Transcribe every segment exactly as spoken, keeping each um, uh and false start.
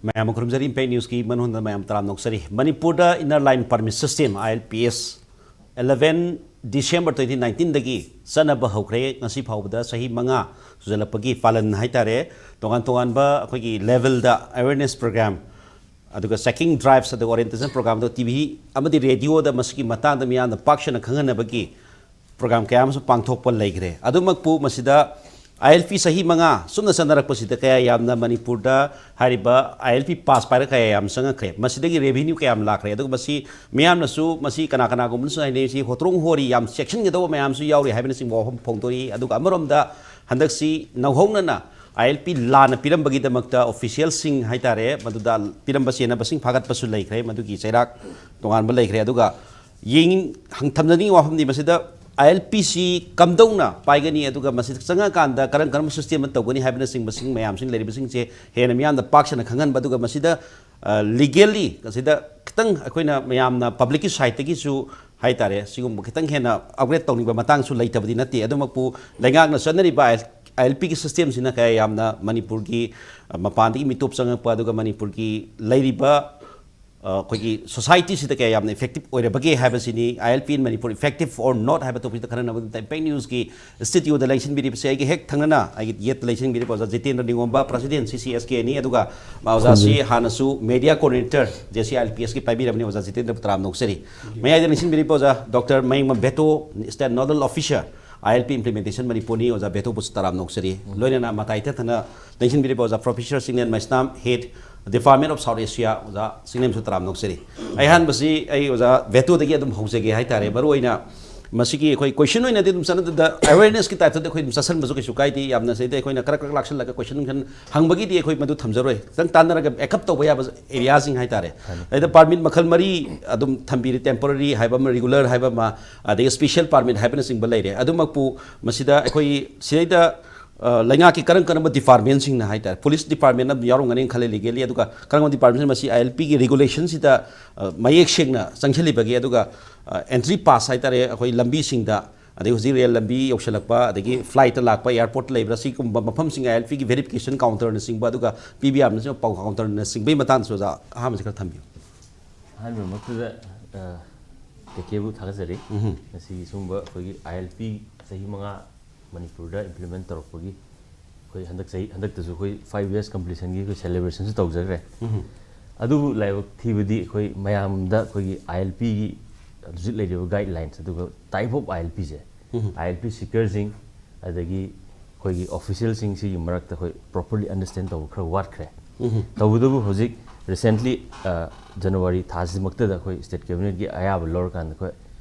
ꯃꯌꯥꯝ ꯈꯨꯔꯨꯝꯖꯔꯤ, ꯏꯝꯄꯦꯛ ꯅ꯭ꯌꯨꯁꯀꯤ ꯃꯅꯨꯡꯗ ꯃꯌꯥꯝ ꯇꯔꯥꯝꯅ ꯑꯣꯛꯆꯔꯤ꯫ ꯃꯅꯤꯄꯨꯔꯗ Inner Line Permit System, I L P S, eleven December twenty nineteenꯗꯒꯤ ꯆꯠꯅꯕ ꯍꯧꯈ꯭ꯔꯦ꯫ ꯉꯁꯤ ꯐꯥꯎꯕꯗ ꯆꯍꯤ ꯃꯉꯥ ꯁꯨꯖꯜꯂꯛꯄꯒꯤ ꯄꯥꯂꯟ ꯍꯥꯏꯇꯥꯔꯦ꯫ ꯇꯣꯉꯥꯟ ꯇꯣꯉꯥꯟꯕ ꯑꯩꯈꯣꯏꯒꯤ levelꯗ awareness program, ꯑꯗꯨꯒ checking drives, ꯑꯗꯨꯒ orientation programꯗ T V ꯑꯃꯗꯤ radioꯗ ꯃꯁꯤꯒꯤ ꯃꯇꯥꯡꯗ ꯃꯤꯌꯥꯝꯗ ꯄꯥꯛ ꯁꯟꯅ ꯈꯪꯍꯟꯅꯕꯒꯤ program ꯀꯌꯥ ꯑꯃꯁꯨ ꯄꯥꯡꯊꯣꯛꯄ ꯂꯩꯈ꯭ꯔꯦ꯫ ꯑꯗꯨꯃꯛꯄꯨ ꯃꯁꯤꯗ I L P ꯆꯍꯤ ꯃꯉꯥ ꯁꯨꯝꯅ ꯆꯠꯅꯔꯛꯄꯁꯤꯗ ꯀꯌꯥ ꯌꯥꯝꯅ ꯃꯅꯤꯄꯨꯔꯗ ꯍꯥꯏꯔꯤꯕ I L P pass ꯄꯥꯏꯔ ꯀꯌꯥ ꯌꯥꯝ ꯆꯪꯉꯛꯈ꯭ꯔꯦ, ꯃꯁꯤꯗꯒꯤ revenue ꯀꯌꯥꯝ ꯂꯥꯛꯈ꯭ꯔꯦ, ꯑꯗꯨꯒ ꯃꯁꯤ ꯃꯤꯌꯥꯝꯅꯁꯨ, ꯃꯁꯤ ꯀꯅꯥ ꯀꯅꯥꯒꯨꯝꯕꯅꯁꯨ ꯍꯥꯏꯅꯩ, ꯁꯤ ꯍꯣꯇ꯭ꯔꯣꯡ ꯍꯣꯔꯤ, ꯌꯥꯝ ꯆꯦꯛꯁꯤꯟꯒꯗꯧꯕ ꯃꯌꯥꯝꯁꯨ ꯌꯥꯎꯔꯤ ꯍꯥꯏꯕꯅꯆꯤꯡꯕ ꯋꯥꯐꯝ ꯐꯣꯡꯗꯣꯔꯛꯏ꯫ ꯑꯗꯨꯒ ꯑꯃꯔꯣꯝꯗ ꯍꯟꯗꯛꯁꯤ ꯅꯧꯍꯧꯅꯅ I L P ꯂꯥꯟꯅ ꯄꯤꯔꯝꯕꯒꯤꯗꯃꯛꯇ officialꯁꯤꯡ ꯍꯥꯏꯇꯥꯔꯦ, ꯃꯗꯨꯗ ꯄꯤꯔꯝꯕ ꯆꯦꯟꯅꯕꯁꯤꯡ ꯐꯥꯒꯠꯄꯁꯨ ꯂꯩꯈ꯭ꯔꯦ, ꯃꯗꯨꯒꯤ ꯆꯩꯔꯥꯛ ꯇꯣꯉꯥꯟꯕ ꯂꯩꯈ꯭ꯔꯦ꯫ ꯑꯗꯨꯒ ꯌꯦꯡ-, ꯍꯪ-, ꯊꯝꯖꯅꯤꯡꯉꯤ ꯋꯥꯐꯝꯗꯤ, ꯃꯁꯤꯗ I L Pꯁꯤ ꯀꯝꯗꯧꯅ ꯄꯥꯏꯒꯅꯤ, ꯑꯗꯨꯒ ꯃꯁꯤꯗ ꯆꯪꯉꯀꯥꯟꯗ ꯀꯔꯝ ꯀꯔꯝꯕ system ꯑꯃ ꯇꯧꯒꯅꯤ ꯍꯥꯏꯕꯅꯆꯤꯡꯕꯁꯤꯡ ꯃꯌꯥꯝꯁꯤꯡ ꯂꯩꯔꯤꯕꯁꯤꯡꯁꯦ ꯍꯦꯟꯅ ꯃꯤꯌꯥꯝꯗ ꯄꯥꯛ ꯁꯟꯅ ꯈꯪꯍꯟꯕ, ꯑꯗꯨꯒ ꯃꯁꯤꯗ, ꯑ, legally ꯃꯁꯤꯗ ꯈꯤꯇꯪ ꯑꯩꯈꯣꯏꯅ ꯃꯌꯥꯝꯅ publicꯀꯤ sideꯇꯒꯤꯁꯨ ꯍꯥꯏꯇꯥꯔꯦ, ꯁꯤꯒꯨꯝꯕ ꯈꯤꯇꯪ ꯍꯦꯟꯅ upgrade ꯇꯧꯅꯤꯡꯕ ꯃꯇꯥꯡꯁꯨ ꯂꯩꯇꯕꯗꯤ ꯅꯠꯇꯦ꯫ ꯑꯗꯨꯃꯛꯄꯨ ꯂꯩꯉꯥꯛꯅ ꯆꯠꯅꯔꯤꯕ I L Pꯒꯤ systemꯁꯤꯅ ꯀꯌꯥ ꯌꯥꯝꯅ ꯃꯅꯤꯄꯨꯔꯒꯤ, ꯑ, ꯃꯄꯥꯟꯗꯒꯤ ꯃꯤꯇꯣꯞ ꯆꯪꯉꯛꯄ, ꯑꯗꯨꯒ ꯃꯅꯤꯄꯨꯔꯒꯤ ꯂꯩꯔꯤꯕ, ꯑ, ꯑꯩꯈꯣꯏꯒꯤ societyꯁꯤꯗ ꯀꯌꯥ ꯌꯥꯝꯅ effective ꯑꯣꯏꯔꯕꯒꯦ ꯍꯥꯏꯕꯁꯤꯅꯤ꯫ I L P in Manipur effective or not ꯍꯥꯏꯕ topicꯇ ꯈꯟꯅꯅꯕꯒꯤꯗꯃꯛꯇ Impact Newsꯀꯤ studioꯗ ꯂꯦꯡꯁꯤꯟꯕꯤꯔꯤꯕꯁꯦ ꯑꯩꯒꯤ ꯍꯦꯛ ꯊꯪꯅꯅ, ꯑꯩꯒꯤ ꯌꯦꯠꯇ ꯂꯦꯡꯁꯤꯟꯕꯤꯔꯤꯕ ꯑꯣꯖꯥ Jitendra ꯅꯤꯉꯣꯝꯕ, president C C S K ꯅꯤ, ꯑꯗꯨꯒ ꯑꯣꯖꯥꯁꯤ ꯍꯥꯟꯅꯁꯨ media coordinator J C I L P Sꯀꯤ ꯄꯥꯏꯕꯤꯔꯕꯅꯤ꯫ ꯑꯣꯖꯥ ꯖꯤꯇꯦꯟꯗ꯭ꯔꯕꯨ ꯇꯔꯥꯝꯅ ꯑꯣꯛꯆꯔꯤ꯫ ꯃꯌꯥꯏꯗ ꯂꯦꯡꯁꯤꯟꯕꯤꯔꯤꯕ ꯑꯣꯖꯥ doctor Mayengbam Beto, state nodal officer, I L P implementation ꯃꯅꯤꯄꯨꯔꯅꯤ, ꯑꯣꯖꯥ ꯕꯦꯇꯣꯕꯨꯁꯨ ꯇꯔꯥꯝꯅ ꯑꯣꯛꯆꯔꯤ꯫ ꯂꯣꯏꯅꯅ ꯃꯇꯥꯏ ꯊꯠꯇꯅ ꯂꯦꯡꯁꯤꯟꯕꯤꯔꯤꯕ ꯑꯣꯖꯥ Professor Chinglen Meisnam, head Department of South Asia, ꯑꯣꯖꯥ ꯆꯤꯡꯂꯦꯟꯁꯨ ꯇꯔꯥꯝꯅ ꯑꯣꯛꯆꯔꯤ꯫ ꯑꯩꯍꯥꯟꯕꯁꯤ ꯑꯩ ꯑꯣꯖꯥ ꯕꯦꯇꯣꯗꯒꯤ ꯑꯗꯨꯝ ꯍꯧꯖꯒꯦ ꯍꯥꯏꯇꯥꯔꯦ꯫ ꯃꯔꯨꯑꯣꯏꯅ ꯃꯁꯤꯒꯤ ꯑꯩꯈꯣꯏ ꯀꯣꯏꯁꯟ ꯑꯣꯏꯅꯗꯤ ꯑꯗꯨꯝ ꯆꯠꯅꯗꯅ ꯑꯦꯋꯦꯔꯅꯦꯁꯀꯤ ꯇꯥꯏꯞꯇꯗꯤ ꯑꯩꯈꯣꯏ ꯑꯗꯨꯝ ꯆꯠꯁꯟꯕꯁꯨ ꯀꯩꯁꯨ ꯀꯥꯏꯗꯦ꯫ ꯌꯥꯝꯅ ꯁꯤꯗ ꯑꯩꯈꯣꯏꯅ ꯀꯔꯛ ꯀꯔꯛ ꯂꯥꯛꯁꯜꯂꯒ ꯀꯣꯏꯁꯟ ꯅꯨꯡꯁꯟ ꯍꯪꯕꯒꯤꯗꯤ ꯑꯩꯈꯣꯏ ꯃꯗꯨ ꯊꯝꯖꯔꯣꯏ꯫ ꯈꯤꯇꯪ ꯇꯥꯟꯅꯔꯒ ꯕꯦꯛꯑꯞ ꯇꯧꯕ ꯌꯥꯕ ꯑꯦꯔꯤꯌꯥꯁꯤꯡ ꯍꯥꯏꯇꯥꯔꯦ꯫ ꯑꯗꯩꯗ ꯄꯥꯔꯃꯤꯠ ꯃꯈꯜ ꯃꯔꯤ ꯑꯗꯨꯝ ꯊꯝꯕꯤꯔꯦ: ꯇꯦꯝꯄꯣꯔꯔꯤ ꯍꯥꯏꯕ ꯑꯃ, ꯔꯤꯒꯨꯂꯔ ꯍꯥꯏꯕ ꯑꯃ, ꯑꯗꯒꯤ ꯁ꯭ꯄꯦꯁꯤꯌꯦꯜ ꯄꯥꯔꯃꯤꯠ ꯍꯥꯏꯕꯅꯆꯤꯡꯕ ꯂꯩꯔꯦ꯫ ꯑꯗꯨꯃꯛꯄꯨ ꯃꯁꯤꯗ ꯑꯩꯈꯣꯏ ꯁꯤꯗꯩꯗ ꯑ, ꯂꯩꯉꯥꯛꯀꯤ ꯀꯔꯝ ꯀꯔꯝꯕ ꯗꯤꯄꯥꯔꯠꯃꯦꯟꯁꯤꯡꯅ ꯍꯥꯏꯇꯥꯔꯦ, ꯄꯨꯂꯤꯁ ꯗꯤꯄꯥꯔꯠꯃꯦꯟ ꯑꯃ ꯌꯥꯎꯔꯝꯒꯅꯤ ꯈꯜꯂꯦ ꯂꯤꯒꯦꯜꯂꯤ, ꯑꯗꯨꯒ ꯀꯔꯝꯕ ꯗꯤꯄꯥꯔꯠꯃꯦꯟ ꯃꯁꯤ ꯑꯥꯏ ꯑꯦꯜ ꯄꯤꯒꯤ ꯔꯤꯒꯨꯂꯦꯁꯟꯁꯤꯗ, ꯑ, ꯃꯌꯦꯛ ꯁꯦꯡꯅ ꯆꯪꯁꯤꯜꯂꯤꯕꯒꯦ, ꯑꯗꯨꯒ ꯑꯦꯟꯇ꯭ꯔꯤ ꯄꯥꯁ ꯍꯥꯏꯇꯥꯔꯦ, ꯑꯩꯈꯣꯏ ꯂꯝꯕꯤꯁꯤꯡꯗ, ꯑꯗꯒꯤ ꯍꯧꯖꯤꯛ ꯔꯦꯜ ꯂꯝꯕꯤ ꯌꯧꯁꯤꯜꯂꯛꯄ, ꯑꯗꯒꯤ ꯐ꯭ꯂꯥꯏꯠꯇ ꯂꯥꯛꯄ, ꯑꯦꯌꯥꯔꯄꯣꯔꯠꯇ ꯂꯩꯕ꯭ꯔꯥ, ꯁꯤꯒꯨꯝꯕ ꯃꯐꯝꯁꯤꯡ ꯑꯥꯏ ꯑꯦꯜ ꯄꯤꯒꯤ ꯚꯦꯔꯤꯐꯤꯀꯦꯁꯟ ꯀꯥꯎꯟꯇꯔꯅꯆꯤꯡꯕ, ꯑꯗꯨꯒ ꯄꯤ ꯕꯤ ꯑꯥꯔꯅꯆꯤꯡꯕ ꯄꯥꯎ ꯀꯥꯎꯟꯇꯔꯅꯆꯤꯡꯕꯒꯤ ꯃꯇꯥꯡꯗꯁꯨ ꯑꯣꯖꯥ ꯑꯍꯥꯟꯕꯁꯦ ꯈꯔ ꯊꯝꯕꯤꯌꯨ꯫ ꯑꯍꯥꯟꯕꯃꯛꯇꯗ ꯀꯦ ꯀꯦꯕꯨ ꯊꯥꯒꯠꯆꯔꯤ꯫ ꯉꯁꯤꯒꯤ ꯁꯤꯒꯨꯝꯕ ꯑꯩꯈꯣꯏꯒꯤ ꯑꯥꯏ ꯑꯦꯜ ꯄꯤ ꯆꯍꯤ ꯃꯉꯥ ꯃꯅꯤꯄꯨꯔꯗ ꯏꯝꯄ꯭ꯂꯤꯃꯦꯟ ꯇꯧꯔꯛꯄꯒꯤ ꯑꯩꯈꯣꯏ ꯍꯟꯗꯛ ꯆꯍꯤ, ꯍꯟꯗꯛꯇꯁꯨ ꯑꯩꯈꯣꯏ ꯐꯥꯏꯚ ꯌꯔꯁ ꯀꯝꯄ꯭ꯂꯤꯁꯟꯒꯤ ꯑꯩꯈꯣꯏ ꯁꯦꯂꯦꯕ꯭ꯔꯦꯁꯟꯁꯨ ꯇꯧꯖꯈ꯭ꯔꯦ꯫ ꯑꯗꯨꯕꯨ ꯂꯥꯏꯕꯛ ꯊꯤꯕꯗꯤ ꯑꯩꯈꯣꯏ ꯃꯌꯥꯝꯗ ꯑꯩꯈꯣꯏꯒꯤ ꯑꯥꯏ ꯑꯦꯜ ꯄꯤꯒꯤ ꯍꯧꯖꯤꯛ ꯂꯩꯔꯤꯕ ꯒꯥꯏꯗꯂꯥꯏꯟꯁ, ꯑꯗꯨꯒ ꯇꯥꯏꯞ ꯑꯣꯐ ꯑꯥꯏ ꯑꯦꯜ ꯄꯤꯁꯦ, ꯑꯥꯏ ꯑꯦꯜ ꯄꯤ ꯁꯤꯀꯔꯁꯤꯡ, ꯑꯗꯒꯤ ꯑꯩꯈꯣꯏꯒꯤ ꯑꯣꯐꯤꯁꯤꯌꯦꯜꯁꯤꯡ ꯁꯤꯒꯤ ꯃꯔꯛꯇ ꯑꯩꯈꯣꯏ ꯄ꯭ꯔꯣꯄꯔꯂꯤ ꯑꯟꯗꯔꯁꯇꯦꯟ ꯇꯧꯕ ꯈꯔ ꯋꯥꯠꯈ꯭ꯔꯦ꯫ ꯇꯧꯕꯇꯕꯨ ꯍꯧꯖꯤꯛ ꯔꯤꯁꯦꯟꯠꯂꯤ ꯖꯅꯋꯥꯔꯤ ꯊꯥꯁꯤꯃꯛꯇꯗ ꯑꯩꯈꯣꯏ ꯁ꯭ꯇꯦꯠ ꯀꯦꯕꯤꯅꯦꯠꯀꯤ ꯑꯌꯥꯕ ꯂꯧꯔꯀꯥꯟꯗ ꯑꯩꯈꯣꯏ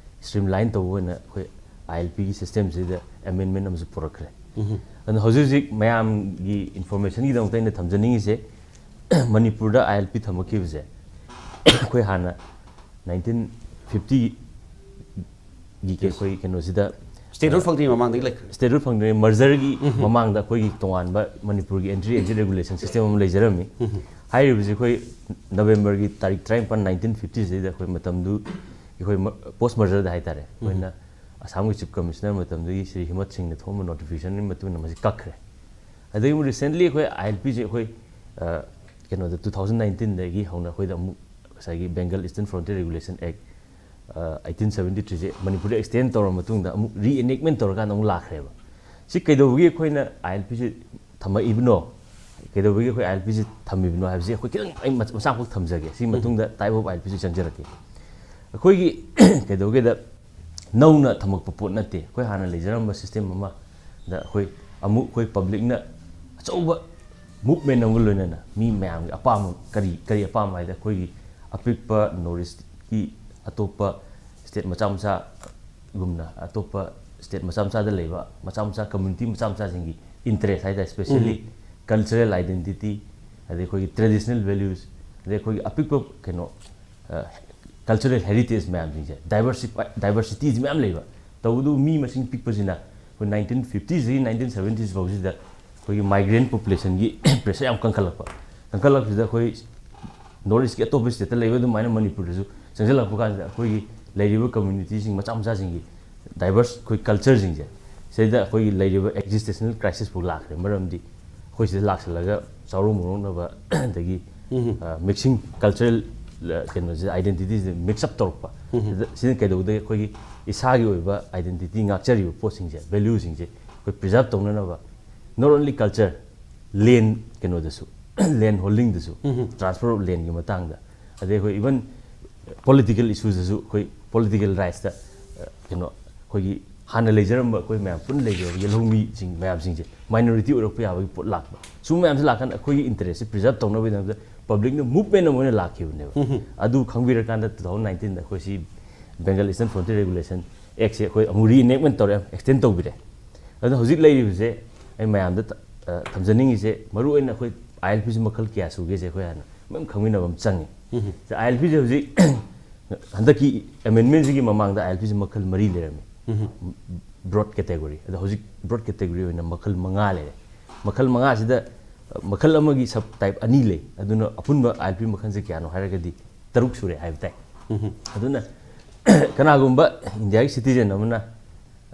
ꯁ꯭ꯇ꯭ꯔꯤꯝꯂꯥꯏꯟ ꯇꯧꯕ ꯑꯣꯏꯅ ꯑꯩꯈꯣꯏ ꯑꯥꯏ ꯑꯦꯜ ꯄꯤꯒꯤ ꯁꯤꯁꯇꯦꯝꯁꯤꯗ ꯑꯦꯃꯦꯟꯃꯦꯟ ꯑꯃꯁꯨ ꯄꯨꯔꯛꯈ꯭ꯔꯦ꯫ ꯑꯗꯨꯅ ꯍꯧꯖꯤꯛ ꯍꯧꯖꯤꯛ ꯃꯌꯥꯝꯒꯤ ꯏꯟꯐꯣꯔꯃꯦꯁꯟꯒꯤꯗꯃꯛꯇ ꯑꯩꯅ ꯊꯝꯖꯅꯤꯡꯉꯤꯁꯦ, ꯃꯅꯤꯄꯨꯔꯗ ꯑꯥꯏ ꯑꯦꯜ ꯄꯤ ꯊꯝꯃꯛꯈꯤꯕꯁꯦ ꯑꯩꯈꯣꯏ ꯍꯥꯟꯅ ꯅꯥꯏꯟꯇꯤꯟ ꯐꯤꯐꯇꯤ ꯒꯤ ꯑꯩꯈꯣꯏ ꯀꯩꯅꯣꯁꯤꯗ ꯁ꯭ꯇꯦꯠꯍꯨꯗ ꯐꯪꯗ꯭ꯔꯤꯉꯩ ꯃꯃꯥꯡꯗꯒꯤ ꯂꯩꯈ꯭ꯔꯦ꯫ ꯁ꯭ꯇꯦꯠꯍꯨꯗ ꯐꯪꯗ꯭ꯔꯤꯉꯩ ꯃꯔꯖꯔꯒꯤ ꯃꯃꯥꯡꯗ ꯑꯩꯈꯣꯏꯒꯤ ꯇꯣꯉꯥꯟꯕ ꯃꯅꯤꯄꯨꯔꯒꯤ ꯑꯦꯟꯇ꯭ꯔꯤ ꯑꯦꯛꯖꯤꯠ ꯔꯦꯒꯨꯂꯦꯁꯟ ꯁꯤꯁꯇꯦꯝ ꯑꯃ ꯂꯩꯖꯔꯝꯃꯤ꯫ ꯍꯥꯏꯔꯤꯕꯁꯤ ꯑꯩꯈꯣꯏ ꯅꯕꯦꯝꯕꯔꯒꯤ ꯇꯥꯔꯤꯛ ꯇꯔꯥꯅꯤꯄꯥꯟ, ꯅꯥꯏꯟꯇꯤꯟ ꯐꯤꯐꯇꯤꯁꯤꯗ ꯑꯩꯈꯣꯏ ꯃꯇꯝꯗꯨ ꯑꯩꯈꯣꯏ ꯄꯣꯁ ꯃꯔꯖꯔꯗ ꯍꯥꯏꯇꯥꯔꯦ, ꯑꯩꯈꯣꯏꯅ ꯑꯁꯥꯝꯒꯤ ꯆꯤꯐ ꯀꯃꯤꯁꯅꯔ ꯃꯇꯝꯗꯨꯒꯤ ꯁ꯭ꯔꯤ ꯍꯤꯃꯠ ꯁꯤꯡꯅ ꯊꯣꯛꯑꯝꯕ ꯅꯣꯇꯤꯐꯤꯀꯦꯁꯟꯒꯤ ꯃꯇꯨꯡ ꯏꯟꯅ ꯃꯁꯤ ꯀꯛꯈ꯭ꯔꯦ꯫ ꯑꯗꯒꯤ ꯑꯃꯨꯛ ꯔꯤꯁꯦꯟꯠꯂꯤ ꯑꯩꯈꯣꯏ ꯑꯥꯏ ꯑꯦꯜ ꯄꯤꯁꯦ ꯑꯩꯈꯣꯏ ꯀꯩꯅꯣꯗ ꯇꯨ ꯊꯥꯎꯖꯟ ꯅꯥꯏꯟꯇꯤꯟꯗꯒꯤ ꯍꯧꯅ ꯑꯩꯈꯣꯏꯗ ꯑꯃꯨꯛ ꯉꯁꯥꯏꯒꯤ ꯕꯦꯡꯒꯜ ꯏꯁꯇꯔꯟ ꯐ꯭ꯔꯣꯟꯇꯤꯌꯔ ꯔꯤꯒꯨꯂꯦꯁꯟ ꯑꯦꯛ ꯑꯩꯠꯇꯤꯟ ꯁꯕꯦꯟꯇꯤ ꯊ꯭ꯔꯤꯁꯦ ꯃꯅꯤꯄꯨꯔꯗ ꯑꯦꯛꯁꯇꯦꯟ ꯇꯧꯔ ꯃꯇꯨꯡꯗ ꯑꯃꯨꯛ ꯔꯤꯑꯦꯅꯦꯛꯃꯦꯟ ꯇꯧꯔꯀꯥꯟꯗ ꯑꯃꯨꯛ ꯂꯥꯛꯈ꯭ꯔꯦꯕ꯫ ꯁꯤ ꯀꯩꯗꯧꯕꯒꯤ ꯑꯩꯈꯣꯏꯅ ꯑꯥꯏ ꯑꯦꯜ ꯄꯤꯁꯦ ꯊꯝꯃꯛꯏꯕꯅꯣ, ꯀꯩꯗꯧꯕꯒꯤ ꯑꯩꯈꯣꯏ ꯑꯥꯏ ꯑꯦꯜ ꯄꯤꯁꯦ ꯊꯝꯃꯤꯕꯅꯣ ꯍꯥꯏꯕꯁꯤ ꯑꯩꯈꯣꯏ ꯈꯤꯇꯪ ꯑꯩ ꯃꯆꯥ ꯑꯃꯈꯛ ꯊꯝꯖꯒꯦ꯫ ꯁꯤꯒꯤ ꯃꯇꯨꯡꯗ ꯇꯥꯏꯞ ꯑꯣꯐ ꯑꯥꯏ ꯑꯦꯜ ꯄꯤꯁꯦ ꯆꯪꯖꯔꯛꯀꯦ꯫ ꯑꯩꯈꯣꯏꯒꯤ ꯀꯩꯗꯧꯒꯦꯗ ꯅꯧꯅ ꯊꯝꯃꯛꯄ ꯄꯣꯠ ꯅꯠꯇꯦ꯫ ꯑꯩꯈꯣꯏ ꯍꯥꯟꯅ ꯂꯩꯖꯔꯝꯕ ꯁꯤꯁꯇꯦꯝ ꯑꯃꯗ ꯑꯩꯈꯣꯏ ꯑꯃꯨꯛ ꯑꯩꯈꯣꯏ ꯄꯕ꯭ꯂꯤꯛꯅ ꯑꯆꯧꯕ ꯃꯨꯞꯃꯦꯟ ꯑꯃꯒ ꯂꯣꯏꯅꯅ ꯃꯤ ꯃꯌꯥꯝꯒꯤ ꯑꯄꯥꯝꯕ ꯀꯔꯤ, ꯀꯔꯤ ꯑꯄꯥꯝꯕ ꯍꯥꯏꯗ ꯑꯩꯈꯣꯏꯒꯤ ꯑꯄꯤꯛꯄ ꯅꯣꯔꯠ ꯏꯁꯀꯤ ꯑꯇꯣꯞꯄ ꯁ꯭ꯇꯦꯠ ꯃꯆꯥ ꯃꯆꯥ ꯒꯨꯝꯅ ꯑꯇꯣꯞꯄ ꯁ꯭ꯇꯦꯠ ꯃꯆꯥ ꯃꯆꯥꯗ ꯂꯩꯕ ꯃꯆꯥ ꯃꯆꯥ ꯀꯝꯃ꯭ꯌꯨꯅꯤꯇꯤ ꯃꯆꯥ ꯃꯆꯥꯁꯤꯡꯒꯤ ꯏꯟꯇꯔꯦꯁ ꯍꯥꯏꯇꯥꯔꯦ, ꯁ꯭ꯄꯦꯁꯤꯌꯦꯜꯂꯤ ꯀꯜꯆꯔꯦꯜ ꯑꯥꯏꯗꯦꯟꯇꯤꯇꯤ, ꯑꯗꯩ ꯑꯩꯈꯣꯏꯒꯤ ꯇ꯭ꯔꯦꯗꯤꯁꯅꯦꯜ ꯚꯦꯂ꯭ꯌꯨꯁ, ꯑꯗꯩ ꯑꯩꯈꯣꯏꯒꯤ ꯑꯄꯤꯛꯄ ꯀꯩꯅꯣ ꯀꯜꯆꯔꯦꯜ ꯍꯦꯔꯤꯇꯦꯖ ꯃꯌꯥꯝꯁꯤꯡꯁꯦ, ꯗꯥꯏꯚꯔꯁꯤꯐꯥꯏ ꯗꯥꯏꯚꯔꯁꯤꯇꯤꯁꯤ ꯃꯌꯥꯝ ꯂꯩꯕ꯫ ꯇꯧꯕꯇꯕꯨ ꯃꯤ ꯃꯁꯤꯡ ꯄꯤꯛꯄꯁꯤꯅ ꯑꯩꯈꯣꯏ ꯅꯥꯏꯟꯇꯤꯟ ꯐꯤꯐꯇꯤꯁꯇꯒꯤ ꯅꯥꯏꯟꯇꯤꯟ ꯁꯚꯦꯟꯇꯤꯁ ꯐꯥꯎꯁꯤꯗ ꯑꯩꯈꯣꯏꯒꯤ ꯃꯥꯏꯒ꯭ꯔꯦꯟ ꯄꯣꯄꯨꯂꯦꯁꯟꯒꯤ ꯄ꯭ꯔꯦꯁꯔ ꯌꯥꯝ ꯀꯟꯈꯠꯂꯛꯄ꯫ ꯀꯟꯈꯠꯂꯛꯄꯁꯤꯗ ꯑꯩꯈꯣꯏ ꯅꯣꯔꯠ ꯏꯁꯀꯤ ꯑꯇꯣꯞꯄ ꯁ꯭ꯇꯦꯠꯇ ꯂꯩꯕ ꯑꯗꯨꯃꯥꯏꯅ ꯃꯅꯤꯄꯨꯔꯗꯁꯨ ꯆꯪꯁꯤꯜꯂꯛꯄ ꯀꯥꯟꯁꯤꯗ ꯑꯩꯈꯣꯏꯒꯤ ꯂꯩꯔꯤꯕ ꯀꯝꯃ꯭ꯌꯨꯅꯤꯇꯤꯁꯤꯡ ꯃꯆꯥ ꯃꯆꯥꯁꯤꯡꯒꯤ ꯗꯥꯏꯚꯔꯁ ꯑꯩꯈꯣꯏ ꯀꯜꯆꯔꯁꯤꯡꯁꯦ, ꯁꯤꯗ ꯑꯩꯈꯣꯏꯒꯤ ꯂꯩꯔꯤꯕ ꯑꯦꯛꯖꯤꯁꯇꯦꯟꯁꯅꯦꯜ ꯀ꯭ꯔꯥꯏꯁꯤꯁ ꯐꯥꯎ ꯂꯥꯛꯈ꯭ꯔꯦ꯫ ꯃꯔꯝꯗꯤ ꯑꯩꯈꯣꯏ ꯁꯤꯗ ꯂꯥꯛꯁꯜꯂꯒ ꯆꯥꯎꯔꯧ ꯃꯔꯧꯅꯕ, ꯑꯗꯒꯤ ꯃꯤꯛꯁꯤꯡ ꯀꯜꯆꯔꯦꯜ ꯀꯩꯅꯣꯁꯦ, ꯑꯥꯏꯗꯦꯟꯇꯤꯇꯤꯁꯦ ꯃꯤꯛꯁ ꯑꯞ ꯇꯧꯔꯛꯄ꯫ ꯁꯤꯗ ꯁꯤꯅ ꯀꯩꯗꯧꯗꯒꯦ? ꯑꯩꯈꯣꯏꯒꯤ ꯏꯁꯥꯒꯤ ꯑꯣꯏꯕ ꯑꯥꯏꯗꯦꯟꯇꯤꯇꯤ ꯉꯥꯛꯆꯔꯤꯕ ꯄꯣꯠꯁꯤꯡꯁꯦ, ꯚꯦꯂ꯭ꯌꯨꯁꯤꯡꯁꯦ ꯑꯩꯈꯣꯏ ꯄ꯭ꯔꯤꯖꯥꯔꯚ ꯇꯧꯅꯅꯕ, not only culture, ꯂꯦꯟ ꯀꯩꯅꯣꯗꯁꯨ, ꯂꯦꯟ ꯍꯣꯜꯗꯤꯡꯗꯁꯨ, ꯇ꯭ꯔꯥꯟꯁꯐꯔ ꯑꯣꯐ ꯂꯦꯟꯒꯤ ꯃꯇꯥꯡꯗ, ꯑꯗꯩ ꯑꯩꯈꯣꯏ ꯏꯚꯟ ꯄꯣꯂꯤꯇꯤꯀꯦꯜ ꯏꯁꯨꯗꯁꯨ ꯑꯩꯈꯣꯏ ꯄꯣꯂꯤꯇꯤꯀꯦꯜ ꯔꯥꯏꯠꯁꯇ ꯀꯩꯅꯣ ꯑꯩꯈꯣꯏꯒꯤ ꯍꯥꯟꯅ ꯂꯩꯖꯔꯝꯕ ꯑꯩꯈꯣꯏ ꯃꯌꯥꯝ ꯄꯨꯟꯅ ꯂꯩꯖꯔꯝꯕ ꯌꯦꯜꯍꯧꯃꯤꯁꯤꯡ ꯃꯌꯥꯝꯁꯤꯡꯁꯦ ꯃꯥꯏꯅꯣꯔꯤꯇꯤ ꯑꯣꯏꯔꯛꯄ ꯌꯥꯕꯒꯤ ꯄꯣꯠ ꯂꯥꯛꯄ꯫ ꯁꯨꯝ ꯃꯌꯥꯝꯁꯦ ꯂꯥꯛꯀꯥꯟꯗ ꯑꯩꯈꯣꯏꯒꯤ ꯏꯟꯇꯔꯦꯁꯁꯦ ꯄ꯭ꯔꯤꯖꯥꯔꯚ ꯇꯧꯅꯕꯒꯤꯗꯃꯛꯇ ꯄꯕ꯭ꯂꯤꯛꯅ ꯃꯨꯚꯃꯦꯟ ꯑꯃ ꯑꯣꯏꯅ ꯂꯥꯛꯈꯤꯕꯅꯦꯕ꯫ ꯑꯗꯨ ꯈꯪꯕꯤꯔꯀꯥꯟꯗ ꯇꯨ ꯊꯥꯎꯖꯟ ꯅꯥꯏꯟꯇꯤꯟꯗ ꯑꯩꯈꯣꯏ ꯁꯤ ꯕꯦꯡꯒꯜ ꯏꯁꯇꯔꯟ ꯐ꯭ꯔꯣꯟꯇꯤꯌꯔ ꯔꯦꯒꯨꯂꯦꯁꯟ ꯑꯦꯛꯁꯦ ꯑꯩꯈꯣꯏ ꯑꯃꯨꯛ ꯔꯤꯑꯦꯅꯦꯛꯃꯦꯟ ꯇꯧꯔꯦ, ꯑꯦꯛꯁꯇꯦꯟ ꯇꯧꯕꯤꯔꯦ꯫ ꯑꯗꯣ ꯍꯧꯖꯤꯛ ꯂꯩꯔꯤꯕꯁꯦ ꯑꯩ ꯃꯌꯥꯝꯗ ꯊ-, ꯑ, ꯊꯝꯖꯅꯤꯡꯉꯤꯁꯦ, ꯃꯔꯨꯑꯣꯏꯅ ꯑꯩꯈꯣꯏ ꯑꯥꯏ ꯑꯦꯜ ꯄꯤꯁꯦ ꯃꯈꯜ ꯀꯌꯥ ꯁꯨꯒꯦꯁꯦ ꯑꯩꯈꯣꯏ ꯍꯥꯟꯅ ꯃꯌꯥꯝ ꯈꯪꯃꯤꯟꯅꯕ ꯑꯃ ꯆꯪꯉꯤ꯫ ꯑꯥꯏ ꯑꯦꯜ ꯄꯤꯁꯦ ꯍꯧꯖꯤꯛ ꯍꯟꯗꯛꯀꯤ ꯑꯦꯃꯦꯟꯃꯦꯟꯁꯤꯒꯤ ꯃꯃꯥꯡꯗ ꯑꯥꯏ ꯑꯦꯜ ꯄꯤꯁꯦ ꯃꯈꯜ ꯃꯔꯤ ꯂꯩꯔꯝꯃꯤ, ꯕ꯭ꯔꯣꯗ ꯀꯦꯇꯦꯒꯣꯔꯤ꯫ ꯑꯗꯣ ꯍꯧꯖꯤꯛ ꯕ꯭ꯔꯣꯗ ꯀꯦꯇꯦꯒꯣꯔꯤ ꯑꯣꯏꯅ ꯃꯈꯜ ꯃꯉꯥ ꯂꯩꯔꯦ꯫ ꯃꯈꯜ ꯃꯉꯥꯁꯤꯗ, ꯑ, ꯃꯈꯜ ꯑꯃꯒꯤ ꯁꯕ ꯇꯥꯏꯞ ꯑꯅꯤ ꯂꯩ꯫ ꯑꯗꯨꯅ ꯑꯄꯨꯟꯕ ꯑꯥꯏ ꯑꯦꯜ ꯄꯤ ꯃꯈꯜꯁꯦ ꯀꯌꯥꯅꯣ ꯍꯥꯏꯔꯒꯗꯤ ꯇꯔꯨꯛ ꯁꯨꯔꯦ ꯍꯥꯏꯕ ꯇꯥꯏ꯫ ꯑꯗꯨꯅ ꯀꯅꯥꯒꯨꯝꯕ ꯏꯟꯗꯤꯌꯥꯒꯤ ꯁꯤꯇꯤꯖꯦꯟ ꯑꯃꯅ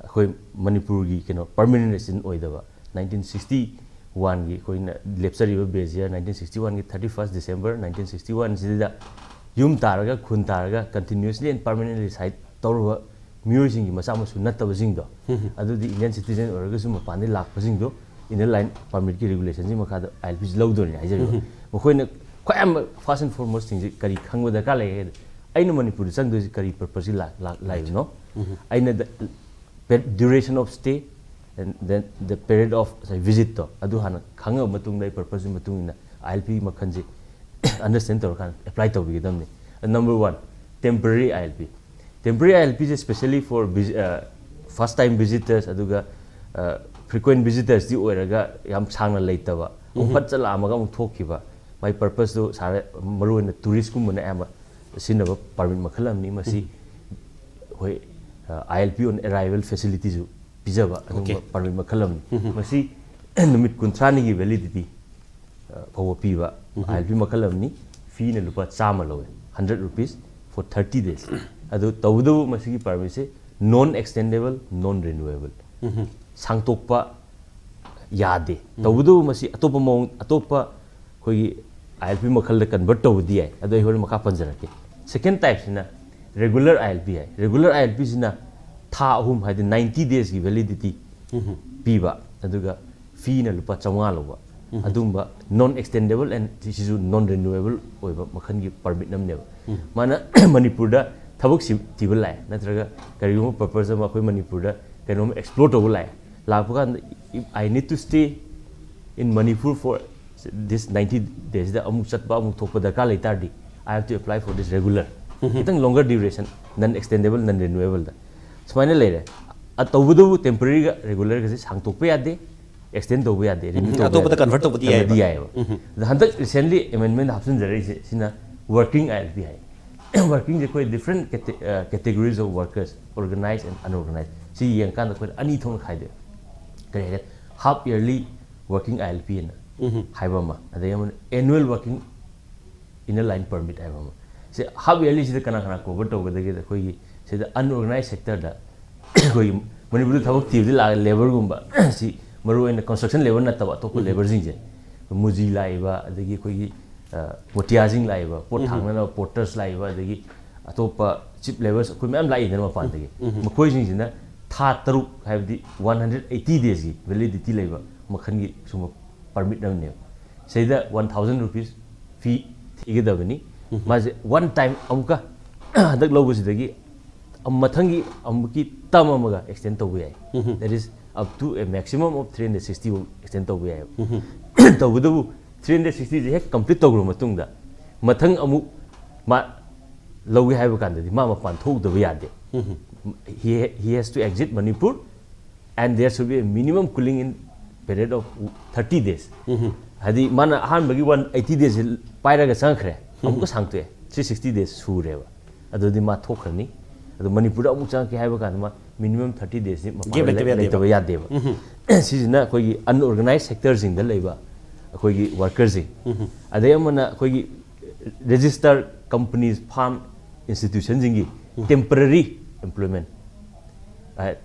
ꯑꯩꯈꯣꯏ ꯃꯅꯤꯄꯨꯔꯒꯤ ꯀꯩꯅꯣ ꯄꯔꯃꯅꯦꯟ ꯔꯦꯁꯤꯗꯦꯟ ꯑꯣꯏꯗꯕ, ꯅꯥꯏꯟꯇꯤꯟ ꯁꯤꯛꯁꯇꯤ ꯋꯥꯟꯒꯤ ꯑꯩꯈꯣꯏꯅ ꯂꯦꯞꯆꯔꯤꯕ ꯕꯦꯁ ꯏꯌꯥꯔ ꯅꯥꯏꯟꯇꯤꯟ ꯁꯤꯛꯁꯇꯤ ꯋꯥꯟꯒꯤ thirty first December nineteen sixty ꯋꯥꯟꯁꯤꯗ ꯌꯨꯝ ꯇꯥꯔꯒ, ꯈꯨꯟ ꯇꯥꯔꯒ, ꯀꯟꯇꯤꯅ꯭ꯌꯨꯁꯂꯤ ꯑꯦꯟ ꯄꯔꯃꯅꯦꯟꯂꯤ ꯔꯤꯁꯥꯏꯠ ꯇꯧꯔꯨꯕ ꯃꯤꯑꯣꯏꯁꯤꯡꯒꯤ ꯃꯆꯥ ꯃꯁꯨ ꯅꯠꯇꯕꯁꯤꯡꯗꯣ, ꯑꯗꯨꯗꯤ ꯏꯟꯗꯤꯌꯟ ꯁꯤꯇꯤꯖꯦꯟ ꯑꯣꯏꯔꯒꯁꯨ ꯃꯄꯥꯟꯗꯒꯤ ꯂꯥꯛꯄꯁꯤꯡꯗꯣ ꯏꯟꯅꯔ ꯂꯥꯏꯟ ꯄꯔꯃꯤꯠꯀꯤ ꯔꯤꯒꯨꯂꯦꯁꯟꯁꯤ ꯃꯈꯥꯗ ꯑꯥꯏ ꯑꯦꯜ ꯄꯤꯁꯤ ꯂꯧꯗꯣꯏꯅꯤ ꯍꯥꯏꯖꯔꯤꯕ꯫ ꯃꯈꯣꯏꯅ ꯈ꯭ꯋꯥꯏ ꯑꯌꯥꯝꯕ ꯐꯥꯔꯁ ꯑꯦꯟ ꯐꯣꯔꯃꯣꯁ ꯊꯤꯡꯁꯤ ꯀꯔꯤ ꯈꯪꯕ ꯗꯔꯀꯥꯔ ꯂꯩ ꯍꯥꯏꯗꯤ, ꯑꯩꯅ ꯃꯅꯤꯄꯨꯔꯗ ꯆꯪꯗꯣꯏꯁꯤ ꯀꯔꯤ ꯄꯔꯄꯁꯀꯤ ꯂꯥꯛ-, ꯂꯥꯛ-, ꯂꯥꯛꯏꯕꯅꯣ? ꯑꯩꯅ ꯗ-, ꯄꯦ-, duration of stay and then the period of, ꯉꯁꯥꯏ, ꯚꯤꯖꯤꯠꯇꯣ ꯑꯗꯨ ꯍꯥꯟꯅ ꯈꯪꯉꯕ ꯃꯇꯨꯡꯗ ꯑꯩ ꯄꯔꯄꯁꯀꯤ ꯃꯇꯨꯡ ꯏꯟꯅ ꯑꯥꯏ ꯑꯦꯜ ꯄꯤ ꯃꯈꯜꯁꯤ ꯑꯟꯗꯔꯁ꯭ꯇꯦꯟ ꯇꯧꯔꯀꯥꯟꯗ ꯑꯦꯄ꯭ꯂꯥꯏ ꯇꯧꯕꯤꯒꯗꯕꯅꯤ꯫ Number one, temporary I L P. Temporary ILP say specially for first time visitors ꯑꯗꯨꯒ frequent visitors ꯇꯤ ꯑꯣꯏꯔꯒ ꯌꯥꯝ ꯁꯥꯡꯅ ꯂꯩꯇꯕ, ꯑꯃꯨꯛ ꯐꯠ ꯆꯠꯂꯛꯑꯝꯃꯒ ꯑꯃꯨꯛ ꯊꯣꯛꯈꯤꯕ, ꯃꯥꯏ purpose ꯇꯣ ꯁꯥꯔ, ꯃꯔꯨꯑꯣꯏꯅ tourist ꯀꯨꯝꯕꯅ ꯑꯌꯥꯝꯕ ꯁꯤꯖꯤꯟꯅꯕ permit ꯃꯈꯜ ꯑꯃꯅꯤ꯫ ꯃꯁꯤ ꯑꯩꯈꯣꯏ ILP on arrival facility ꯁꯨ ꯄꯤꯖꯕ ꯑꯗꯨꯒꯨꯝꯕ permit ꯃꯈꯜ ꯑꯃꯅꯤ꯫ ꯃꯁꯤ ꯅꯨꯃꯤꯠ ꯀꯨꯟꯊ꯭ꯔꯥꯅꯤꯒꯤ validity ꯐꯥꯎꯕ ꯄꯤꯕ ILP ꯃꯈꯜ ꯑꯃꯅꯤ꯫ Fee ꯅ ꯂꯨꯄꯥ ꯆꯥꯝꯃ ꯂꯧꯋꯦ, hundred rupees for thirty days꯫ ꯑꯗꯨ ꯇꯧꯕꯇꯕꯨ ꯃꯁꯤꯒꯤ permit ꯁꯦ non extendable, non renewable, ꯁꯥꯡꯇꯣꯛꯄ ꯌꯥꯗꯦ꯫ ꯇꯧꯕꯇꯕꯨ ꯃꯁꯤ ꯑꯇꯣꯞꯄ ꯃꯑꯣꯡ, ꯑꯇꯣꯞꯄ ꯑꯩꯈꯣꯏꯒꯤ ILP ꯃꯈꯜꯗ convert ꯇꯧꯕꯗꯤ ꯌꯥꯏ, ꯑꯗꯣ ꯑꯩ ꯍꯣꯔꯦꯟ ꯃꯈꯥ ꯄꯟꯖꯔꯛꯀꯦ꯫ Second type ꯁꯤꯅ regular ILP ꯍꯥꯏ꯫ Regular ILP ꯁꯤꯅ ꯊꯥ ꯑꯍꯨꯝ, ꯍꯥꯏꯗꯤ ninety days ꯀꯤ validity ꯄꯤꯕ, ꯑꯗꯨꯒ fee ꯅ ꯂꯨꯄꯥ ꯆꯥꯝꯃꯉꯥ ꯂꯧꯕ, ꯑꯗꯨꯒꯨꯝꯕ non extendable and ꯁꯤꯁꯨ non renewable ꯑꯣꯏꯕ ꯃꯈꯜꯒꯤ permit ꯑꯃꯅꯦꯕ꯫ ꯃꯥꯅ ꯃꯅꯤꯄꯨꯔꯗ ꯊꯕꯛ ꯁꯤ-, ꯊꯤꯕ ꯂꯥꯛꯑꯦ, ꯅꯠꯇ꯭ꯔꯒ ꯀꯔꯤꯒꯨꯝꯕ purpose ꯑꯃ ꯑꯩꯈꯣꯏ ꯃꯅꯤꯄꯨꯔꯗ ꯀꯩꯅꯣꯝ explore ꯇꯧꯕ ꯂꯥꯛꯑꯦ, ꯂꯥꯛꯄ ꯀꯥꯟꯗ, "If I need to stay in Manipur for this ninety days ꯁꯤꯗ ꯑꯃꯨꯛ ꯆꯠꯄ ꯑꯃꯨꯛ ꯊꯣꯛꯄ ꯗꯔꯀꯥꯔ ꯂꯩ ꯇꯥꯔꯗꯤ, I have to apply for this regular, ꯈꯤꯇꯪ longer duration, non extendable, non renewable ꯗ ꯁꯨꯃꯥꯏꯅ ꯂꯩꯔꯦ꯫ ꯑ, ꯇꯧꯕꯇꯕꯨ temporary ꯒ regular ꯒꯁꯦ ꯁꯥꯡꯇꯣꯛꯄ ꯌꯥꯗꯦ, extend ꯇꯧꯕ ꯌꯥꯗꯦ, renew ꯇꯧꯕ ꯑꯇꯣꯞꯄꯗ ꯌꯥꯗꯦ꯫ Convert ꯇꯧꯕꯗꯤ ꯌꯥꯏꯑꯕ꯫ ꯑꯗꯨꯗꯤ ꯌꯥꯏꯑꯕ꯫ ꯑꯗ ꯍꯟꯗꯛ recently amendment ꯍꯥꯞꯆꯤꯟꯖꯔꯛꯏꯁꯦ ꯁꯤꯅ working ILP ꯍꯥꯏ꯫ Working ꯁꯦ ꯑꯩꯈꯣꯏ different cate-, ꯑ, categories of workers, organized and unorganized, ꯁꯤ ꯌꯦꯡꯉꯀꯥꯟꯗ ꯑꯩꯈꯣꯏꯅ ꯑꯅꯤ ꯊꯣꯛꯅ ꯈꯥꯏꯗꯣꯛꯑꯦ꯫ ꯀꯔꯤ ꯍꯥꯏꯒꯦ? Half yearly working ILP ꯑꯅ ꯍꯥꯏꯕ ꯑꯃ, ꯑꯗꯩ ꯑꯃꯅ annual working inner line permit ꯍꯥꯏꯕ ꯑꯃ꯫ ꯁꯤ half yearly ꯁꯤꯗ ꯀꯅꯥ ꯀꯅꯥ cover ꯇꯧꯒꯗꯒꯦꯗ, ꯑꯩꯈꯣꯏꯒꯤ ꯁꯤꯗ unorganized sector ꯗ ꯑꯩꯈꯣꯏꯒꯤ ꯃꯅꯤꯄꯨꯔꯗ ꯊꯕꯛ ꯊꯤꯕꯗ ꯂꯥꯛꯑꯒ labour ꯒꯨꯝꯕ, ꯁꯤ ꯃꯔꯨꯑꯣꯏꯅ construction labour ꯅꯠꯇꯕ ꯑꯇꯣꯞꯄ labour ꯁꯤꯡꯁꯦ, ꯃꯨꯖꯤ ꯂꯥꯛꯏꯕ, ꯑꯗꯒꯤ ꯑꯩꯈꯣꯏꯒꯤ, ꯑ, ꯄꯣꯇꯤꯌꯥꯁꯤꯡ ꯂꯥꯛꯏꯕ, ꯄꯣꯠ ꯊꯥꯡꯅꯅꯕ porters ꯂꯥꯛꯏꯕ, ꯑꯗꯒꯤ ꯑꯇꯣꯞꯄ cheap labours ꯑꯩꯈꯣꯏ ꯃꯌꯥꯝ ꯂꯥꯛꯏꯗꯅ ꯃꯄꯥꯟꯗꯒꯤ, ꯃꯈꯣꯏꯁꯤꯡꯁꯤꯅ ꯊꯥ ꯇꯔꯨꯛ, ꯍꯥꯏꯕꯗꯤ one hundred eighty days ꯀꯤ validity ꯂꯩꯕ ꯃꯈꯜꯒꯤ ꯁꯨꯝꯕ permit ꯑꯃꯅꯦꯕ꯫ ꯁꯤꯗ one thousand rupees fee ꯊꯤꯒꯗꯕꯅꯤ꯫ ꯃꯥꯁꯦ one time ꯑꯃꯨꯛꯀ ꯍꯟꯗꯛ ꯂꯧꯕꯁꯤꯗꯒꯤ ꯃꯊꯪꯒꯤ ꯑꯃꯨꯛꯀꯤ term ꯑꯃꯒ extend ꯇꯧꯕ ꯌꯥꯏ꯫ That is up to a maximum of three hundred sixty ꯐꯥꯎ extend ꯇꯧꯕ ꯌꯥꯏꯑꯕ꯫ ꯇꯧꯕꯇꯕꯨ three hundred sixty ꯁꯦ ꯍꯦꯛ complete ꯇꯧꯈ꯭ꯔꯕ ꯃꯇꯨꯡꯗ ꯃꯊꯪ ꯑꯃꯨꯛ ꯃꯥ ꯂꯧꯒꯦ ꯍꯥꯏꯕ ꯀꯥꯟꯗꯗꯤ ꯃꯥ ꯃꯄꯥꯟ ꯊꯣꯛꯇꯕ ꯌꯥꯗꯦ꯫ He, he has to exit Manipur and there should be a minimum cooling in period of thirty days. ꯍꯥꯏꯗꯤ ꯃꯥꯅ ꯑꯍꯥꯟꯕꯒꯤ ꯋꯥꯟ ꯑꯩꯠꯇꯤ ꯗꯦꯁꯁꯦ ꯄꯥꯏꯔꯒ ꯆꯪꯈ꯭ꯔꯦ, ꯑꯃꯨꯛꯀ ꯁꯥꯡꯇꯣꯛꯑꯦ, ꯊ꯭ꯔꯤ ꯁꯤꯛꯁꯇꯤ ꯗꯦꯁ ꯁꯨꯔꯦꯕ꯫ ꯑꯗꯨꯗꯤ ꯃꯥ ꯊꯣꯛꯈ꯭ꯔꯅꯤ꯫ ꯑꯗꯣ ꯃꯅꯤꯄꯨꯔꯗ ꯑꯃꯨꯛ ꯆꯪꯉꯛꯀꯦ ꯍꯥꯏꯕ ꯀꯥꯟꯗ ꯃꯥ ꯃꯤꯅꯤꯃꯝ ꯊꯥꯔꯇꯤ ꯗꯦꯁꯁꯤ ꯃꯄꯥꯟꯗ ꯒꯦꯞ ꯂꯩꯇꯕ ꯂꯩ- ꯌꯥꯗꯦꯕ꯫ ꯂꯩꯇꯕ ꯌꯥꯗꯦꯕ꯫ ꯁꯤꯁꯤꯅ ꯑꯩꯈꯣꯏꯒꯤ ꯑꯟꯑꯣꯔꯒꯅꯥꯏꯁ ꯁꯦꯛꯇꯔꯁꯤꯡꯗ ꯂꯩꯕ ꯑꯩꯈꯣꯏꯒꯤ ꯋꯥꯔꯀꯔꯁꯤꯡ, ꯑꯗꯩ ꯑꯃꯅ ꯑꯩꯈꯣꯏꯒꯤ registered companies, firm, institutionꯁꯤꯡꯒꯤ temporary employment,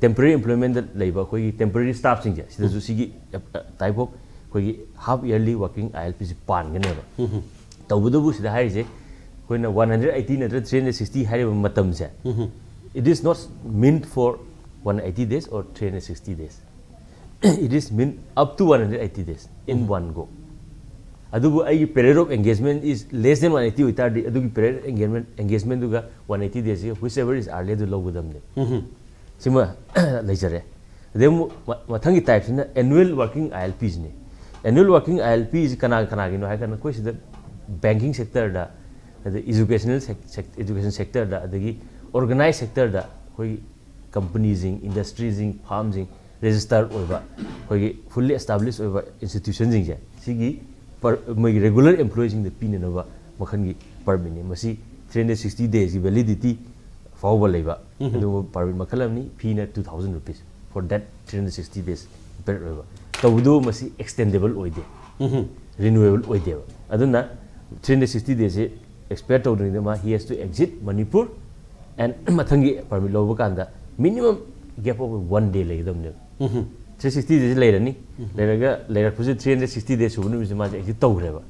temporary employmentꯇ ꯂꯩꯕ ꯑꯩꯈꯣꯏꯒꯤ temporary staffꯁꯤꯡꯁꯦ, ꯁꯤꯗꯁꯨ ꯁꯤꯒꯤ type of ꯑꯩꯈꯣꯏꯒꯤ half yearly working ILPꯁꯤ ꯄꯥꯟꯒꯅꯦꯕ꯫ ꯇꯧꯕꯇꯕꯨ ꯁꯤꯗ ꯍꯥꯏꯔꯤꯁꯦ ꯑꯩꯈꯣꯏꯅ ꯋꯥꯟ ꯍꯟꯗ꯭ꯔꯦꯠ ꯑꯩꯠꯇꯤ ꯅꯠꯇ꯭ꯔꯒ ꯊ꯭ꯔꯤ ꯍꯟꯗ꯭ꯔꯦꯠ ꯁꯤꯛꯁꯇꯤ ꯍꯥꯏꯔꯤꯕ ꯃꯇꯝꯁꯦ, it is not meant for one eighty days or three hundred sixty days. It is meant up to one hundred eighty days in one go. ꯑꯗꯨꯕꯨ ꯑꯩꯒꯤ period of engagement is less than one eighty ꯑꯣꯏꯇꯥꯔꯗꯤ, ꯑꯗꯨꯒꯤ period of engagement, engagementꯗꯨꯒ one eighty daysꯁꯤꯒ whichever is earlier ꯑꯗꯨ ꯂꯧꯒꯗꯕꯅꯦ꯫ ꯁꯤꯃ ꯂꯩꯖꯔꯦ꯫ ꯑꯗꯩ ꯑꯃꯨꯛ ꯃ- ꯃꯊꯪꯒꯤ typeꯁꯤꯅ annual working ILPꯁꯤꯅꯦ꯫ Annual working ILPꯁꯤ ꯀꯅꯥ ꯀꯅꯥꯒꯤꯅꯣ ꯍꯥꯏ ꯀꯥꯟꯗ, ꯑꯩꯈꯣꯏ ꯁꯤꯗ banking sectorꯗ, ꯑꯗꯩ educational sec- sec- education sectorꯗ, ꯑꯗꯒꯤ organized sectorꯗ ꯑꯩꯈꯣꯏꯒꯤ companyꯁꯤꯡ, industryꯁꯤꯡ, firmꯁꯤꯡ, registered ꯑꯣꯏꯕ, ꯑꯩꯈꯣꯏꯒꯤ fully established ꯑꯣꯏꯕ institutionꯁꯤꯡꯁꯦ, ꯁꯤꯒꯤ per- ꯃꯣꯏꯒꯤ regular employeeꯁꯤꯡꯗ ꯄꯤꯅꯅꯕ ꯃꯈꯜꯒꯤ permitꯅꯤ꯫ ꯃꯁꯤ three hundred sixty daysꯀꯤ validity ꯐꯥꯎꯕ ꯂꯩꯕ ꯑꯗꯨꯒꯨꯝꯕ permit ꯃꯈꯜ ꯑꯃꯅꯤ꯫ Feeꯅ two thousand rupees for that three hundred sixty days period ꯑꯣꯏꯕ꯫ ꯇꯧꯕꯗꯨ ꯃꯁꯤ extendable ꯑꯣꯏꯗꯦ, renewable ꯑꯣꯏꯗꯦꯕ꯫ ꯑꯗꯨꯅ three hundred sixty daysꯁꯤ expire ꯇꯧꯗ꯭ꯔꯤꯉꯩꯗ ꯃꯥ he has to exit Manipur and ꯃꯊꯪꯒꯤ permit ꯂꯧꯕ ꯀꯥꯟꯗ minimum gap of one day ꯂꯩꯒꯗꯕꯅꯦꯕ꯫ Three sixty days ꯂꯩꯔꯅꯤ꯫ ꯂꯩꯔꯒ, ꯂꯩꯔꯛꯄꯁꯦ three hundred sixty days ꯁꯨꯕ ꯅꯨꯃꯤꯠꯁꯦ ꯃꯥꯁꯦ exit ꯇꯧꯈ꯭ꯔꯦꯕ꯫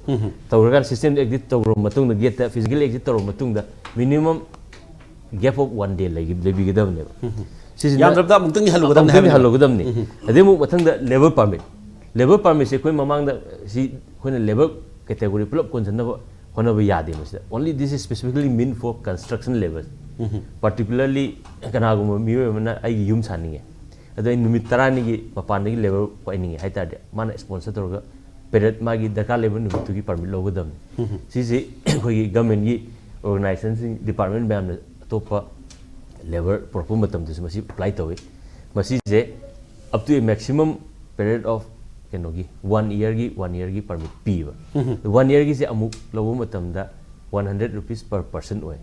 ꯇꯧꯔꯀꯥꯟꯗ systemꯗ exit ꯇꯧꯔꯕ ꯃꯇꯨꯡꯗ, gateꯇ physically exit ꯇꯧꯔꯕ ꯃꯇꯨꯡꯗ, minimum gap of one day ꯂꯩꯒ- ꯂꯩꯕꯤꯒꯗꯕꯅꯦꯕ꯫ ꯁꯤꯁꯤꯅ ꯌꯥꯝꯗ꯭ꯔꯕꯗ ꯑꯃꯨꯛꯇꯪꯗꯤ ꯍꯜꯂꯨꯒꯗꯕꯅꯦ ꯑꯃꯨꯛꯇꯪꯗꯤ ꯍꯥꯏꯕꯅꯦꯕ꯫ ꯍꯜꯂꯨꯒꯗꯕꯅꯤ꯫ ꯑꯗꯩ ꯑꯃꯨꯛ ꯃꯊꯪꯗ labour permit꯫ Labour permitꯁꯦ ꯑꯩꯈꯣꯏ ꯃꯃꯥꯡꯗ ꯁꯤ ꯑꯩꯈꯣꯏꯅ labour category ꯄꯨꯂꯞ ꯀꯣꯟꯁꯤꯟꯅꯕ ꯍꯣꯠꯅꯕ ꯌꯥꯗꯦ ꯃꯁꯤꯗ꯫ Only this is specifically meant for construction labour꯫ Particularly ꯀꯅꯥꯒꯨꯝꯕ ꯃꯤꯑꯣꯏ ꯑꯃꯅ ꯑꯩꯒꯤ ꯌꯨꯝ ꯁꯥꯅꯤꯡꯉꯦ, ꯑꯗꯣ ꯑꯩ ꯅꯨꯃꯤꯠ ꯇꯔꯥꯅꯤꯒꯤ ꯃꯄꯥꯟꯗꯒꯤ labour ꯄꯥꯏꯅꯤꯡꯉꯦ ꯍꯥꯏ ꯇꯥꯔꯗꯤ, ꯃꯥꯅ sponsor ꯇꯧꯔꯒ period ꯃꯥꯒꯤ ꯗꯔꯀꯥꯔ ꯂꯩꯕ ꯅꯨꯃꯤꯠꯇꯨꯒꯤ permit ꯂꯧꯒꯗꯕꯅꯤ꯫ ꯁꯤꯁꯤ ꯑꯩꯈꯣꯏꯒꯤ governmentꯀꯤ ꯑꯣꯔꯒꯅꯥꯏꯖꯦꯁꯟꯁꯤꯡ, ꯗꯤꯄꯥꯔꯠꯃꯦꯟ ꯃꯌꯥꯝꯅ ꯑꯇꯣꯞꯄ ꯂꯦꯕꯔ ꯄꯨꯔꯛꯄ ꯃꯇꯝꯗꯁꯨ ꯃꯁꯤ ꯑꯦꯄ꯭ꯂꯥꯏ ꯇꯧꯏ꯫ ꯃꯁꯤꯁꯦ up to a maximum period of ꯀꯩꯅꯣꯒꯤ ꯋꯥꯟ ꯏꯌꯔꯒꯤ, ꯋꯥꯟ ꯏꯌꯔꯒꯤ ꯄꯔꯃꯤꯠ ꯄꯤꯕ꯫ ꯋꯥꯟ ꯏꯌꯔꯒꯤꯁꯦ ꯑꯃꯨꯛ ꯂꯧꯕ ꯃꯇꯝꯗ one hundred rupees per person ꯑꯣꯏ꯫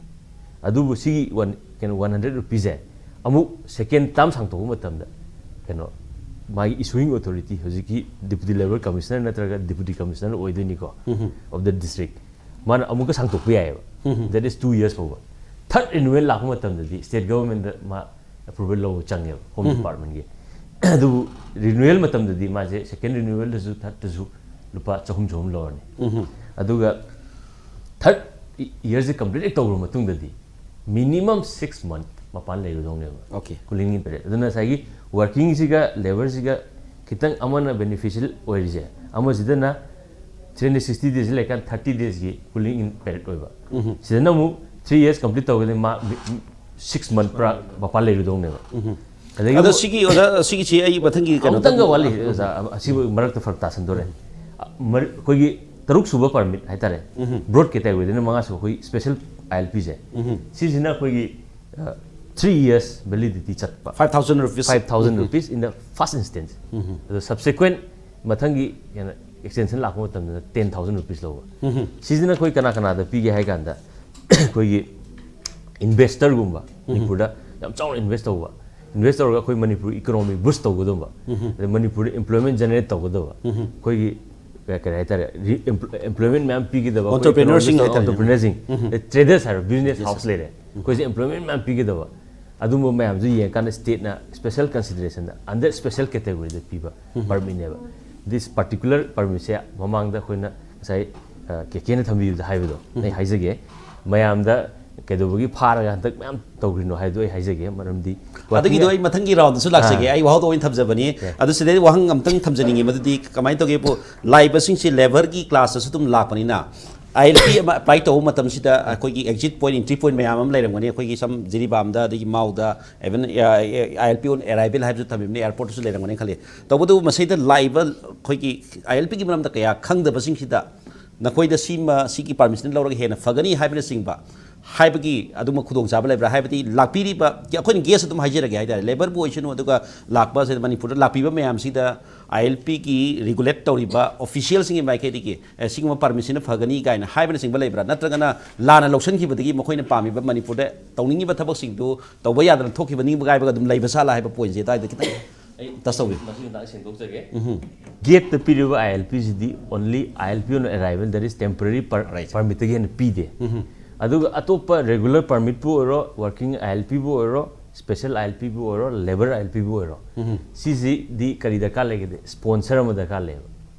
ꯑꯗꯨꯕꯨ ꯁꯤꯒꯤ ꯋꯥꯟ, ꯀꯩꯅꯣ, ꯋꯥꯟ ꯍꯟꯗ꯭ꯔꯦꯠ ꯔꯨꯄꯤꯁꯦ ꯑꯃꯨꯛ ꯁꯦꯀꯦꯟ ꯇꯥꯔꯝ ꯁꯥꯡꯗꯣꯛꯄ ꯃꯇꯝꯗ, ꯀꯩꯅꯣ, ꯃꯥꯒꯤ ꯏꯁꯨꯋꯤꯡ ꯑꯣꯊꯣꯔꯤꯇꯤ, ꯍꯧꯖꯤꯛꯀꯤ ꯗꯤꯄꯨꯇꯤ ꯂꯦꯕꯔ ꯀꯃꯤꯁꯅꯔ ꯅꯠꯇ꯭ꯔꯒ ꯗꯤꯄꯨꯇꯤ ꯀꯃꯤꯁꯅꯔ ꯑꯣꯏꯗꯣꯏꯅꯤꯀꯣ, ꯑꯣꯐ ꯗ ꯗꯤꯁꯇ꯭ꯔꯤꯛ, ꯃꯥꯅ ꯑꯃꯨꯛꯀ ꯁꯥꯡꯗꯣꯛꯄ ꯌꯥꯏꯑꯕ꯫ That is two years ꯐꯥꯎꯕ꯫ ꯊꯥꯔꯠ ꯔꯤꯅꯨꯋꯦꯜ ꯂꯥꯛꯄ ꯃꯇꯝꯗꯗꯤ ꯁ꯭ꯇꯦꯠ ꯒꯚꯔꯟꯃꯦꯟꯗ ꯃꯥ ꯑꯦꯄ꯭ꯔꯨꯚꯦꯜ ꯂꯧꯕ ꯆꯪꯉꯦꯕ, ꯍꯣꯝ ꯗꯤꯄꯥꯔꯠꯃꯦꯟꯒꯤ꯫ ꯑꯗꯨꯕꯨ ꯔꯤꯅꯨꯋꯦꯜ ꯃꯇꯝꯗꯗꯤ ꯃꯥꯁꯦ ꯁꯦꯀꯦꯟ ꯔꯤꯅꯨꯋꯦꯜꯗꯁꯨ, ꯊꯥꯔꯠꯇꯁꯨ ꯂꯨꯄꯥ ꯆꯍꯨꯝ ꯆꯍꯨꯝ ꯂꯧꯔꯅꯤ꯫ ꯑꯗꯨꯒ ꯊꯥꯔꯠ ꯏꯌꯔꯁꯦ ꯀꯝꯄ꯭ꯂꯤꯠ ꯍꯦꯛ ꯇꯧꯈ꯭ꯔ ꯃꯇꯨꯡꯗꯗꯤ ꯃꯤꯅꯤꯃꯝ ꯁꯤꯛꯁ ꯃꯟꯊ ꯃꯄꯥꯟ ꯂꯩꯔꯨꯗꯧꯅꯦꯕ꯫ Okay. ꯀꯨꯂꯤꯡ ꯏꯟ ꯄꯦꯔꯦꯠ꯫ ꯑꯗꯨꯅ ꯉꯁꯥꯏꯒꯤ ꯋꯥꯔꯀꯤꯡꯁꯤꯒ ꯂꯦꯕꯔꯁꯤꯒ ꯈꯤꯇꯪ ꯑꯃꯅ ꯕꯦꯅꯤꯐꯤꯁꯤꯌꯦꯜ ꯑꯣꯏꯔꯤꯁꯦ, ꯑꯃꯁꯤꯗꯅ ꯊ꯭ꯔꯤ ꯍꯟꯗ꯭ꯔꯦꯠ ꯁꯤꯛꯁꯇꯤ ꯗꯦꯖ ꯂꯩꯔꯀꯥꯟꯗ ꯊꯥꯔꯇꯤ ꯗꯦꯖꯀꯤ ꯀꯨꯂꯤꯡ ꯏꯟ ꯄꯦꯔꯦꯠ ꯑꯣꯏꯕ꯫ ꯁꯤꯗꯅ ꯑꯃꯨꯛ ꯊ꯭ꯔꯤ ꯏꯌꯔꯁ ꯀꯝꯄ꯭ꯂꯤꯠ ꯇꯧꯔꯒꯗꯤ ꯃꯥ ꯁꯤꯛꯁ ꯃꯟꯊ ꯄꯨꯔꯥ ꯃꯄꯥꯟ ꯂꯩꯔꯨꯗꯧꯅꯦꯕ꯫ ꯑꯗꯒꯤ ꯑꯗꯣ ꯑꯃꯨꯛ ꯁꯤꯒꯤ ꯑꯣꯖꯥ, ꯁꯤꯒꯤꯁꯤ ꯑꯩ ꯃꯊꯪꯒꯤ ꯀꯩꯅꯣ ꯑꯃꯨꯛꯇꯪꯒ ꯋꯥꯠꯂꯤ ꯑꯣꯖꯥ, ꯑꯁꯤꯕꯨ ꯃꯔꯛꯇ ꯐꯔꯛ ꯇꯥꯁꯟꯗꯣꯔꯦ꯫ ꯃꯔ-, ꯑꯩꯈꯣꯏꯒꯤ ꯇꯔꯨꯛ ꯁꯨꯕ ꯄꯔꯃꯤꯠ ꯍꯥꯏꯇꯥꯔꯦ, ꯕ꯭ꯔꯣꯗ ꯀꯦꯇꯦꯒꯣꯔꯤꯗꯅ ꯃꯉꯥ ꯁꯨꯕ ꯑꯩꯈꯣꯏ ꯁ꯭ꯄꯦꯁꯦꯜ ꯑꯥꯏ ꯑꯦꯜ ꯄꯤꯁꯦ, ꯁꯤꯁꯤꯅ ꯑꯩꯈꯣꯏꯒꯤ ꯊ꯭ꯔꯤ ꯏꯌꯔꯁ ꯚꯦꯂꯤꯗꯤꯇꯤ ꯆꯠꯄ꯫ Five thousand rupees. Five thousand rupees in the first instance. ꯑꯗꯣ ꯁꯕꯁꯤꯀ꯭ꯋꯦꯟ ꯃꯊꯪꯒꯤ ꯀꯩꯅꯣ ꯑꯦꯛꯁꯇꯦꯟꯁꯟ ꯂꯥꯛꯄ ꯃꯇꯝꯗ ꯇꯦꯟ ꯊꯥꯎꯖꯟ ꯔꯨꯄꯤꯁ ꯂꯧꯕ꯫ ꯁꯤꯁꯤꯅ ꯑꯩꯈꯣꯏ ꯀꯅꯥ ꯀꯅꯥꯗ ꯄꯤꯒꯦ ꯍꯥꯏ ꯀꯥꯟꯗ, ꯑꯩꯈꯣꯏꯒꯤ ꯏꯟꯚꯦꯁꯇꯔꯒꯨꯝꯕ, ꯃꯅꯤꯄꯨꯔꯗ ꯌꯥꯝ ꯆꯥꯎꯅ ꯏꯟꯚꯦꯁ ꯇꯧꯕ, ꯏꯟꯚꯦꯁ ꯇꯧꯔꯒ ꯑꯩꯈꯣꯏ ꯃꯅꯤꯄꯨꯔ ꯏꯀꯣꯅꯣꯃꯤ ꯕꯨꯁ ꯇꯧꯒꯗꯧꯕ, ꯑꯗꯩ ꯃꯅꯤꯄꯨꯔꯗ ꯑꯦꯝꯄ꯭ꯂꯣꯏꯃꯦꯟ ꯖꯦꯅꯦꯔꯦꯠ ꯇꯧꯒꯗꯕ, ꯑꯩꯈꯣꯏꯒꯤ ꯀ-, ꯀꯔꯤ ꯍꯥꯏꯇꯥꯔꯦ, ꯔꯤ-, ꯑꯦꯝꯄ꯭ꯂꯣꯏꯃꯦꯟ ꯃꯌꯥꯝ ꯄꯤꯒꯗꯕ, ꯑꯩꯈꯣꯏ Entrepreneurꯁꯤꯡ ꯏꯀꯣꯅꯣꯃꯤꯁꯤꯗ ꯍꯥꯏꯇꯥꯔꯦꯅꯦ꯫ ꯑꯣꯟꯇꯔꯄ꯭ꯔꯤꯅꯔꯁꯤꯡ, ꯑꯗꯩ ꯇ꯭ꯔꯦꯗꯔꯁ ꯍꯥꯏꯔꯣ, ꯕꯤꯖꯤꯅꯦꯁ ꯍꯥꯎꯁ ꯂꯩꯔꯦ, ꯑꯩꯈꯣꯏꯁꯦ ꯑꯦꯝꯄ꯭ꯂꯣꯏꯃꯦꯟ ꯃꯌꯥꯝ ꯄꯤꯒꯗꯕ꯫ ꯑꯗꯨꯝꯕ ꯃꯌꯥꯝꯁꯨ ꯌꯦꯡꯉꯀꯥꯟꯗ ꯁ꯭ꯇꯦꯠꯅ ꯁ꯭ꯄꯦꯁꯦꯜ ꯀꯟꯁꯤꯗꯔꯦꯁꯟꯗ ꯑꯟꯗꯔ ꯁ꯭ꯄꯦꯁꯦꯜ ꯀꯦꯇꯦꯒꯣꯔꯤꯗ ꯄꯤꯕ ꯄꯔꯃꯤꯠꯅꯦꯕ꯫ ꯗꯤꯁ ꯄꯥꯔꯇꯤꯀꯨꯂꯔ ꯄꯔꯃꯤꯠꯁꯦ ꯃꯃꯥꯡꯗ ꯑꯩꯈꯣꯏꯅ ꯉꯁꯥꯏ, ꯑ, ꯀꯦ ꯀꯦꯅ ꯊꯝꯕꯤꯕꯗ ꯍꯥꯏꯕꯗꯣ ꯑꯩ ꯍꯥꯏꯖꯒꯦ꯫ ꯃꯌꯥꯝꯗ ꯀꯩꯗꯧꯕꯒꯤ ꯐꯥꯔꯒ ꯍꯟꯗꯛ ꯃꯌꯥꯝ ꯇꯧꯈ꯭ꯔꯤꯅꯣ ꯍꯥꯏꯕꯗꯣ ꯑꯩ ꯍꯥꯏꯖꯒꯦ꯫ ꯃꯔꯝꯗꯤ ꯑꯗꯨꯒꯤꯗꯣ ꯑꯩ ꯃꯊꯪꯒꯤ ꯔꯥꯎꯟꯗꯁꯨ ꯂꯥꯛꯆꯒꯦ꯫ ꯑꯥ꯫ ꯑꯩ ꯋꯥꯍꯧꯗ ꯑꯣꯏꯅ ꯊꯝꯖꯕꯅꯤ꯫ Yeah. ꯑꯗꯨ ꯁꯤꯗꯩ ꯋꯥꯍꯪ ꯑꯝꯇꯪ ꯊꯝꯖꯅꯤꯡꯉꯤ, ꯃꯗꯨꯗꯤ ꯀꯃꯥꯏꯅ ꯇꯧꯒꯦꯕꯨ, ꯂꯥꯛꯏꯕꯁꯤꯡꯁꯤ ꯂꯦꯕꯔꯒꯤ ꯀ꯭ꯂꯥꯁꯇꯁꯨ ꯑꯗꯨꯝ ꯂꯥꯛꯄꯅꯤꯅ, ꯑꯥꯏ ꯑꯦꯜ ꯄꯤ ꯑꯃ ꯑꯦꯄ꯭ꯂꯥꯏ ꯇꯧꯕ ꯃꯇꯝꯁꯤꯗ ꯑꯩꯈꯣꯏꯒꯤ ꯑꯦꯛꯖꯤꯠ ꯄꯣꯏꯟꯠ, ꯑꯦꯟꯇ꯭ꯔꯤ ꯄꯣꯏꯟꯠ ꯃꯌꯥꯝ ꯑꯃ ꯂꯩꯔꯝꯒꯅꯤ꯫ ꯑꯩꯈꯣꯏꯒꯤ ꯁꯝ ꯖꯤꯔꯤꯕꯥꯝꯗ, ꯑꯗꯒꯤ ꯃꯥꯎꯗ, even ꯑꯥꯏ ꯑꯦꯜ ꯄꯤ ꯑꯣꯟ ꯑꯦꯔꯥꯏꯚꯦꯜ ꯍꯥꯏꯕꯁꯨ ꯊꯝꯃꯤꯕꯅꯤ, ꯑꯦꯌꯥꯔꯄꯣꯔꯠꯇꯁꯨ ꯂꯩꯔꯝꯒꯅꯤ ꯈꯜꯂꯤ꯫ ꯇꯧꯕꯇꯕꯨ ꯃꯁꯤꯗ ꯂꯥꯛꯏꯕ ꯑꯩꯈꯣꯏꯒꯤ ꯑꯥꯏ ꯑꯦꯜ ꯄꯤꯒꯤ ꯃꯔꯝꯗ ꯀꯌꯥ ꯈꯪꯗꯕꯁꯤꯡꯁꯤꯗ ꯅꯈꯣꯏꯗ ꯁꯤꯃ, ꯁꯤꯒꯤ ꯄꯥꯔꯃꯤꯁꯟ ꯂꯧꯔꯒ ꯍꯦꯟꯅ ꯐꯒꯅꯤ ꯍꯥꯏꯕꯅꯆꯤꯡꯕ ꯍꯥꯏꯕꯒꯤ ꯑꯗꯨꯝꯕ ꯈꯨꯗꯣꯡꯆꯥꯕ ꯂꯩꯕ꯭ꯔꯥ? ꯍꯥꯏꯕꯗꯤ ꯂꯥꯛꯄꯤꯔꯤꯕ, ꯑꯩꯈꯣꯏꯅ ꯒꯦꯁ ꯑꯗꯨꯝ ꯍꯥꯏꯖꯔꯒꯦ ꯍꯥꯏꯇꯥꯔꯦ, ꯂꯦꯕꯔꯕꯨ ꯑꯣꯏꯁꯅꯨ, ꯑꯗꯨꯒ ꯂꯥꯛꯄꯁꯦ ꯃꯅꯤꯄꯨꯔꯗ ꯂꯥꯛꯄꯤꯕ ꯃꯌꯥꯝꯁꯤꯗ ꯑꯥꯏ ꯑꯦꯜ ꯄꯤꯒꯤ ꯔꯤꯒꯨꯂꯦꯠ ꯇꯧꯔꯤꯕ ꯑꯣꯐꯤꯁꯤꯌꯦꯜꯁꯤꯡꯒꯤ ꯃꯥꯏꯀꯩꯗꯒꯤ, "ꯑꯦ, ꯁꯤꯒꯨꯝꯕ ꯄꯥꯔꯃꯤꯁꯟꯅ ꯐꯒꯅꯤ" ꯀꯥꯏꯅ ꯍꯥꯏꯕꯅꯆꯤꯡꯕ ꯂꯩꯕ꯭ꯔꯥ? ꯅꯠꯇ꯭ꯔꯒꯅ ꯂꯥꯟꯅ ꯂꯧꯁꯤꯟꯈꯤꯕꯗꯒꯤ ꯃꯈꯣꯏꯅ ꯄꯥꯝꯃꯤꯕ ꯃꯅꯤꯄꯨꯔꯗ ꯇꯧꯅꯤꯡꯉꯤꯕ ꯊꯕꯛꯁꯤꯡꯗꯨ ꯇꯧꯕ ꯌꯥꯗꯅ ꯊꯣꯛꯈꯤꯕ ꯅꯤꯡꯕ ꯀꯥꯏꯕꯒ ꯑꯗꯨꯝ ꯂꯩꯕ ꯁꯥꯠꯂ ꯍꯥꯏꯕ ꯄꯣꯏꯟꯁꯦ ꯑꯗꯨꯋꯥꯏꯗ ꯈꯤꯇꯪ ꯑꯩ touch ꯇꯧꯕꯤꯌꯨ꯫ ꯃꯁꯤ ꯃꯇꯥꯡꯗ ꯁꯦꯡꯗꯣꯛꯆꯒꯦ꯫ ꯎꯝꯍꯨꯝ꯫ ꯒꯦꯠꯇ ꯄꯤꯔꯤꯕ ꯑꯥꯏ L ꯄꯤꯁꯤꯗꯤ only "I L P on arrival", that is temporary per-, Right. Permitꯇꯒꯤ ꯍꯦꯟꯅ ꯄꯤꯗꯦ꯫ ꯎꯝꯍꯨꯝ꯫ ꯑꯗꯨꯒ ꯑꯇꯣꯞꯄ ꯔꯦꯒꯨꯂꯔ ꯄꯔꯃꯤꯠꯄꯨ ꯑꯣꯏꯔꯣ, ꯋꯥꯔꯀꯤꯡ ꯑꯥꯏ ꯑꯦꯜ ꯄꯤꯕꯨ ꯑꯣꯏꯔꯣ, ꯁ꯭ꯄꯦꯁꯦꯜ ꯑꯥꯏ ꯑꯦꯜ ꯄꯤꯕꯨ ꯑꯣꯏꯔꯣ, ꯂꯦꯕꯔ ꯑꯥꯏ ꯑꯦꯜ ꯄꯤꯕꯨ ꯑꯣꯏꯔꯣ, ꯎꯝꯍꯨꯝ꯫ ꯁꯤꯁꯤꯗꯤ ꯀꯔꯤ ꯗꯔꯀꯥꯔ ꯂꯩꯒꯦꯗꯤ, ꯁ꯭ꯄꯣꯟꯁꯔ ꯑꯃ ꯗꯔꯀꯥꯔ ꯂꯩꯌꯦꯕ꯫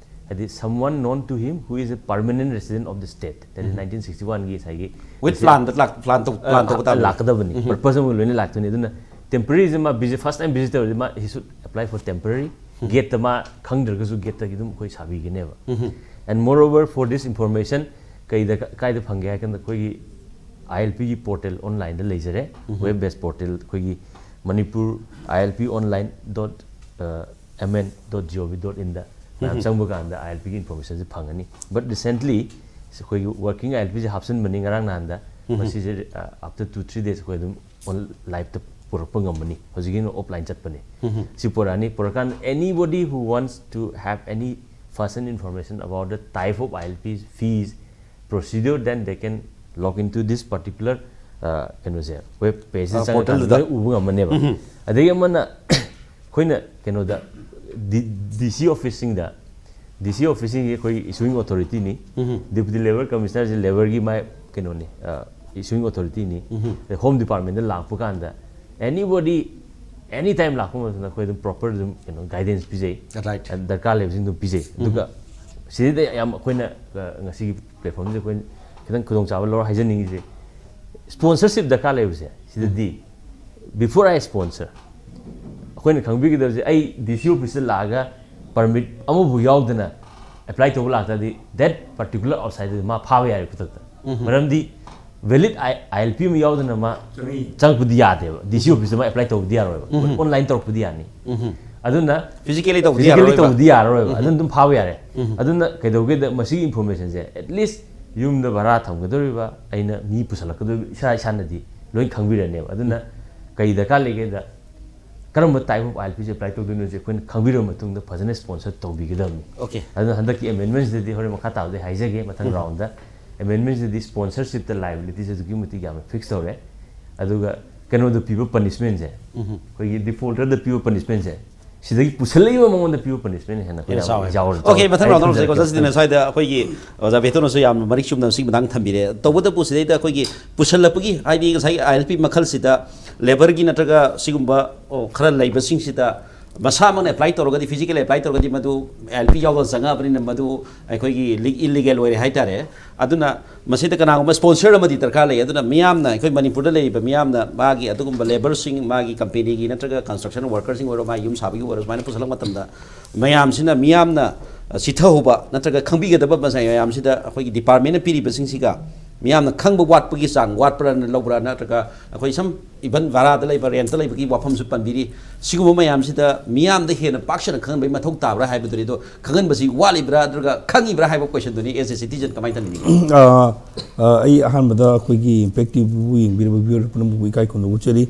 ꯍꯥꯏꯗꯤ, "Someone known to him who is a permanent resident of the state", that is mm-hmm. Nineteen sixty-one ꯒꯤ ꯉꯁꯥꯏꯒꯤ with plan the lakh-, plan ꯇꯧ-, plan ꯑ, ꯇꯧꯕ ꯇꯥꯕꯅꯤ꯫ ꯂꯥꯛꯀꯗꯕꯅꯤ꯫ ꯎꯝꯍꯨꯝ꯫ Purpose ꯑꯃꯒ ꯂꯣꯏꯅ ꯂꯥꯛꯇꯣꯏꯅꯤ꯫ ꯑꯗꯨꯅ temporary ꯁꯦ ꯃꯥ visit, first time visit ꯇꯧꯔꯗꯤ ꯃꯥ he should apply for temporary꯫ ꯎꯝꯍꯨꯝ꯫ ꯒꯦꯠꯇ ꯃꯥ ꯈꯪꯗ꯭ꯔꯒꯁꯨ ꯒꯦꯠꯇꯒꯤ ꯑꯗꯨꯝ ꯑꯩꯈꯣꯏ ꯁꯥꯕꯤꯒꯅꯦꯕ꯫ ꯎꯝꯍꯨꯝ꯫ And moreover, for this information, ꯀꯩꯗ, ꯀꯥꯏꯗ ꯐꯪꯒꯦ ꯍꯥꯏ ꯀꯥꯟꯗ, ꯑꯩꯈꯣꯏꯒꯤ ꯑꯥꯏ ꯑꯦꯜ ꯄꯤꯒꯤ ꯄꯣꯔꯇꯦꯜ ꯑꯣꯟꯂꯥꯏꯟꯗ ꯂꯩꯖꯔꯦ꯫ ꯎꯝꯍꯨꯝ꯫ Web based portal, ꯑꯩꯈꯣꯏꯒꯤ Manipur I L P online dot M N dot G O V dot in ꯗ ꯃꯌꯥꯝ ꯎꯝꯍꯨꯝ꯫ ꯆꯪꯕ ꯀꯥꯟꯗ ꯑꯥꯏ ꯑꯦꯜ ꯄꯤꯒꯤ ꯏꯟꯐꯣꯔꯃꯦꯁꯟꯁꯦ ꯐꯪꯒꯅꯤ꯫ But recently ꯑꯩꯈꯣꯏꯒꯤ ꯋꯥꯔꯀꯤꯡ ꯑꯥꯏ ꯑꯦꯜ ꯄꯤꯁꯦ ꯍꯥꯞꯆꯤꯟꯕꯅꯤ ꯉꯔꯥꯡ ꯅꯍꯥꯟꯗ꯫ ꯎꯝꯍꯨꯝ꯫ ꯃꯁꯤꯁꯦ, ꯑ, after two three days ꯑꯩꯈꯣꯏ ꯑꯗꯨꯝ ꯑꯣꯟ-, ꯂꯥꯏꯚꯇ ꯄꯨꯔꯛꯄ ꯉꯝꯃꯅꯤ꯫ ꯍꯧꯖꯤꯛꯀꯤꯅ ꯑꯣꯐꯂꯥꯏꯟ ꯆꯠꯄꯅꯤ꯫ ꯎꯝꯍꯨꯝ꯫ ꯁꯤ ꯄꯨꯔꯛꯑꯅꯤ꯫ ꯄꯨꯔꯛꯀꯥꯟꯗ, anybody who wants to have any first hand information about the type of I L P fees, procedure, then they can log into this particular, ꯑ, ꯀꯩꯅꯣꯁꯦ, ꯋꯦꯕ ꯄꯦꯖꯁꯤꯗ ꯑ, ꯆꯪꯉꯀꯥꯟꯗ ꯄꯣꯔꯇꯦꯜꯗꯨꯗ꯫ ꯂꯣꯏ ꯎꯕ ꯉꯝꯃꯅꯦꯕ꯫ ꯎꯝꯍꯨꯝ꯫ ꯑꯗꯒꯤ ꯑꯃꯅ, ꯑꯩꯈꯣꯏꯅ ꯀꯩꯅꯣꯗ, ꯗꯤ-, ꯗꯤ ꯁꯤ ꯑꯣꯐꯤꯁꯁꯤꯡꯗ, ꯗꯤ ꯁꯤ ꯑꯣꯐꯤꯁꯁꯤꯡꯁꯦ ꯑꯩꯈꯣꯏꯒꯤ ꯏꯁꯨꯋꯤꯡ ꯑꯣꯊꯣꯔꯤꯇꯤꯅꯤ꯫ ꯎꯝꯍꯨꯝ꯫ Deputy Labour Commissioner ꯁꯦ ꯂꯦꯕꯔꯒꯤ ꯃꯥꯏ ꯀꯩꯅꯣꯅꯤ, ꯑ, ꯏꯁꯨꯋꯤꯡ ꯑꯣꯊꯣꯔꯤꯇꯤꯅꯤ꯫ ꯎꯝꯍꯨꯝ꯫ ꯑꯗꯩ ꯍꯣꯝ ꯗꯤꯄꯥꯔꯠꯃꯦꯟꯗ ꯂꯥꯛꯄ ꯀꯥꯟꯗ, anybody, any time ꯂꯥꯛꯄ ꯃꯇꯝꯗ ꯑꯩꯈꯣꯏ ꯑꯗꯨꯝ ꯄ꯭ꯔꯣꯄꯔ ꯑꯗꯨꯝ ꯀꯩꯅꯣ, ꯒꯥꯏꯗꯦꯟꯁ ꯄꯤꯖꯩ꯫ Right. ꯑ, ꯗꯔꯀꯥꯔ ꯂꯩꯕꯁꯤꯡ ꯑꯗꯨꯝ ꯄꯤꯖꯩ꯫ ꯎꯝꯍꯨꯝ꯫ ꯑꯗꯨꯒ ꯁꯤꯗꯩꯗ ꯌꯥꯝ ꯑꯩꯈꯣꯏꯅ, ꯑ, ꯉꯁꯤꯒꯤ ꯄ꯭ꯂꯦꯠꯐꯣꯝꯁꯤꯗ ꯑꯩꯈꯣꯏꯅ ꯈꯤꯇꯪ ꯈꯨꯗꯣꯡꯆꯥꯕ ꯂꯧꯔ ꯍꯥꯏꯖꯅꯤꯡꯉꯤꯁꯦ, ꯁ꯭ꯄꯣꯟꯁꯔꯁꯤꯞ ꯗꯔꯀꯥꯔ ꯂꯩꯕꯁꯦ ꯁꯤꯗꯗꯤ, before I sponsor, ꯑꯩꯈꯣꯏꯅ ꯈꯪꯕꯤꯒꯗꯕꯁꯦ, ꯑꯩ ꯗꯤ ꯁꯤ ꯑꯣꯐꯤꯁꯇ ꯂꯥꯛꯑꯒ ꯄꯔꯃꯤꯠ ꯑꯃꯐꯥꯎ ꯌꯥꯎꯗꯅ ꯑꯦꯄ꯭ꯂꯥꯏ ꯇꯧꯕ ꯂꯥꯛꯇꯥꯔꯗꯤ, that particular outsider ꯗꯨ ꯃꯥ ꯐꯥꯕ ꯌꯥꯔꯦ ꯈꯨꯗꯛꯇ꯫ ꯎꯝꯍꯨꯝ꯫ ꯃꯔꯝꯗꯤ ꯚꯦꯂꯤꯠ ꯑꯥꯏ ꯑꯦꯜ ꯄꯤ ꯑꯃ ꯌꯥꯎꯗꯅ ꯃꯥ ꯆꯪꯉꯤ꯫ ꯆꯪꯉꯛꯄꯗꯤ ꯌꯥꯗꯦꯕ, ꯗꯤ ꯁꯤ ꯑꯣꯐꯤꯁꯇ ꯃꯥ ꯑꯦꯄ꯭ꯂꯥꯏ ꯇꯧꯕꯗꯤ ꯌꯥꯔꯣꯏꯕ꯫ ꯎꯝꯍꯨꯝ꯫ ꯑꯣꯟꯂꯥꯏꯟ ꯇꯧꯔꯛꯄꯗꯤ ꯌꯥꯅꯤ꯫ ꯎꯝꯍꯨꯝ꯫ ꯑꯗꯨꯅ ꯐꯤꯖꯤꯀꯦꯂꯤ ꯇꯧꯕꯗꯤ physically ꯌꯥꯔꯔꯣꯏꯕ ꯇꯧꯕꯗꯤ ꯌꯥꯔꯔꯣꯏꯕ, ꯑꯗꯨꯅ ꯑꯗꯨꯝ ꯐꯥꯕ ꯌꯥꯔꯦ꯫ ꯑꯗꯨꯅ ꯀꯩꯗꯧꯒꯦꯗ, ꯃꯁꯤꯒꯤ information ꯁꯦ at least ꯌꯨꯝꯗ ꯚꯔꯥ ꯊꯝꯒꯗꯧꯔꯤꯕ ꯑꯩꯅ ꯃꯤ ꯄꯨꯁꯜꯂꯛꯀꯗꯧꯔꯤꯕ ꯏꯁꯥ ꯏꯁꯥꯅꯗꯤ ꯂꯣꯏ ꯈꯪꯕꯤꯔꯅꯦꯕ꯫ ꯑꯗꯨꯅ ꯀꯩ ꯗꯔꯀꯥꯔ ꯂꯩꯒꯦꯗ, ꯀꯔꯝꯕ type of ILP say apply ꯇꯧꯗꯣꯏꯅꯣꯁꯦ ꯑꯩꯈꯣꯏꯅ ꯈꯪꯕꯤꯔꯕ ꯃꯇꯨꯡꯗ ꯐꯖꯅ sponsor ꯇꯧꯕꯤꯒꯗꯕꯅꯤ꯫ Okay. ꯑꯗꯨꯅ ꯍꯟꯗꯛꯀꯤ amendment ꯁꯤꯗꯗꯤ ꯍꯣꯔꯦꯟ ꯃꯈꯥ ꯇꯥꯕꯗꯤ ꯍꯥꯏꯖꯒꯦ ꯃꯊꯪ round ꯗ꯫ Amendment ꯁꯤꯗꯗꯤ sponsorship ꯇ liability ꯁꯦ ꯑꯗꯨꯛꯀꯤ ꯃꯇꯤꯛ ꯌꯥꯝꯅ fix ꯇꯧꯔꯦ꯫ ꯑꯗꯨꯒ ꯀꯩꯅꯣꯗ ꯄꯤꯕ punishment ꯁꯦ, ꯑꯩꯈꯣꯏꯒꯤ defaulter ꯗ ꯄꯤꯕ punishment ꯁꯦ, ꯁꯤꯗꯒꯤ ꯄꯨꯁꯜꯂꯛꯏꯕ ꯃꯉꯣꯟꯗ ꯄꯤꯕ punishment ꯍꯦꯟꯅ ꯑꯩꯈꯣꯏꯅ ꯌꯥꯎꯔꯦ꯫ ꯑꯣꯀꯦ, ꯃꯊꯪ round ꯇꯧꯔꯁꯦꯀꯣ꯫ ꯆꯠꯁꯤꯗꯅ ꯁ꯭ꯋꯥꯏꯗ ꯑꯩꯈꯣꯏꯒꯤ ꯑꯣꯖꯥ ꯕꯦꯇꯣꯟꯅꯁꯨ ꯌꯥꯝꯅ ꯃꯔꯤꯛ ꯆꯨꯝꯅ ꯁꯤꯒꯤ ꯃꯇꯥꯡꯗ ꯊꯝꯕꯤꯔꯦ꯫ ꯇꯧꯕꯇꯕꯨ ꯁꯤꯗꯩꯗ ꯑꯩꯈꯣꯏꯒꯤ ꯄꯨꯁꯜꯂꯛꯄꯒꯤ, ꯍꯥꯏꯗꯤ ꯉꯁꯥꯏ ILP ꯃꯈꯜꯁꯤꯗ labour ꯒꯤ ꯅꯠꯇ꯭ꯔꯒ ꯁꯤꯒꯨꯝꯕ, ꯑꯣ, ꯈꯔ ꯂꯩꯕꯁꯤꯡꯁꯤꯗ ꯃꯁꯥꯃꯛꯅ apply ꯇꯧꯔꯒꯗꯤ, physically apply ꯇꯧꯔꯒꯗꯤ ꯃꯗꯨ ILP ꯌꯥꯎꯗꯅ ꯆꯪꯉꯛꯑꯕꯅꯤꯅ ꯃꯗꯨ ꯑꯩꯈꯣꯏꯒꯤ illegal ꯑꯣꯏꯔꯦ ꯍꯥꯏꯇꯥꯔꯦ꯫ ꯑꯗꯨꯅ ꯃꯁꯤꯗ ꯀꯅꯥꯒꯨꯝꯕ sponsor ꯑꯃꯗꯤ ꯗꯔꯀꯥꯔ ꯂꯩ꯫ ꯑꯗꯨꯅ ꯃꯤꯌꯥꯝꯅ, ꯑꯩꯈꯣꯏ ꯃꯅꯤꯄꯨꯔꯗ ꯂꯩꯔꯤꯕ ꯃꯤꯌꯥꯝꯅ ꯃꯥꯒꯤ ꯑꯗꯨꯒꯨꯝꯕ labour ꯁꯤꯡ, ꯃꯥꯒꯤ company ꯒꯤ ꯅꯠꯇ꯭ꯔꯒ construction worker ꯁꯤꯡ ꯑꯣꯏꯔꯣ, ꯃꯥꯒꯤ ꯌꯨꯝ ꯁꯥꯕꯒꯤ ꯑꯣꯏꯔꯣ, ꯁꯨꯃꯥꯏꯅ ꯄꯨꯁꯜꯂꯛꯄ ꯃꯇꯝꯗ ꯃꯌꯥꯝꯁꯤꯅ, ꯃꯤꯌꯥꯝꯅ ꯆꯤꯊꯍꯧꯕ ꯅꯠꯇ꯭ꯔꯒ ꯈꯪꯕꯤꯒꯗꯕ ꯃꯌꯥꯝꯁꯤꯗ ꯑꯩꯈꯣꯏꯒꯤ department ꯅ ꯄꯤꯔꯤꯕꯁꯤꯡꯁꯤꯒ ꯃꯤꯌꯥꯝꯅ ꯈꯪꯕ ꯋꯥꯠꯄꯒꯤ ꯆꯥꯡ ꯋꯥꯠꯄ꯭ꯔꯥ ꯂꯧꯕ꯭ꯔꯥ, ꯅꯠꯇ꯭ꯔꯒ ꯑꯩꯈꯣꯏ ꯁꯝ even ꯚꯔꯥꯗ ꯂꯩꯕ, rent ꯇ ꯂꯩꯕꯒꯤ ꯋꯥꯐꯝꯁꯨ ꯄꯟꯕꯤꯔꯤ꯫ ꯁꯤꯒꯨꯝꯕ ꯃꯌꯥꯝꯁꯤꯗ ꯃꯤꯌꯥꯝꯗ ꯍꯦꯟꯅ ꯄꯥꯛ ꯁꯟꯅ ꯈꯪꯍꯟꯕꯒꯤ ꯃꯊꯧ ꯇꯥꯕ꯭ꯔꯥ ꯍꯥꯏꯕꯗꯨꯅꯤ꯫ ꯑꯗꯣ ꯈꯪꯍꯟꯕꯁꯤ ꯋꯥꯠꯂꯤꯕ꯭ꯔꯥ ꯅꯠꯇ꯭ꯔꯒ ꯈꯪꯉꯤꯕ꯭ꯔꯥ ꯍꯥꯏꯕ question ꯗꯨꯅꯤ꯫ As a citizen ꯀꯃꯥꯏꯅ ꯊꯝꯕꯤꯅꯤꯡꯉꯤ? ꯑ, ꯑ, ꯑꯩ ꯑꯍꯥꯟꯕꯗ ꯑꯩꯈꯣꯏꯒꯤ Impact T V ꯕꯨ ꯌꯦꯡꯕꯤꯔꯕ viewer ꯄꯨꯝꯅꯃꯛꯄꯨ ꯏꯀꯥꯏ ꯈꯨꯝꯅꯕ ꯎꯠꯆꯔꯤ꯫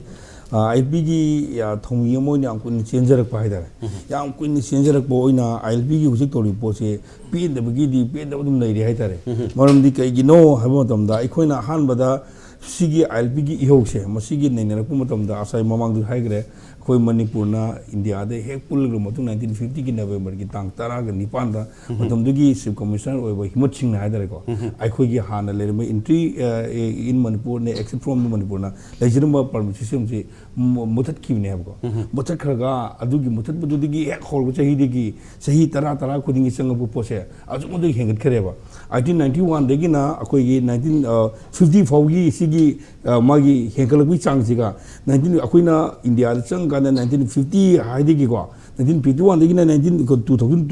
ꯑ, ILP ꯒꯤ, ꯑ, ꯊꯧꯃꯤ ꯑꯃ ꯑꯣꯏꯅ ꯌꯥꯝ ꯀꯨꯏꯅ ꯆꯦꯟꯖꯔꯛꯄ ꯍꯥꯏꯇꯥꯔꯦ꯫ ꯌꯥꯝ ꯀꯨꯏꯅ ꯆꯦꯟꯖꯔꯛꯄ ꯑꯣꯏꯅ ILP ꯒꯤ ꯍꯧꯖꯤꯛ ꯇꯧꯔꯤꯕ ꯄꯣꯠꯁꯦ ꯄꯦꯟꯗꯕꯒꯤꯗꯤ ꯄꯦꯟꯗꯕ ꯑꯗꯨꯝ ꯂꯩꯔꯤ ꯍꯥꯏꯇꯥꯔꯦ꯫ ꯃꯔꯝꯗꯤ ꯀꯩꯒꯤꯅꯣ ꯍꯥꯏꯕ ꯃꯇꯝꯗ ꯑꯩꯈꯣꯏꯅ ꯑꯍꯥꯟꯕꯗ ꯁꯤꯒꯤ ILP ꯒꯤ ꯏꯍꯧꯁꯦ ꯃꯁꯤꯒꯤ ꯅꯩꯅꯔꯛꯄ ꯃꯇꯝꯗ ꯉꯁꯥꯏ ꯃꯃꯥꯡꯗꯁꯨ ꯍꯥꯏꯈ꯭ꯔꯦ, ꯑꯩꯈꯣꯏ ꯃꯅꯤꯄꯨꯔꯅ ꯏꯟꯗꯤꯌꯥꯗ ꯍꯦꯛ ꯄꯨꯜꯂꯒ ꯃꯇꯨꯡ nineteen fifty ꯒꯤ November ꯒꯤ ꯇꯥꯡ ꯇꯔꯥꯒ ꯅꯤꯄꯥꯟꯗ ꯃꯇꯝꯗꯨꯒꯤ Chief Commissioner ꯑꯣꯏꯕ ꯍꯤꯃꯠ ꯁꯤꯡꯅ ꯍꯥꯏꯇꯥꯔꯦꯀꯣ, ꯑꯩꯈꯣꯏꯒꯤ ꯍꯥꯟꯅ ꯂꯩꯔꯝꯕ entry, ꯑ, in ꯃꯅꯤꯄꯨꯔꯅ exit from ꯃꯅꯤꯄꯨꯔꯅ ꯂꯩꯖꯔꯝꯕ permit system ꯁꯤ ꯃꯨ-, ꯃꯨꯊꯠꯈꯤꯕꯅꯦꯕꯀꯣ꯫ ꯃꯨꯊꯠꯈ꯭ꯔꯒ ꯑꯗꯨꯒꯤ ꯃꯨꯊꯠꯄꯗꯨꯗꯒꯤ ꯍꯦꯛ ꯍꯧꯔꯕ ꯆꯍꯤꯗꯒꯤ ꯆꯍꯤ ꯇꯔꯥ, ꯇꯔꯥ ꯈꯨꯗꯤꯡꯒꯤ ꯆꯪꯉꯛꯄ ꯄꯣꯠꯁꯦ ꯑꯁꯨꯛ ꯃꯇꯤꯛ ꯍꯦꯟꯒꯠꯈ꯭ꯔꯦꯕ꯫ Eighteen ninety one ꯗꯒꯤꯅ ꯑꯩꯈꯣꯏꯒꯤ nineteen, ꯑ, fifty ꯐꯥꯎꯒꯤ ꯁꯤꯒꯤ, ꯑ, ꯃꯥꯒꯤ ꯍꯦꯟꯒꯠꯂꯛꯄꯒꯤ ꯆꯥꯡꯁꯤꯒ nineteen, ꯑꯩꯈꯣꯏꯅ ꯏꯟꯗꯤꯌꯥꯗ ꯆꯪꯉꯀꯥꯟꯗ nineteen fifty ꯍꯥꯏꯗꯒꯤꯀꯣ ꯅꯥꯏꯟꯇꯤꯟ ꯐꯤꯐꯇꯤ ꯋꯥꯟꯗꯒꯤꯅ ꯅꯥꯏꯟꯇꯤꯟ ꯇꯨ ꯊꯥꯎꯖꯟ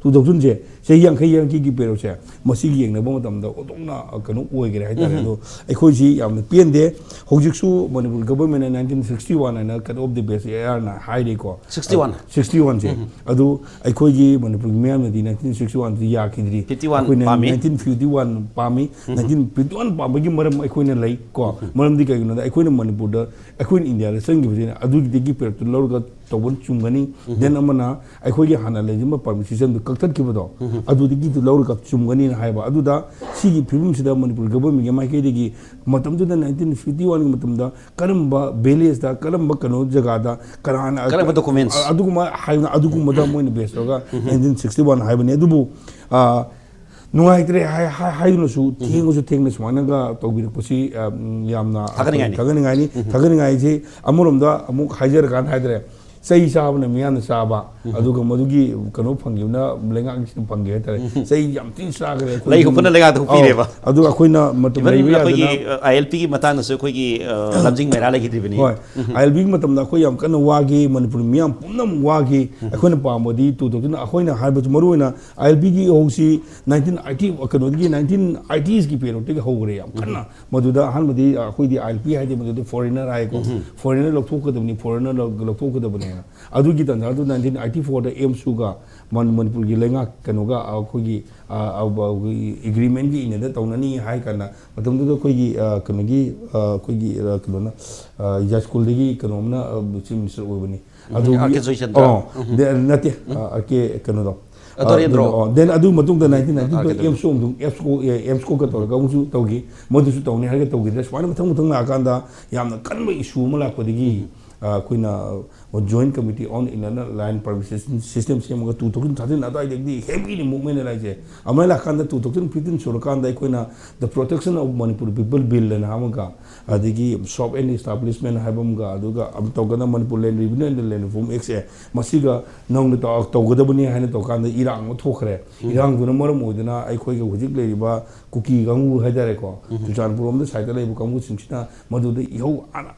ꯇꯨ ꯊꯥꯎꯖꯟꯁꯦ, ꯆꯍꯤ ꯌꯥꯡꯈꯩ ꯌꯥꯡꯈꯩꯒꯤ ꯄꯦꯔꯣꯠꯁꯦ, ꯃꯁꯤꯒꯤ ꯌꯦꯡꯅꯕ ꯃꯇꯝꯗ ꯑꯣꯟꯊꯣꯛꯅ ꯀꯩꯅꯣ ꯑꯣꯏꯈꯔꯦ ꯍꯥꯏꯇꯥꯔꯦ꯫ ꯑꯗꯣ ꯑꯩꯈꯣꯏꯁꯤ ꯌꯥꯝꯅ ꯄꯦꯟꯗꯦ꯫ ꯍꯧꯖꯤꯛꯁꯨ ꯃꯅꯤꯄꯨꯔ ꯒꯚꯔꯟꯃꯦꯟꯅ ꯅꯥꯏꯟꯇꯤꯟ ꯁꯤꯛꯁꯇꯤ ꯋꯥꯟ ꯍꯥꯏꯅ cut off the base A ꯑꯥꯔꯅ ꯍꯥꯏꯔꯤꯀꯣ꯫ Sixty one. ꯁꯤꯛꯁꯇꯤ ꯋꯥꯟꯁꯦ꯫ ꯑꯗꯨ ꯑꯩꯈꯣꯏꯒꯤ ꯃꯅꯤꯄꯨꯔꯒꯤ ꯃꯤꯌꯥꯝꯅꯗꯤ ꯅꯥꯏꯟꯇꯤꯟ ꯁꯤꯛꯁꯇꯤ ꯋꯥꯟꯁꯤ ꯌꯥꯈꯤꯗ꯭ꯔꯤ꯫ ꯐꯤꯐꯇꯤ ꯋꯥꯟ ꯑꯩꯈꯣꯏꯅ ꯄꯥꯝꯃꯤ꯫ ꯅꯥꯏꯟꯇꯤꯟ ꯐꯤꯐꯇꯤ ꯋꯥꯟ ꯄꯥꯝꯃꯤ꯫ ꯅꯥꯏꯟꯇꯤꯟ ꯐꯤꯐꯇꯤ ꯋꯥꯟ ꯄꯥꯝꯕꯒꯤ ꯃꯔꯝ ꯑꯩꯈꯣꯏꯅ ꯂꯩ ꯀꯣ꯫ ꯃꯔꯝꯗꯤ ꯀꯩꯒꯤꯅꯣꯗ ꯑꯩꯈꯣꯏꯅ ꯃꯅꯤꯄꯨꯔꯗ, ꯑꯩꯈꯣꯏꯅ ꯏꯟꯗꯤꯌꯥꯗ ꯆꯪꯈꯤꯕꯁꯤꯅ ꯑꯗꯨꯒꯤꯗꯒꯤ ꯄꯦꯔꯠꯇꯨ ꯂꯧꯔꯒ ꯇꯧꯕ ꯆꯨꯝꯒꯅꯤ꯫ ꯗꯦꯟ ꯑꯃꯅ ꯑꯩꯈꯣꯏꯒꯤ ꯍꯥꯟꯅ ꯂꯩꯔꯤꯕ ꯄꯥꯔꯃꯤꯠ ꯁꯤꯁꯇꯦꯝꯗꯨ ꯀꯛꯊꯠꯈꯤꯕꯗꯣ ꯑꯗꯨꯗꯒꯤꯗꯨ ꯂꯧꯔꯒ ꯆꯨꯝꯒꯅꯤꯅ ꯍꯥꯏꯕ꯫ ꯑꯗꯨꯗ ꯁꯤꯒꯤ ꯐꯤꯕꯝꯁꯤꯗ ꯃꯅꯤꯄꯨꯔ ꯒꯚꯔꯟꯃꯦꯟꯒꯤ ꯃꯥꯏꯀꯩꯗꯒꯤ ꯃꯇꯝꯗꯨꯗ ꯅꯥꯏꯟꯇꯤꯟ ꯐꯤꯐꯇꯤ ꯋꯥꯟꯒꯤ ꯃꯇꯝꯗ ꯀꯔꯝꯕ ꯚꯤꯂꯦꯖꯇ, ꯀꯔꯝꯕ ꯀꯩꯅꯣ ꯖꯒꯥꯗ, ꯀꯅꯥꯅ ꯀꯔꯝꯕ documents? ꯑꯗꯨꯒꯨꯝꯕ ꯍꯥꯏꯕ, ꯑꯗꯨꯒꯨꯝꯕꯗ ꯃꯣꯏꯅ ꯕꯦꯁ ꯇꯧꯔꯒ ꯅꯥꯏꯟꯇꯤꯟ ꯁꯤꯛꯁꯇꯤ ꯋꯥꯟ ꯍꯥꯏꯕꯅꯤ꯫ ꯑꯗꯨꯕꯨ ꯑ, ꯅꯨꯡꯉꯥꯏꯇ꯭ꯔꯦ ꯍꯥꯏ-, ꯍꯥꯏ-, ꯍꯥꯏꯗꯨꯅꯁꯨ ꯊꯦꯡꯉꯁꯨ ꯊꯦꯡꯅ ꯁꯨꯃꯥꯏꯅꯒ ꯇꯧꯕꯤꯔꯛꯄꯁꯤ, ꯑ, ꯎꯝ, ꯌꯥꯝꯅ ꯊꯥꯒꯠꯅꯤꯡꯉꯥꯏꯅꯤ꯫ ꯊꯥꯒꯠꯅꯤꯡꯉꯥꯏꯅꯤ꯫ ꯊꯥꯒꯠꯅꯤꯡꯉꯥꯏꯁꯤ ꯑꯃꯔꯣꯝꯗ ꯑꯃꯨꯛ ꯍꯥꯏꯖꯔꯀꯥꯟꯗ ꯍꯥꯏꯇꯥꯔꯦ, ꯆꯩ ꯆꯥꯕꯅ ꯃꯤꯌꯥꯝꯅ ꯆꯥꯕ, ꯑꯗꯨꯒ ꯃꯗꯨꯒꯤ ꯀꯩꯅꯣ ꯐꯪꯈꯤꯕꯅ ꯂꯩꯉꯥꯛꯁꯤꯅ ꯐꯪꯈꯤ ꯍꯥꯏꯇꯥꯔꯦ꯫ ꯆꯩ ꯌꯥꯝ ꯊꯤꯅ ꯆꯥꯈ꯭ꯔꯦ ꯑꯩꯈꯣꯏ꯫ ꯂꯩ ꯍꯨꯞꯄꯅ ꯂꯩꯉꯥꯛꯇ ꯍꯨꯞꯄꯤꯔꯦꯕ꯫ ꯑꯧ, ꯑꯗꯨꯒ ꯑꯩꯈꯣꯏꯅ ꯃꯇꯝ Even ꯂꯩꯕ ꯑꯩꯈꯣꯏꯒꯤ ꯌꯥꯗꯅ ꯑꯥꯏ ꯑꯦꯜ ꯄꯤꯒꯤ ꯃꯇꯥꯡꯗꯁꯨ ꯑꯩꯈꯣꯏꯒꯤ, ꯑ, ꯂꯝꯖꯤꯡ ꯃꯩꯔꯥ ꯂꯩꯈꯤꯗ꯭ꯔꯤꯕꯅꯤ꯫ ꯍꯣꯏ, ꯑꯥꯏ ꯑꯦꯜ ꯄꯤꯒꯤ ꯃꯇꯝꯗ ꯑꯩꯈꯣꯏ ꯌꯥꯝ ꯀꯟꯅ ꯋꯥꯈꯤ, ꯃꯅꯤꯄꯨꯔ ꯃꯤꯌꯥꯝ ꯄꯨꯝꯅꯃꯛ ꯋꯥꯈꯤ꯫ ꯑꯩꯈꯣꯏꯅ ꯄꯥꯝꯕꯗꯤ ꯇꯨ ꯊꯥꯎꯖꯟ, ꯑꯩꯈꯣꯏꯅ ꯍꯥꯏꯕꯁꯤ ꯃꯔꯨ ꯑꯣꯏꯅ ꯑꯥꯏ ꯑꯦꯜ ꯄꯤꯒꯤ ꯍꯧꯁꯤ ꯅꯥꯏꯟꯇꯤꯟ ꯑꯥꯏꯇꯤ, ꯀꯩꯅꯣꯗꯒꯤ ꯅꯥꯏꯟꯇꯤꯟ ꯑꯥꯏꯇꯤꯁꯀꯤ ꯄꯦꯔꯣꯠꯇꯒꯤ ꯍꯧꯈ꯭ꯔꯦ ꯌꯥꯝ ꯀꯟꯅ꯫ ꯃꯗꯨꯗ ꯑꯍꯥꯟꯕꯗꯤ ꯑꯩꯈꯣꯏꯗꯤ ꯑꯥꯏ ꯑꯦꯜ ꯄꯤ ꯍꯥꯏꯗꯤ ꯃꯗꯨꯗꯤ ꯐꯣꯔꯦꯅꯔ ꯍꯥꯏꯀꯣ꯫ ꯐꯣꯔꯦꯅꯔ ꯂꯧꯊꯣꯛꯀꯗꯕꯅꯤ, ꯐꯣꯔꯦꯅꯔ ꯂꯧ-, ꯂꯧꯊꯣꯛꯀꯗꯕꯅꯦꯅ꯫ ꯑꯗꯨꯒꯤ ꯇꯥꯟꯖꯥꯗꯨ ꯅꯥꯏꯟꯇꯤꯟ ꯑꯥꯏꯇꯤ ꯐꯣꯔꯗ ꯑꯦꯝꯁꯨꯒ ꯃꯅꯤꯄꯨꯔꯒꯤ ꯂꯩꯉꯥꯛ ꯀꯩꯅꯣꯒ ꯑꯩꯈꯣꯏꯒꯤ, ꯑ, ꯑ, ꯑꯩꯈꯣꯏꯒꯤ ꯑꯦꯒ꯭ꯔꯤꯃꯦꯟꯒꯤ ꯏꯅꯗ ꯇꯧꯅꯅꯤ ꯍꯥꯏ ꯀꯥꯟꯗ ꯃꯇꯝꯗꯨꯗ ꯑꯩꯈꯣꯏꯒꯤ, ꯑ, ꯀꯩꯅꯣꯒꯤ, ꯑ, ꯑꯩꯈꯣꯏꯒꯤ, ꯑ, ꯀꯩꯅꯣꯅ, ꯑ, ꯌꯥꯏꯁ꯭ꯀꯨꯜꯗꯒꯤ ꯀꯩꯅꯣꯝꯅ, ꯑ, ꯆꯤꯐ ꯃꯤꯅꯤꯁꯇꯔ ꯑꯣꯏꯕꯅꯤ꯫ ꯑꯗꯨꯒꯤ ꯑꯥꯔ ꯀꯦ ꯖꯣꯏꯁꯟꯗ꯭ꯔ? ꯑꯣ, ꯗꯦ-, ꯅꯠꯇꯦ, ꯑꯥ, ꯑꯥꯔ ꯀꯦ ꯀꯩꯅꯣꯗꯣ꯫ ꯑ, ꯗꯣꯔꯦꯟꯗ꯭ꯔꯣ? ꯑꯣ, ꯗꯦꯟ ꯑꯗꯨ ꯃꯇꯨꯡꯗ ꯅꯥꯏꯟꯇꯤꯟ ꯅꯥꯏꯟꯇꯤ ꯑꯥꯔ ꯀꯦ ꯗꯣꯔꯦꯟꯗ꯭ꯔꯣ꯫ ꯑꯦꯝꯁꯀꯣ, ꯑꯦꯝꯁꯀꯣꯒ ꯇꯧꯔꯒ ꯑꯃꯨꯛꯁꯨ ꯇꯧꯈꯤ, ꯃꯗꯨꯁꯨ ꯇꯧꯅꯤ ꯍꯥꯏꯔꯒ ꯇꯧꯈꯤꯗ꯭ꯔꯦ꯫ ꯁꯨꯃꯥꯏꯅ ꯃꯊꯪ ꯃꯊꯪ ꯂꯥꯛꯑꯀꯥꯟꯗ ꯌꯥꯝꯅ ꯀꯟꯕ ꯏꯁꯨ ꯑꯃ ꯂꯥꯛꯄꯗꯒꯤ, ꯑꯥ, ꯑꯩꯈꯣꯏꯅ Joint Committee on Inner Line Permit System ꯁꯦꯝꯃꯒ ꯇꯨ ꯊꯥꯎꯖꯟ ꯊꯥꯔꯇꯤꯟ ꯑꯗꯨꯋꯥꯏꯗꯒꯤꯗꯤ heavy movement ꯍꯥꯏꯁꯦ꯫ ꯑꯗꯨꯃꯥꯏꯅ ꯂꯥꯛꯀꯥꯟꯗ ꯇꯨ ꯊꯥꯎꯖꯟ ꯐꯤꯐꯇꯤꯟ ꯁꯨꯔꯀꯥꯟꯗ ꯑꯩꯈꯣꯏꯅ The Protection of Manipur People Bill ꯑꯅ ꯑꯃꯒ, ꯑꯗꯒꯤ Shop and Establishment ꯍꯥꯏꯕ ꯑꯃꯒ, ꯑꯗꯨꯒ ꯑꯃ ꯇꯧꯒꯅ Manipur Land Revenue and Land Reform Act ꯁꯦ, ꯃꯁꯤꯒ ꯅꯧꯅ ꯇꯧ-, ꯇꯧꯒꯗꯕꯅꯤ ꯍꯥꯏꯅ ꯇꯧꯀꯥꯟꯗ ꯏꯔꯥꯡ ꯑꯃ ꯊꯣꯛꯈ꯭ꯔꯦ꯫ ꯏꯔꯥꯡꯗꯨꯅ ꯃꯔꯝ ꯑꯣꯏꯗꯅ ꯑꯩꯈꯣꯏꯒ ꯍꯧꯖꯤꯛ ꯂꯩꯔꯤꯕ ꯀꯨꯀꯤ ꯀꯥꯡꯕꯨ ꯍꯥꯏꯇꯥꯔꯦꯀꯣ, ꯆꯨꯔꯆꯥꯟꯄꯨꯔ ꯂꯣꯝꯗ ꯁꯥꯏꯠꯇ ꯂꯩꯕ ꯀꯥꯡꯕꯨꯁꯤꯡꯁꯤꯅ ꯃꯗꯨꯗ ꯏꯍꯧ ꯍꯥꯟꯅ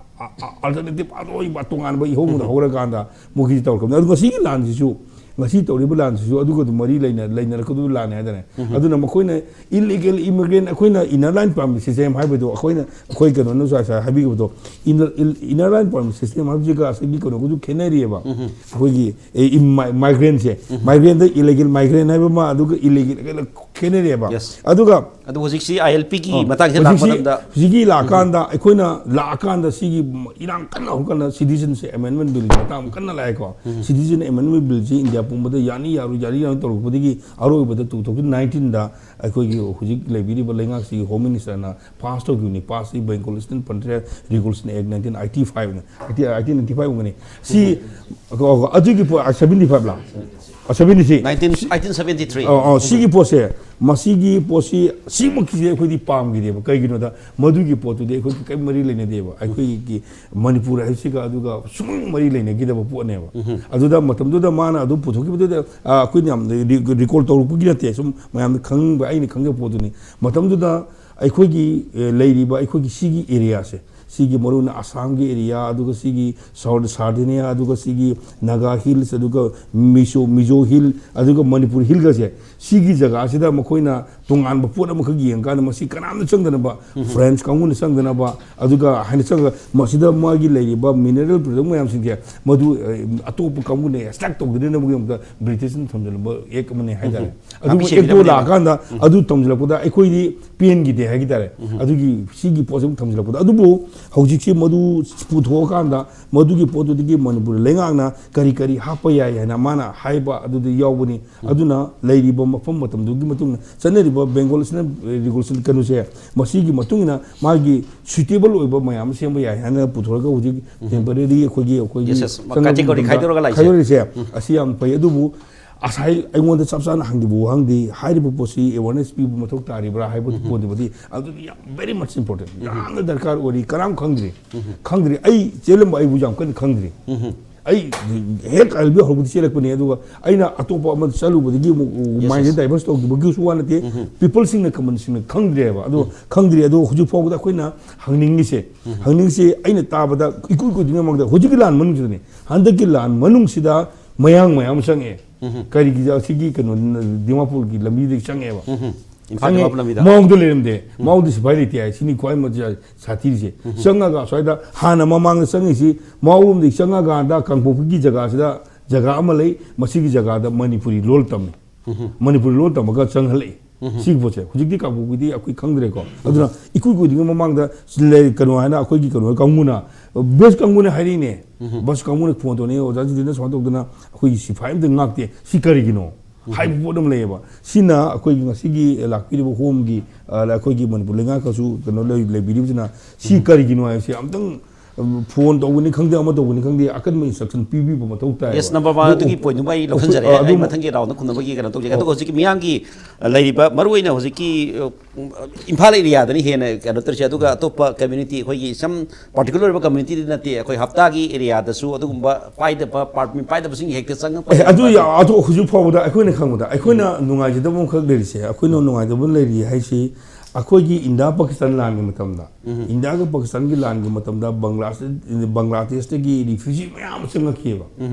ꯑꯜꯇꯔꯅꯦꯇꯤꯞ ꯑꯔꯣꯏꯕ ꯇꯣꯉꯥꯟꯕ ꯏꯍꯧ ꯑꯃꯗ ꯍꯧꯔꯀꯥꯟꯗ ꯃꯈꯣꯏꯁꯤ ꯇꯧꯔꯛꯀꯅꯤ꯫ ꯑꯗꯨ ꯉꯁꯤꯒꯤ ꯂꯥꯟꯁꯤꯁꯨ, ꯉꯁꯤ ꯇꯧꯔꯤꯕ ꯂꯥꯟꯁꯤꯁꯨ ꯑꯗꯨꯒ ꯑꯗꯨꯝ ꯃꯔꯤ ꯂꯩꯅ ꯂꯩꯅꯔꯛꯀꯗꯕ ꯂꯥꯟꯅꯤ ꯍꯥꯏꯇꯥꯔꯦ꯫ ꯑꯗꯨꯅ ꯃꯈꯣꯏꯅ ꯏꯂꯤꯒꯦꯜ ꯏꯃꯤꯒ꯭ꯔꯦꯟ, ꯑꯩꯈꯣꯏꯅ ꯏꯅꯔ ꯂꯥꯏꯟ ꯄꯥꯔꯃꯤꯠ ꯁꯤꯁꯇꯦꯝ ꯍꯥꯏꯕꯗꯣ, ꯑꯩꯈꯣꯏꯅ, ꯑꯩꯈꯣꯏ ꯀꯩꯅꯣꯅꯁꯨ ꯉꯁꯥꯏ ꯍꯥꯏꯕꯤꯈꯤꯕꯗꯣ, ꯏꯅꯔ ꯂꯥꯏꯟ ꯄꯥꯔꯃꯤꯠ ꯁꯤꯁꯇꯦꯝ ꯍꯥꯏꯕꯁꯤꯒ ꯑꯁꯤꯒꯤ ꯀꯩꯅꯣꯒꯁꯨ ꯈꯦꯠꯅꯔꯤꯑꯕ꯫ ꯑꯩꯈꯣꯏꯒꯤ ꯃꯥꯏꯒ꯭ꯔꯦꯟꯁꯦ, ꯃꯥꯏꯒ꯭ꯔꯦꯟꯗ ꯏꯂꯤꯒꯦꯜ ꯃꯥꯏꯒ꯭ꯔꯦꯟ ꯍꯥꯏꯕ ꯑꯃ, ꯑꯗꯨꯒ ꯏꯂꯤꯒꯦꯜ ꯈꯦꯠꯅꯔꯤꯑꯕ꯫ Yes. ꯑꯗꯨꯒ ꯑꯗꯨ ꯍꯧꯖꯤꯛꯁꯤ ꯑꯥꯏ ꯑꯦꯜ ꯄꯤꯒꯤ ꯑꯣ, ꯃꯇꯥꯡꯁꯦ ꯂꯥꯛꯄ ꯍꯧꯖꯤꯛꯁꯤ, ꯃꯇꯝꯗ ꯍꯧꯖꯤꯛꯀꯤ ꯂꯥꯛꯑꯀꯥꯟꯗ, ꯑꯩꯈꯣꯏꯅ ꯂꯥꯛꯑꯀꯥꯟꯗ ꯁꯤꯒꯤ ꯏꯔꯥꯡ ꯀꯟꯅ ꯍꯧꯔꯀꯥꯟꯗ ꯁꯤꯇꯤꯖꯟꯁꯤꯞ ꯑꯦꯃꯦꯟꯃꯦꯟ ꯕꯤꯜꯒꯤ ꯃꯇꯥꯡ ꯀꯟꯅ ꯂꯥꯛꯑꯦꯀꯣ꯫ ꯁꯤꯇꯤꯖꯟ ꯑꯦꯃꯦꯟꯃꯦꯟ ꯕꯤꯜꯁꯤ ꯏꯟꯗꯤꯌꯥ ꯄꯨꯝꯕꯗ ꯌꯥꯅꯤ ꯌꯥꯔꯣꯏ, ꯌꯥꯅꯤ ꯌꯥꯔꯣꯏ ꯇꯧꯔꯛꯄꯗꯒꯤ ꯑꯔꯣꯏꯕꯗ ꯇꯨ ꯊꯥꯎꯖꯟ ꯅꯥꯏꯟꯇꯤꯟꯗ ꯑꯩꯈꯣꯏꯒꯤ ꯍꯧꯖꯤꯛ ꯂꯩꯕꯤꯔꯤꯕ ꯂꯩꯉꯥꯛꯁꯤꯒꯤ ꯍꯣꯝ ꯃꯤꯅꯤꯁꯇꯔꯅ ꯄꯥꯁ ꯇꯧꯈꯤꯕꯅꯤ꯫ ꯄꯥꯁꯁꯤ Bengal Eastern frontier regulation act nineteen eighty ꯐꯥꯏꯚꯅ, ꯑꯩꯠꯇꯤꯟ ꯑꯩꯠꯇꯤ ꯐꯥꯏꯚ ꯑꯣꯏꯒꯅꯤ꯫ ꯁꯤ, ꯑꯣ, ꯑꯗꯨꯒꯤ ꯄꯣ-, ꯁꯚꯦꯟꯇꯤ ꯐꯥꯏꯚ ꯂꯥ? Seventy six. Nineteen eighteen seventy three. ꯑ, ꯑ, ꯁꯤꯒꯤ ꯄꯣꯠꯁꯦ, ꯃꯁꯤꯒꯤ ꯄꯣꯠꯁꯤ, ꯁꯤꯃꯛꯀꯤꯁꯦ ꯑꯩꯈꯣꯏꯗꯤ ꯄꯥꯝꯈꯤꯗꯦꯕ꯫ ꯀꯩꯒꯤꯅꯣꯗ ꯃꯗꯨꯒꯤ ꯄꯣꯠꯇꯨꯗꯤ ꯑꯩꯈꯣꯏꯒꯤ ꯀꯔꯤꯝ ꯃꯔꯤ ꯂꯩꯅꯗꯦꯕ꯫ ꯑꯩꯈꯣꯏꯒꯤ ꯃꯅꯤꯄꯨꯔ ꯍꯥꯏꯕꯁꯤꯒ ꯑꯗꯨꯒ ꯁꯨꯡ ꯃꯔꯤ ꯂꯩꯅꯈꯤꯗꯕ ꯄꯣꯠꯅꯦꯕ꯫ ꯑꯗꯨꯗ ꯃꯇꯝꯗꯨꯗ ꯃꯥꯅ ꯑꯗꯨ ꯄꯨꯊꯣꯛꯈꯤꯕꯗꯨꯗ, ꯑ, ꯑꯩꯈꯣꯏꯅ ꯌꯥꯝ ꯔꯤ-, ꯔꯤꯀꯣꯜ ꯇꯧꯔꯛꯄꯒꯤ ꯅꯠꯇꯦ, ꯁꯨꯝ ꯃꯌꯥꯝꯅ ꯈꯪꯕ, ꯑꯩꯅ ꯈꯪꯖꯕ ꯄꯣꯠꯇꯨꯅꯤ꯫ ꯃꯇꯝꯗꯨꯗ ꯑꯩꯈꯣꯏꯒꯤ, ꯑ, ꯂꯩꯔꯤꯕ ꯑꯩꯈꯣꯏꯒꯤ ꯁꯤꯒꯤ ꯑꯦꯔꯤꯌꯥꯁꯦ, ꯁꯤꯒꯤ ꯃꯔꯨꯑꯣꯏꯅ ꯑꯁꯥꯝꯒꯤ ꯑꯦꯔꯤꯌꯥ, ꯑꯗꯨꯒ ꯁꯤꯒꯤ ꯁꯥꯎꯠ ꯁꯥꯔꯗꯤꯅꯤꯌꯥ, ꯑꯗꯨꯒ ꯁꯤꯒꯤ ꯅꯥꯒꯥ ꯍꯤꯜꯁ, ꯑꯗꯨꯒ ꯃꯤꯖꯣ, ꯃꯤꯖꯣ ꯍꯤꯜ, ꯑꯗꯨꯒ ꯃꯅꯤꯄꯨꯔ ꯍꯤꯜꯒꯁꯦ, ꯁꯤꯒꯤ ꯖꯒꯥꯁꯤꯗ ꯃꯈꯣꯏꯅ ꯇꯣꯉꯥꯟꯕ ꯄꯣꯠ ꯑꯃꯈꯛ ꯌꯦꯡꯉꯀꯥꯟꯗ ꯃꯁꯤ ꯀꯅꯥꯝꯇ ꯆꯪꯗꯅꯕ, ꯐ꯭ꯔꯦꯟꯁ ꯀꯥꯡꯕꯨꯅ ꯆꯪꯗꯅꯕ, ꯑꯗꯨꯒ ꯍꯥꯏꯅ ꯆꯪꯉꯒ ꯃꯁꯤꯗ ꯃꯥꯒꯤ ꯂꯩꯔꯤꯕ ꯃꯤꯅꯔꯦꯜ ꯄ꯭ꯔꯗꯛ ꯃꯌꯥꯝꯁꯤꯡꯁꯦ ꯃꯗꯨ, ꯑ, ꯑꯇꯣꯞꯄ ꯀꯥꯡꯕꯨꯅ ꯑꯦꯛꯁꯇ꯭ꯔꯦꯛ ꯇꯧꯗꯅꯕꯒꯤꯗꯃꯛꯇ ꯕ꯭ꯔꯤꯇꯤꯁꯅ ꯊꯝꯖꯤꯜꯂꯝꯕ ꯑꯦꯛ ꯑꯃꯅꯤ ꯍꯥꯏꯇꯥꯔꯦ꯫ ꯑꯗꯨꯕꯨ ꯍꯥꯞꯄꯤ ꯑꯦꯛꯇꯣ ꯁꯦꯝꯕꯤꯔꯝꯕꯅꯦꯕ꯫ ꯂꯥꯛꯑꯀꯥꯟꯗ ꯑꯗꯨ ꯊꯝꯖꯤꯜꯂꯛꯄꯗ ꯑꯩꯈꯣꯏꯗꯤ ꯄꯦꯟꯈꯤꯗꯦ ꯍꯥꯏꯈꯤ ꯇꯥꯔꯦ꯫ ꯑꯗꯨꯒꯤ ꯁꯤꯒꯤ ꯄꯣꯠꯁꯦ ꯑꯃꯨꯛ ꯊꯝꯖꯤꯜꯂꯛꯄꯗ, ꯑꯗꯨꯕꯨ ꯍꯧꯖꯤꯛꯁꯤ ꯃꯗꯨ ꯄꯨꯊꯣꯛꯑꯀꯥꯟꯗ ꯃꯗꯨꯒꯤ ꯄꯣꯠꯇꯨꯗꯒꯤ ꯃꯅꯤꯄꯨꯔ ꯂꯩꯉꯥꯛꯅ ꯀꯔꯤ ꯀꯔꯤ ꯍꯥꯞꯄ ꯌꯥꯏ ꯍꯥꯏꯅ ꯃꯥꯅ ꯍꯥꯏꯕ ꯑꯗꯨꯗ ꯌꯥꯎꯕꯅꯤ꯫ ꯑꯗꯨꯅ ꯂꯩꯔꯤꯕ ꯃꯐꯝ ꯃꯇꯝꯗꯨꯒꯤ ꯃꯇꯨꯡ ꯏꯟꯅ ꯆꯠꯅꯔꯤꯕ ꯕꯦꯡꯒꯣꯜꯁꯤꯅ ꯔꯤꯒꯨꯂꯦꯁꯟ ꯀꯩꯅꯣꯁꯦ, ꯃꯁꯤꯒꯤ ꯃꯇꯨꯡ ꯏꯟꯅ ꯃꯥꯒꯤ ꯁꯨꯏꯇꯦꯕꯜ ꯑꯣꯏꯕ ꯃꯌꯥꯝ ꯑꯃ ꯁꯦꯝꯕ ꯌꯥꯏ ꯍꯥꯏꯅ ꯄꯨꯊꯣꯔꯒ ꯍꯧꯖꯤꯛ ꯇꯦꯝꯄꯔꯦꯔꯤ ꯑꯩꯈꯣꯏꯒꯤ, ꯑꯩꯈꯣꯏꯒꯤ Yes, yes. ꯆꯪꯉꯛꯄ Category ꯃꯇꯝꯗ ꯈꯥꯏꯗꯣꯔꯒ ꯂꯥꯛꯏꯁꯦ꯫ ꯈꯥꯏꯗꯣꯔꯛꯏꯁꯦ ꯑꯁꯤ ꯌꯥꯝ ꯐꯩ꯫ ꯑꯗꯨꯕꯨ ꯉꯁꯥꯏ ꯑꯩꯉꯣꯟꯗ ꯆꯞ ꯆꯥꯅ ꯍꯪꯈꯤꯕ ꯋꯥꯍꯪꯗꯤ, ꯍꯥꯏꯔꯤꯕ ꯄꯣꯠꯁꯤ ꯑꯦꯋꯥꯔꯅꯦꯁ ꯄꯤꯕ ꯃꯊꯧ ꯇꯥꯔꯤꯕ꯭ꯔꯥ ꯍꯥꯏꯕ ꯄꯣꯠꯇꯨꯃꯗꯤ, ꯑꯗꯨꯗꯤ ꯌꯥꯝ very much important, ꯌꯥꯝꯅ ꯗꯔꯀꯥꯔ ꯑꯣꯏꯔꯤ꯫ ꯀꯅꯥꯝ ꯈꯪꯗ꯭ꯔꯤ, ꯈꯪꯗ꯭ꯔꯤ꯫ ꯑꯩ ꯆꯦꯜꯂꯝꯕ ꯑꯩꯕꯨ ꯌꯥꯝ ꯀꯟꯅ ꯈꯪꯗ꯭ꯔꯤ꯫ ꯑꯩ ꯍꯦꯛ ꯑꯦꯜ ꯕꯤ ꯍꯧꯔꯛꯄꯗ ꯆꯦꯜꯂꯛꯄꯅꯦ, ꯑꯗꯨꯒ ꯑꯩꯅ ꯑꯇꯣꯞꯄ ꯑꯃꯗ ꯆꯠꯂꯨꯕꯗꯒꯤ ꯑꯃꯨꯛ Yes, ꯃꯥꯏꯟꯁꯦ yes. ꯗꯥꯏꯚꯔꯁ ꯇꯧꯈꯤꯕꯒꯤꯁꯨ ꯋꯥ ꯅꯠꯇꯦ꯫ ꯄꯤꯄꯜꯁꯤꯡꯅ, ꯀꯃꯟꯁꯤꯡꯅ ꯈꯪꯗ꯭ꯔꯦꯕ꯫ ꯑꯗꯣ ꯈꯪꯗ꯭ꯔꯦ꯫ ꯑꯗꯣ ꯍꯧꯖꯤꯛ ꯐꯥꯎꯕꯗ ꯑꯩꯈꯣꯏꯅ ꯍꯪꯅꯤꯡꯉꯤꯁꯦ, ꯍꯪꯅꯤꯡꯉꯤꯁꯦ, ꯑꯩꯅ ꯇꯥꯕꯗ ꯏꯀꯨꯏ ꯀꯨꯏꯗ꯭ꯔꯤꯉꯩ ꯃꯃꯥꯡꯗ, ꯍꯧꯖꯤꯛꯀꯤ ꯂꯥꯟ ꯃꯅꯨꯡꯁꯤꯗꯅꯦ, ꯍꯟꯗꯛꯀꯤ ꯂꯥꯟ ꯃꯅꯨꯡꯁꯤꯗ ꯃꯌꯥꯡ ꯃꯌꯥꯝ ꯆꯪꯉꯛꯑꯦ꯫ ꯀꯔꯤꯒꯤ? ꯑꯁꯤꯒꯤ ꯀꯩꯅꯣ, ꯗꯤꯃꯥꯄꯨꯔꯒꯤ ꯂꯝꯕꯤꯗꯒꯤ ꯆꯪꯉꯛꯑꯦꯕ꯫ ꯏꯝꯐꯥꯜ ꯆꯪꯉꯦ꯫ ꯗꯤꯃꯥꯄꯨꯔ ꯂꯝꯕꯤꯗ꯫ ꯃꯥꯎꯗ ꯂꯩꯔꯝꯗꯦ꯫ ꯃꯥꯎꯗ ꯁꯤꯐꯥꯏ ꯂꯩꯇꯦ ꯍꯥꯏ꯫ ꯁꯤꯅꯤ ꯈ꯭ꯋꯥꯏ ꯃ-, ꯁꯥꯊꯤꯔꯤꯁꯦ꯫ ꯆꯪꯉꯒ ꯑꯁ꯭ꯋꯥꯏꯗ ꯍꯥꯟꯅ ꯃꯃꯥꯡꯗ ꯆꯪꯉꯤꯁꯤ, ꯃꯥꯎꯔꯣꯝꯗꯒꯤ ꯆꯪꯉꯀꯥꯟꯗ ꯀꯥꯡꯄꯣꯛꯄꯤꯒꯤ ꯖꯒꯥꯁꯤꯗ ꯖꯒꯥ ꯑꯃ ꯂꯩ꯫ ꯃꯁꯤꯒꯤ ꯖꯒꯥꯗ ꯃꯅꯤꯄꯨꯔꯤ ꯂꯣꯜ ꯇꯝꯃꯤ꯫ ꯃꯅꯤꯄꯨꯔꯤ ꯂꯣꯜ ꯇꯝꯃꯒ ꯆꯪꯍꯜꯂꯛꯏ꯫ ꯁꯤꯒꯤ ꯄꯣꯠꯁꯦ ꯍꯧꯖꯤꯛꯇꯤ ꯀꯥꯡꯄꯣꯛꯄꯤꯗꯤ ꯑꯩꯈꯣꯏ ꯈꯪꯗ꯭ꯔꯦꯀꯣ꯫ ꯑꯗꯨꯅ ꯏꯀꯨꯏ ꯀꯨꯏꯗ꯭ꯔꯤꯉꯩ ꯃꯃꯥꯡꯗ ꯂꯩ-, ꯀꯩꯅꯣ ꯍꯥꯏꯅ, ꯑꯩꯈꯣꯏꯒꯤ ꯀꯩꯅꯣ ꯀꯥꯡꯕꯨꯅ, ꯕꯁ ꯀꯥꯡꯕꯨꯅ ꯍꯥꯏꯔꯤꯅꯦ꯫ ꯕꯁ ꯀꯥꯡꯕꯨꯅ ꯐꯣꯟ ꯇꯧꯅꯤ, "ꯑꯣꯖꯥ ꯖꯤꯇꯦꯟꯗ꯭ꯔ, ꯁꯨꯃꯥꯏꯅ ꯇꯧꯗꯅ ꯑꯩꯈꯣꯏꯒꯤ ꯁꯤꯐꯥꯏ ꯑꯝꯇ ꯉꯥꯛꯇꯦ, ꯁꯤ ꯀꯔꯤꯒꯤꯅꯣ?" ꯍꯥꯏꯕ ꯄꯣꯠ ꯑꯃ ꯂꯩꯌꯦꯕ꯫ ꯁꯤꯅ ꯑꯩꯈꯣꯏꯒꯤ ꯉꯁꯤꯒꯤ ꯂꯥꯛꯄꯤꯔꯤꯕ ꯍꯣꯝꯒꯤ, ꯑ, ꯑꯩꯈꯣꯏꯒꯤ ꯃꯅꯤꯄꯨꯔ ꯂꯩꯉꯥꯛꯀꯁꯨ ꯀꯩꯅꯣ ꯂꯩ-, ꯂꯩꯕꯤꯔꯤꯕꯁꯤꯅ ꯁꯤ ꯀꯔꯤꯒꯤꯅꯣ ꯍꯥꯏꯕꯁꯤ ꯑꯝꯇꯪ, ꯎꯝ, ꯐꯣꯟ ꯇꯧꯕꯅꯤ ꯈꯪꯗꯦ, ꯑꯃ ꯇꯧꯕꯅꯤ ꯈꯪꯗꯦ, ꯑꯀꯟꯕ instruction ꯄꯤꯕꯤꯕ ꯃꯊꯧ ꯇꯥꯏ꯫ Yes, number one, ꯑꯗꯨꯒꯤ point ꯗꯨꯃ ꯑꯩ ꯂꯧꯁꯤꯟꯖꯔꯦ꯫ ꯑ, ꯑꯩ ꯑꯗꯨ ꯃꯊꯪꯒꯤ round ꯗ ꯈꯨꯝꯅꯕꯒꯤ ꯀꯩꯅꯣ ꯇꯧꯖꯒꯦ꯫ ꯑꯗꯨꯒ ꯍꯧꯖꯤꯛꯀꯤ ꯃꯤꯌꯥꯝꯒꯤ, ꯑ, ꯂꯩꯔꯤꯕ ꯃꯔꯨꯑꯣꯏꯅ ꯍꯧꯖꯤꯛꯀꯤ, ꯑ, ꯏꯝꯐꯥꯜ area ꯗꯅꯤ ꯍꯦꯟꯅ ꯀꯩꯅꯣ ꯇꯧꯔꯤꯁꯦ, ꯑꯗꯨꯒ ꯑꯇꯣꯞꯄ community, ꯑꯩꯈꯣꯏꯒꯤ some particular ꯑꯣꯏꯕ community ꯗꯤ ꯅꯠꯇꯦ, ꯑꯩꯈꯣꯏ ꯍꯞꯇꯥꯒꯤ area ꯗꯁꯨ ꯑꯗꯨꯒꯨꯝꯕ ꯄꯥꯏꯗꯕ, ꯄꯥꯔꯃꯤꯠ ꯄꯥꯏꯗꯕꯁꯤꯡ ꯍꯦꯛꯇ ꯆꯪꯉꯛꯄ ꯑꯦ, ꯑꯗꯨ ꯌꯥ-, ꯑꯗꯨ ꯍꯧꯖꯤꯛ ꯐꯥꯎꯕꯗ ꯑꯩꯈꯣꯏꯅ ꯈꯪꯕꯗ, ꯑꯩꯈꯣꯏꯅ ꯅꯨꯡꯉꯥꯏꯖꯗꯕ ꯑꯃꯈꯛ ꯂꯩꯔꯤꯁꯦ, ꯑꯩꯈꯣꯏꯅ ꯅꯨꯡꯉꯥꯏꯖꯗꯕ ꯂꯩꯔꯤ ꯍꯥꯏꯁꯤ, ꯑꯩꯈꯣꯏꯒꯤ ꯏꯟꯗꯤꯌꯥ ꯄꯥꯀꯤꯁꯇꯥꯟ ꯂꯥꯟꯒꯤ ꯃꯇꯝꯗ, ꯏꯟꯗꯤꯌꯥꯒ ꯄꯥꯀꯤꯁꯇꯥꯟꯒꯤ ꯂꯥꯟꯒꯤ ꯃꯇꯝꯗ ꯕꯪꯒ꯭ꯂꯥꯗꯦꯁ-, ꯕꯪꯒ꯭ꯂꯥꯗꯦꯁꯇꯒꯤ refugee ꯃꯌꯥꯝ ꯑꯃ ꯆꯪꯉꯛꯈꯤꯑꯕ꯫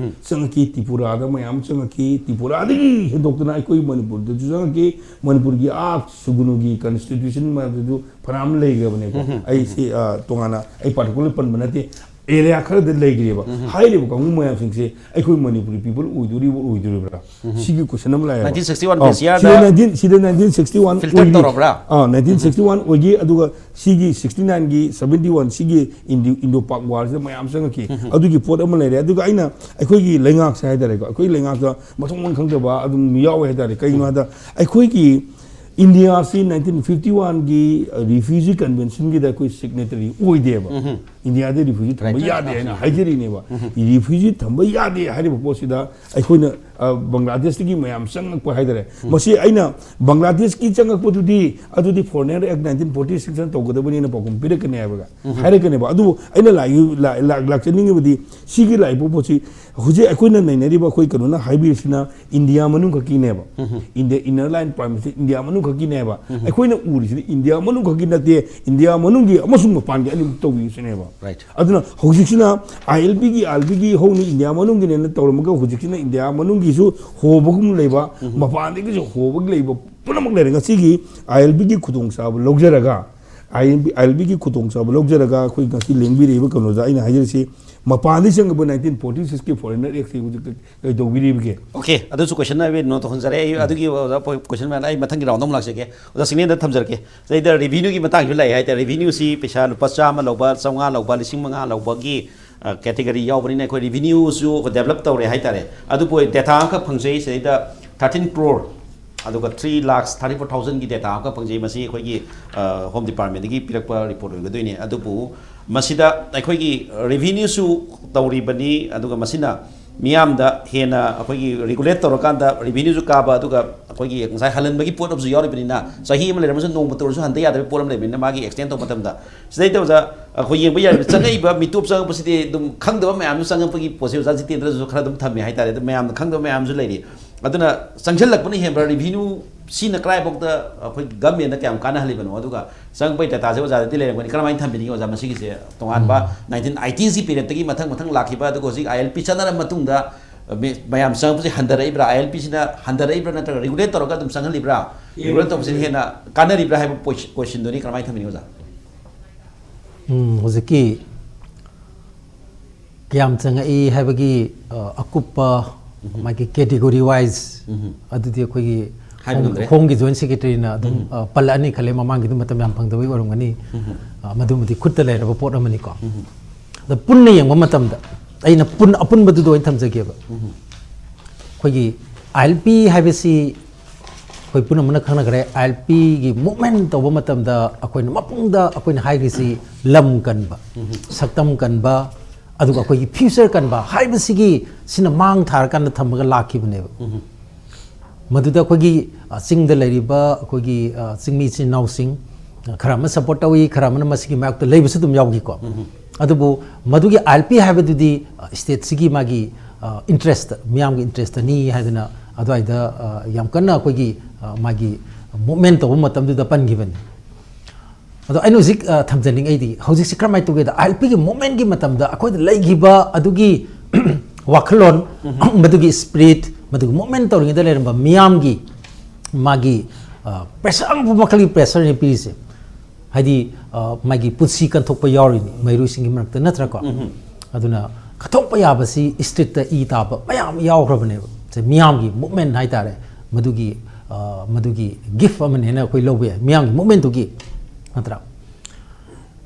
ꯆꯪꯉꯛꯈꯤ, ꯇ꯭ꯔꯤꯄꯨꯔꯥꯗ ꯃꯌꯥꯝ ꯆꯪꯉꯛꯈꯤ, ꯇ꯭ꯔꯤꯄꯨꯔꯥꯗꯒꯤ ꯍꯦꯟꯗꯣꯛꯇꯅ ꯑꯩꯈꯣꯏ ꯃꯅꯤꯄꯨꯔꯗꯁꯨ ꯆꯪꯉꯛꯈꯤ꯫ ꯃꯅꯤꯄꯨꯔꯒꯤ ꯑꯥ ꯁꯨꯒꯨꯅꯨꯒꯤ constitution ꯃꯌꯥꯝꯗꯨꯁꯨ ꯐꯅꯌꯥꯝ ꯂꯩꯈ꯭ꯔꯕꯅꯦꯀꯣ꯫ ꯑꯩ ꯁꯤ, ꯑ, ꯇꯣꯉꯥꯟꯅ ꯑꯩ particular ꯄꯟꯕ ꯅꯠꯇꯦ꯫ Area ꯈꯔꯗ ꯂꯩꯈ꯭ꯔꯦꯕ꯫ ꯍꯥꯏꯔꯤꯕ ꯀꯥꯡꯕꯨ ꯃꯌꯥꯝꯁꯤꯡꯁꯦ ꯑꯩꯈꯣꯏ ꯃꯅꯤꯄꯨꯔꯤ people ꯑꯣꯏꯗꯣꯔꯤꯕ꯭ꯔꯥ, ꯑꯣꯏꯗꯣꯔꯤꯕ꯭ꯔꯥ? ꯁꯤꯒꯤ question ꯑꯃ ꯂꯥꯛꯑꯦꯕ꯫ Nineteen sixty one ꯑꯧ, B C R ꯗ ꯁꯤꯗ nineteen, ꯁꯤꯗ nineteen sixty one filter ꯑꯣꯏꯔꯤ꯫ ꯇꯧꯔꯕ꯭ꯔꯥ? ꯑꯥ, nineteen sixty one ꯑꯣꯏꯈꯤ, ꯑꯗꯨꯒ ꯁꯤꯒꯤ sixty nine ꯒꯤ, seventy one ꯁꯤꯒꯤ Indo, Indo Pak War ꯁꯤꯗ ꯃꯌꯥꯝ ꯆꯪꯉꯛꯈꯤ꯫ ꯑꯗꯨꯒꯤ ꯄꯣꯠ ꯑꯃ ꯂꯩꯔꯦ꯫ ꯑꯗꯨꯒ ꯑꯩꯅ ꯑꯩꯈꯣꯏꯒꯤ ꯂꯩꯉꯥꯛꯁꯦ ꯍꯥꯏꯇꯥꯔꯦꯀꯣ, ꯑꯩꯈꯣꯏ ꯂꯩꯉꯥꯛꯇ ꯃꯊꯣꯡ ꯃꯔꯝ ꯈꯪꯗꯕ ꯑꯗꯨꯝ ꯌꯥꯎꯋꯦ ꯍꯥꯏꯇꯥꯔꯦ꯫ ꯀꯩꯒꯤꯅꯣ ꯍꯥꯏꯗ, ꯑꯩꯈꯣꯏꯒꯤ ꯏꯟꯗꯤꯌꯥꯁꯤ nineteen fifty one ꯒꯤ Refugee Convention ꯒꯤꯗ ꯑꯩꯈꯣꯏ signatory ꯑꯣꯏꯗꯦꯕ꯫ ꯏꯟꯗꯤꯌꯥꯗ ꯔꯤꯐ꯭ꯌꯨꯖꯤ ꯊꯝꯕ ꯌꯥꯗꯦ ꯍꯥꯏꯅ ꯍꯥꯏꯖꯔꯤꯅꯦꯕ꯫ ꯔꯤꯐ꯭ꯌꯨꯖꯤ ꯊꯝꯕ ꯌꯥꯗꯦ ꯍꯥꯏꯔꯤꯕ ꯄꯣꯠꯁꯤꯗ ꯑꯩꯈꯣꯏꯅ, ꯑ, ꯕꯪꯒ꯭ꯂꯥꯗꯦꯁꯇꯒꯤ ꯃꯌꯥꯝ ꯆꯪꯉꯛꯄ ꯍꯥꯏꯇꯥꯔꯦ꯫ ꯃꯁꯤ ꯑꯩꯅ ꯕꯪꯒ꯭ꯂꯥꯗꯦꯁꯀꯤ ꯆꯪꯉꯛꯄꯗꯨꯗꯤ ꯑꯗꯨꯗꯤ Foreigner Act nineteen forty six ꯇꯧꯒꯗꯕꯅꯤꯅ ꯄꯥꯎꯈꯨꯝ ꯄꯤꯔꯛꯀꯅꯤ ꯍꯥꯏꯕꯒ ꯍꯥꯏꯔꯛꯀꯅꯦꯕ꯫ ꯑꯗꯨꯕꯨ ꯑꯩꯅ ꯂꯥꯛꯏ-, ꯂꯥꯛ-, ꯂꯥꯛ-, ꯂꯥꯛꯆꯅꯤꯡꯉꯤꯕꯗꯤ ꯁꯤꯒꯤ ꯂꯥꯛꯏꯕ ꯄꯣꯠꯁꯤ ꯍꯧꯖꯤꯛ ꯑꯩꯈꯣꯏꯅ ꯅꯩꯅꯔꯤꯕ ꯑꯩꯈꯣꯏ ꯀꯩꯅꯣꯅ ꯍꯥꯏꯕꯤꯔꯤꯁꯤꯅ ꯏꯟꯗꯤꯌꯥ ꯃꯅꯨꯡ ꯈꯛꯀꯤꯅꯦꯕ꯫ ꯏꯟꯗꯤꯌꯥ inner line permit ꯁꯤ ꯏꯟꯗꯤꯌꯥ ꯃꯅꯨꯡ ꯈꯛꯀꯤꯅꯦꯕ꯫ ꯑꯩꯈꯣꯏꯅ ꯎꯔꯤꯁꯤꯗꯤ ꯏꯟꯗꯤꯌꯥ ꯃꯅꯨꯡ ꯈꯛꯀꯤ ꯅꯠꯇꯦ, ꯏꯟꯗꯤꯌꯥ ꯃꯅꯨꯡꯒꯤ ꯑꯃꯁꯨꯡ ꯃꯄꯥꯟꯒꯤ ꯑꯅꯤꯃꯛ ꯇꯧꯕꯤꯁꯤꯅꯦꯕ꯫ Right. ꯑꯗꯨꯅ ꯍꯧꯖꯤꯛꯁꯤꯅ ILP ꯒꯤ, ILP ꯒꯤ ꯍꯧꯅ ꯏꯟꯗꯤꯌꯥ ꯃꯅꯨꯡꯒꯤꯅꯦꯅ ꯇꯧꯔꯝꯃꯒ ꯍꯧꯖꯤꯛꯁꯤꯅ ꯏꯟꯗꯤꯌꯥ ꯃꯅꯨꯡꯒꯤꯁꯨ ꯍꯣꯕꯒꯨꯝ ꯂꯩꯕ, ꯃꯄꯥꯟꯗꯒꯤꯁꯨ ꯍꯣꯕꯒꯤ ꯂꯩꯕ ꯄꯨꯝꯅꯃꯛ ꯂꯩꯔꯦ꯫ ꯉꯁꯤꯒꯤ ILP ꯒꯤ ꯈꯨꯗꯣꯡꯆꯥꯕ ꯂꯧꯖꯔꯒ, ILP, ILP ꯒꯤ ꯈꯨꯗꯣꯡꯆꯥꯕ ꯂꯧꯖꯔꯒ ꯑꯩꯈꯣꯏ ꯉꯁꯤ ꯂꯦꯡꯕꯤꯔꯛꯏꯕ ꯀꯩꯅꯣꯗ ꯑꯩꯅ ꯍꯥꯏꯖꯔꯤꯁꯤ ꯃꯄꯥꯟꯗꯒꯤ ꯆꯪꯉꯛꯄ nineteen forty six ꯀꯤ Foreigner Act ꯁꯤ ꯍꯧꯖꯤꯛ ꯀꯩ ꯇꯧꯕꯤꯔꯤꯕꯒꯦ? Okay, ꯑꯗꯨꯁꯨ question ꯍꯥꯏꯕ ꯅꯣ ꯇꯧꯍꯟꯖꯔꯦ꯫ ꯑꯩ ꯑꯗꯨꯒꯤ ꯑꯣꯖꯥ ꯄꯣ-, question ꯃꯌꯥꯝꯗ ꯑꯩ ꯃꯊꯪꯒꯤ round ꯑꯃꯨꯛ ꯂꯥꯛꯆꯒꯦ꯫ ꯑꯣꯖꯥ ꯁꯤꯡꯅꯦꯟꯗ ꯊꯝꯖꯔꯛꯀꯦ꯫ ꯁꯤꯗꯩꯗ revenue ꯒꯤ ꯃꯇꯥꯡꯁꯨ ꯂꯩ ꯍꯥꯏꯇꯥꯔꯦ꯫ Revenue ꯁꯤ ꯄꯩꯁꯥ ꯂꯨꯄꯥ ꯆꯥꯝꯃ ꯂꯧꯕ, ꯆꯥꯝꯃꯉꯥ ꯂꯧꯕ, ꯂꯤꯁꯤꯡ ꯃꯉꯥ ꯂꯧꯕꯒꯤ, ꯑ, category ꯌꯥꯎꯕꯅꯤꯅ ꯑꯩꯈꯣꯏ revenue ꯁꯨ develop ꯇꯧꯔꯦ ꯍꯥꯏꯇꯥꯔꯦ꯫ ꯑꯗꯨꯕꯨ data ꯑꯃꯈꯛ ꯐꯪꯖꯩ ꯁꯤꯗꯩꯗ thirteen crore, ꯑꯗꯨꯒ three lakhs thirty four thousand ꯒꯤ data ꯑꯃꯈꯛ ꯐꯪꯖꯩ꯫ ꯃꯁꯤ ꯑꯩꯈꯣꯏꯒꯤ, ꯑ, Home Department ꯇꯒꯤ ꯄꯤꯔꯛꯄ report ꯑꯣꯏꯒꯗꯣꯏꯅꯤ꯫ ꯑꯗꯨꯕꯨ ꯃꯁꯤꯗ ꯑꯩꯈꯣꯏꯒꯤ revenue ꯁꯨ ꯇꯧꯔꯤꯕꯅꯤ, ꯑꯗꯨꯒ ꯃꯁꯤꯅ ꯃꯤꯌꯥꯝꯗ ꯍꯦꯟꯅ ꯑꯩꯈꯣꯏꯒꯤ regulate ꯇꯧꯔꯀꯥꯟꯗ revenue ꯁꯨ ꯀꯥꯕ, ꯑꯗꯨꯒ ꯑꯩꯈꯣꯏꯒꯤ ꯉꯁꯥꯏ ꯍꯜꯍꯟꯕꯒꯤ ꯄꯣꯠ ꯑꯃꯁꯨ ꯌꯥꯎꯔꯤꯕꯅꯤꯅ, ꯆꯍꯤ ꯑꯃ ꯂꯩꯔꯝꯃꯁꯨ ꯅꯣꯡꯃꯇ ꯑꯣꯏꯔꯁꯨ ꯍꯟꯗ ꯌꯥꯗꯕꯒꯤ ꯄꯣꯠ ꯑꯃ ꯂꯩꯕꯅꯤꯅ, ꯃꯥꯒꯤ extend ꯇꯧꯕ ꯃꯇꯝꯗ ꯁꯤꯗꯩꯗ ꯑꯣꯖꯥ ꯑꯩꯈꯣꯏ ꯌꯦꯡꯕ ꯌꯥꯔꯤꯕ ꯆꯪꯉꯛꯏꯕ ꯃꯤꯇꯣꯞ ꯆꯪꯉꯛꯄꯁꯤꯗꯤ ꯑꯗꯨꯝ ꯈꯪꯗꯕ ꯃꯌꯥꯝꯁꯨ ꯆꯪꯉꯛꯄꯒꯤ ꯄꯣꯠꯁꯦ ꯑꯣꯖꯥ ꯖꯤꯇꯦꯟꯗ꯭ꯔꯁꯨ ꯈꯔ ꯑꯗꯨꯝ ꯊꯝꯃꯦ ꯍꯥꯏꯇꯥꯔꯦ꯫ ꯑꯗꯨ ꯃꯌꯥꯝꯅ ꯈꯪꯗꯕ ꯃꯌꯥꯝꯁꯨ ꯂꯩꯔꯤ꯫ ꯑꯗꯨꯅ ꯆꯪꯁꯤꯜꯂꯛꯄꯅ ꯍꯦꯟꯕ꯭ꯔꯥ? Revenue ꯁꯤꯅ ꯀꯗꯥꯏꯐꯥꯎꯗ ꯑꯩꯈꯣꯏ government ꯇ ꯀꯌꯥꯝ ꯀꯥꯟꯅꯍꯜꯂꯤꯕꯅꯣ? ꯑꯗꯨꯒ ꯆꯪꯉꯛꯄꯒꯤ data ꯁꯦ ꯑꯣꯖꯥꯗꯗꯤ ꯂꯩꯔꯝꯒꯅꯤ꯫ ꯀꯔꯝꯍꯥꯏꯅ ꯊꯝꯕꯤꯅꯤꯡꯉꯤ ꯑꯣꯖꯥ ꯃꯁꯤꯒꯤꯁꯦ? ꯇꯣꯉꯥꯟꯕ nineteen eighty ꯁ ꯀꯤ period ꯇꯒꯤ ꯃꯊꯪ ꯃꯊꯪ ꯂꯥꯛꯈꯤꯕ, ꯑꯗꯨꯒ ꯍꯧꯖꯤꯛ ILP ꯆꯠꯅꯔꯕ ꯃꯇꯨꯡꯗ, ꯑ, ꯃꯤ-, ꯃꯌꯥꯝ ꯆꯪꯉꯛꯄꯁꯦ ꯍꯟꯊꯔꯛꯏꯕ꯭ꯔꯥ? ILP ꯁꯤꯅ ꯍꯟꯊꯔꯛꯏꯕ꯭ꯔꯥ ꯅꯠꯇ꯭ꯔꯒ regulate ꯇꯧꯔꯒ ꯑꯗꯨꯝ ꯆꯪꯍꯜꯂꯤꯕ꯭ꯔꯥ? Regulate ꯇꯧꯕꯁꯤꯅ ꯍꯦꯟꯅ ꯀꯥꯟꯅꯔꯤꯕ꯭ꯔꯥ ꯍꯥꯏꯕ ꯄꯣꯏ-, question ꯗꯨꯅꯤ꯫ ꯀꯔꯝꯍꯥꯏꯅ ꯊꯝꯕꯤꯅꯤꯡꯉꯤ ꯑꯣꯖꯥ? ꯎꯝ, ꯍꯧꯖꯤꯛꯀꯤ ꯀꯌꯥꯝ ꯆꯪꯉꯛꯏ ꯍꯥꯏꯕꯒꯤ, ꯑ, ꯑꯀꯨꯞꯄ ꯃꯥꯒꯤ category wise ꯑꯗꯨꯗꯤ ꯑꯩꯈꯣꯏꯒꯤ ꯍꯥꯏꯕ ꯉꯝꯗ꯭ꯔꯦ꯫ Home ꯒꯤ Joint Secretary ꯅ ꯑꯗꯨꯝ, ꯑ, ꯄꯜꯂꯛꯑꯅꯤ ꯈꯜꯂꯦ, ꯃꯃꯥꯡꯒꯤꯗꯨ ꯃꯇꯝ ꯌꯥꯝ ꯐꯪꯗꯕꯒꯤ ꯑꯣꯏꯔꯝꯒꯅꯤ꯫ ꯑ, ꯃꯗꯨꯃꯗꯤ ꯈꯨꯠꯇ ꯂꯩꯔꯕ ꯄꯣꯠ ꯑꯃꯅꯤꯀꯣ꯫ ꯑꯗ ꯄꯨꯟꯅ ꯌꯦꯡꯕ ꯃꯇꯝꯗ ꯑꯩꯅ ꯄꯨꯟ-, ꯑꯄꯨꯟꯕꯗꯨꯗ ꯑꯣꯏꯅ ꯊꯝꯖꯒꯦꯕ꯫ ꯑꯩꯈꯣꯏꯒꯤ ILP ꯍꯥꯏꯕꯁꯤ ꯑꯩꯈꯣꯏ ꯄꯨꯝꯅꯃꯛꯅ ꯈꯪꯅꯈ꯭ꯔꯦ, ꯑꯥꯏ ꯑꯦꯜ ꯄꯤꯒꯤ ꯃꯨꯚꯃꯦꯟ ꯇꯧꯕ ꯃꯇꯝꯗ ꯑꯩꯈꯣꯏꯅ ꯃꯄꯨꯡꯗ ꯑꯩꯈꯣꯏꯅ ꯍꯥꯏꯈ꯭ꯔꯤꯁꯤ ꯂꯝ ꯀꯟꯕ, ꯁꯛꯇꯝ ꯀꯟꯕ, ꯑꯗꯨꯒ ꯑꯩꯈꯣꯏꯒꯤ ꯐ꯭ꯌꯨꯆꯔ ꯀꯟꯕ ꯍꯥꯏꯕꯁꯤꯒꯤ, ꯁꯤꯅ ꯃꯥꯡ ꯊꯥꯔꯀꯥꯟꯗ ꯊꯝꯃꯒ ꯂꯥꯛꯈꯤꯕꯅꯦꯕ꯫ ꯃꯗꯨꯗ ꯑꯩꯈꯣꯏꯒꯤ, ꯑ, ꯆꯤꯡꯗ ꯂꯩꯔꯤꯕ ꯑꯩꯈꯣꯏꯒꯤ, ꯑ, ꯆꯤꯡꯃꯤ ꯏꯆꯤꯟ ꯏꯅꯥꯎꯁꯤꯡ, ꯑ, ꯈꯔ ꯑꯃꯅ ꯁꯞꯄꯣꯔꯠ ꯇꯧꯏ, ꯈꯔ ꯑꯃꯅ ꯃꯁꯤꯒꯤ ꯃꯥꯌꯣꯛꯇ ꯂꯩꯕꯁꯨ ꯑꯗꯨꯝ ꯌꯥꯎꯈꯤꯀꯣ꯫ ꯑꯗꯨꯕꯨ ꯃꯗꯨꯒꯤ ꯑꯥꯏ ꯑꯦꯜ ꯄꯤ ꯍꯥꯏꯕꯗꯨꯗꯤ, ꯑ, ꯁ꯭ꯇꯦꯠꯁꯤꯒꯤ ꯃꯥꯒꯤ, ꯑ, ꯏꯟꯇꯔꯦꯁꯇ, ꯃꯤꯌꯥꯝꯒꯤ ꯏꯟꯇꯔꯦꯁꯇꯅꯤ ꯍꯥꯏꯗꯅ ꯑꯗꯨꯋꯥꯏꯗ, ꯑ, ꯌꯥꯝ ꯀꯟꯅ ꯑꯩꯈꯣꯏꯒꯤ, ꯑ, ꯃꯥꯒꯤ ꯃꯨꯚꯃꯦꯟ ꯇꯧꯕ ꯃꯇꯝꯗꯨꯗ ꯄꯟꯈꯤꯕꯅꯤ꯫ ꯑꯗꯣ ꯑꯩꯅ ꯍꯧꯖꯤꯛ, ꯑ, ꯊꯝꯖꯅꯤꯡꯉꯩꯗꯤ, ꯍꯧꯖꯤꯛꯁꯤ ꯀꯔꯝꯍꯥꯏꯅ ꯇꯧꯒꯦꯗ, ꯑꯥꯏ ꯑꯦꯜ ꯄꯤꯒꯤ ꯃꯨꯚꯃꯦꯟꯒꯤ ꯃꯇꯝꯗ ꯑꯩꯈꯣꯏꯗ ꯂꯩꯈꯤꯕ ꯑꯗꯨꯒꯤ ꯋꯥꯈꯜꯂꯣꯟ, ꯃꯗꯨꯒꯤ ꯁ꯭ꯄꯤꯔꯤꯠ, ꯃꯗꯨꯒꯤ ꯃꯨꯚꯃꯦꯟ ꯇꯧꯔꯤꯉꯩꯗ ꯂꯩꯔꯝꯕ ꯃꯤꯌꯥꯝꯒꯤ ꯃꯥꯒꯤ, ꯑ, ꯄ꯭ꯔꯦꯁꯔ, ꯑꯉꯛꯄ ꯃꯈꯜꯒꯤ ꯄ꯭ꯔꯦꯁꯔꯅꯤ ꯄꯤꯔꯤꯁꯦ꯫ ꯍꯥꯏꯗꯤ, ꯑ, ꯃꯥꯒꯤ ꯄꯨꯟꯁꯤ ꯀꯟꯊꯣꯛꯄ ꯌꯥꯎꯔꯤꯅꯤ ꯃꯩꯔꯨꯁꯤꯡꯒꯤ ꯃꯔꯛꯇ, ꯅꯠꯇ꯭ꯔꯀꯣ? ꯑꯗꯨꯅ ꯀꯠꯊꯣꯛꯄ ꯌꯥꯕꯁꯤ ꯁ꯭ꯇ꯭ꯔꯤꯠꯇ ꯏ ꯇꯥꯕ ꯃꯌꯥꯝ ꯌꯥꯎꯈ꯭ꯔꯕꯅꯦꯕ꯫ ꯁꯦ, ꯃꯤꯌꯥꯝꯒꯤ ꯃꯨꯚꯃꯦꯟ ꯍꯥꯏꯇꯥꯔꯦ, ꯃꯗꯨꯒꯤ, ꯑ, ꯃꯗꯨꯒꯤ ꯒꯤꯐ ꯑꯃꯅꯦꯅ ꯑꯩꯈꯣꯏ ꯂꯧꯕ ꯌꯥꯏ, ꯃꯤꯌꯥꯝꯒꯤ ꯃꯨꯚꯃꯦꯟꯗꯨꯒꯤ, ꯅꯠꯇ꯭ꯔꯥ?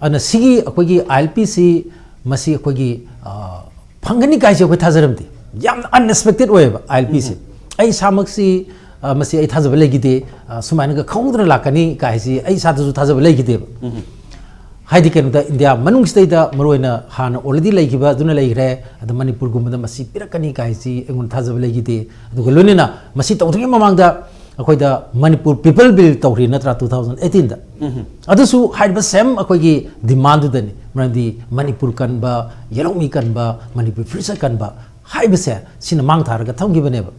ꯑꯗꯨꯅ ꯁꯤꯒꯤ ꯑꯩꯈꯣꯏꯒꯤ ꯑꯥꯏ ꯑꯦꯜ ꯄꯤꯁꯤ, ꯃꯁꯤ ꯑꯩꯈꯣꯏꯒꯤ, ꯑ, ꯐꯪꯒꯅꯤ ꯀꯥꯏꯁꯦ ꯑꯩꯈꯣꯏ ꯊꯥꯖꯔꯝꯗꯦ꯫ ꯌꯥꯝꯅ ꯑꯟꯑꯦꯛꯁꯄꯦꯛꯇꯦꯠ ꯑꯣꯏꯌꯦꯕ ꯑꯥꯏ ꯑꯦꯜ ꯄꯤꯁꯦ꯫ ꯑꯩ ꯏꯁꯥꯃꯛꯁꯤ, ꯑ, ꯃꯁꯤ ꯑꯩ ꯊꯥꯖꯕ ꯂꯩꯈꯤꯗꯦ, ꯑ, ꯁꯨꯃꯥꯏꯅꯒ ꯈꯪꯍꯧꯗꯅ ꯂꯥꯛꯀꯅꯤ ꯀꯥꯏꯁꯤ ꯑꯩ ꯏꯁꯥꯗꯁꯨ ꯊꯥꯖꯕ ꯂꯩꯈꯤꯗꯦꯕ꯫ ꯍꯥꯏꯗꯤ ꯀꯩꯅꯣꯗ, ꯏꯟꯗꯤꯌꯥ ꯃꯅꯨꯡꯁꯤꯗꯩꯗ ꯃꯔꯨꯑꯣꯏꯅ ꯍꯥꯟꯅ already ꯂꯩꯈꯤꯕ ꯑꯗꯨꯅ ꯂꯩꯈ꯭ꯔꯦ, ꯑꯗꯣ ꯃꯅꯤꯄꯨꯔꯒꯨꯝꯕꯗ ꯃꯁꯤ ꯄꯤꯔꯛꯀꯅꯤ ꯀꯥꯏꯁꯤ ꯑꯩꯉꯣꯟꯗ ꯊꯥꯖꯕ ꯂꯩꯈꯤꯗꯦ꯫ ꯑꯗꯨꯒ ꯂꯣꯏꯅꯅ ꯃꯁꯤ ꯇꯧꯗ꯭ꯔꯤꯉꯩ ꯃꯃꯥꯡꯗ ꯑꯩꯈꯣꯏꯗ ꯃꯅꯤꯄꯨꯔ ꯄꯤꯄꯜ ꯕꯤꯜ ꯇꯧꯈ꯭ꯔꯤ ꯅꯠꯇ꯭ꯔꯥ, ꯇꯨ ꯊꯥꯎꯖꯟ ꯑꯩꯠꯇꯤꯟꯗ? ꯑꯗꯨꯁꯨ ꯍꯥꯏꯔꯤꯕ ꯁꯦꯝ ꯑꯩꯈꯣꯏꯒꯤ ꯗꯤꯃꯥꯟꯗꯨꯗꯅꯤ, ꯃꯔꯝꯗꯤ ꯃꯅꯤꯄꯨꯔ ꯀꯟꯕ, ꯌꯦꯜꯍꯧꯃꯤ ꯀꯟꯕ, ꯃꯅꯤꯄꯨꯔ ꯐ꯭ꯌꯨꯆꯔ ꯀꯟꯕ ꯍꯥꯏꯕꯁꯦ ꯁꯤꯅ ꯃꯥꯡ ꯊꯥꯔꯒ ꯊꯝꯈꯤꯕꯅꯦꯕ꯫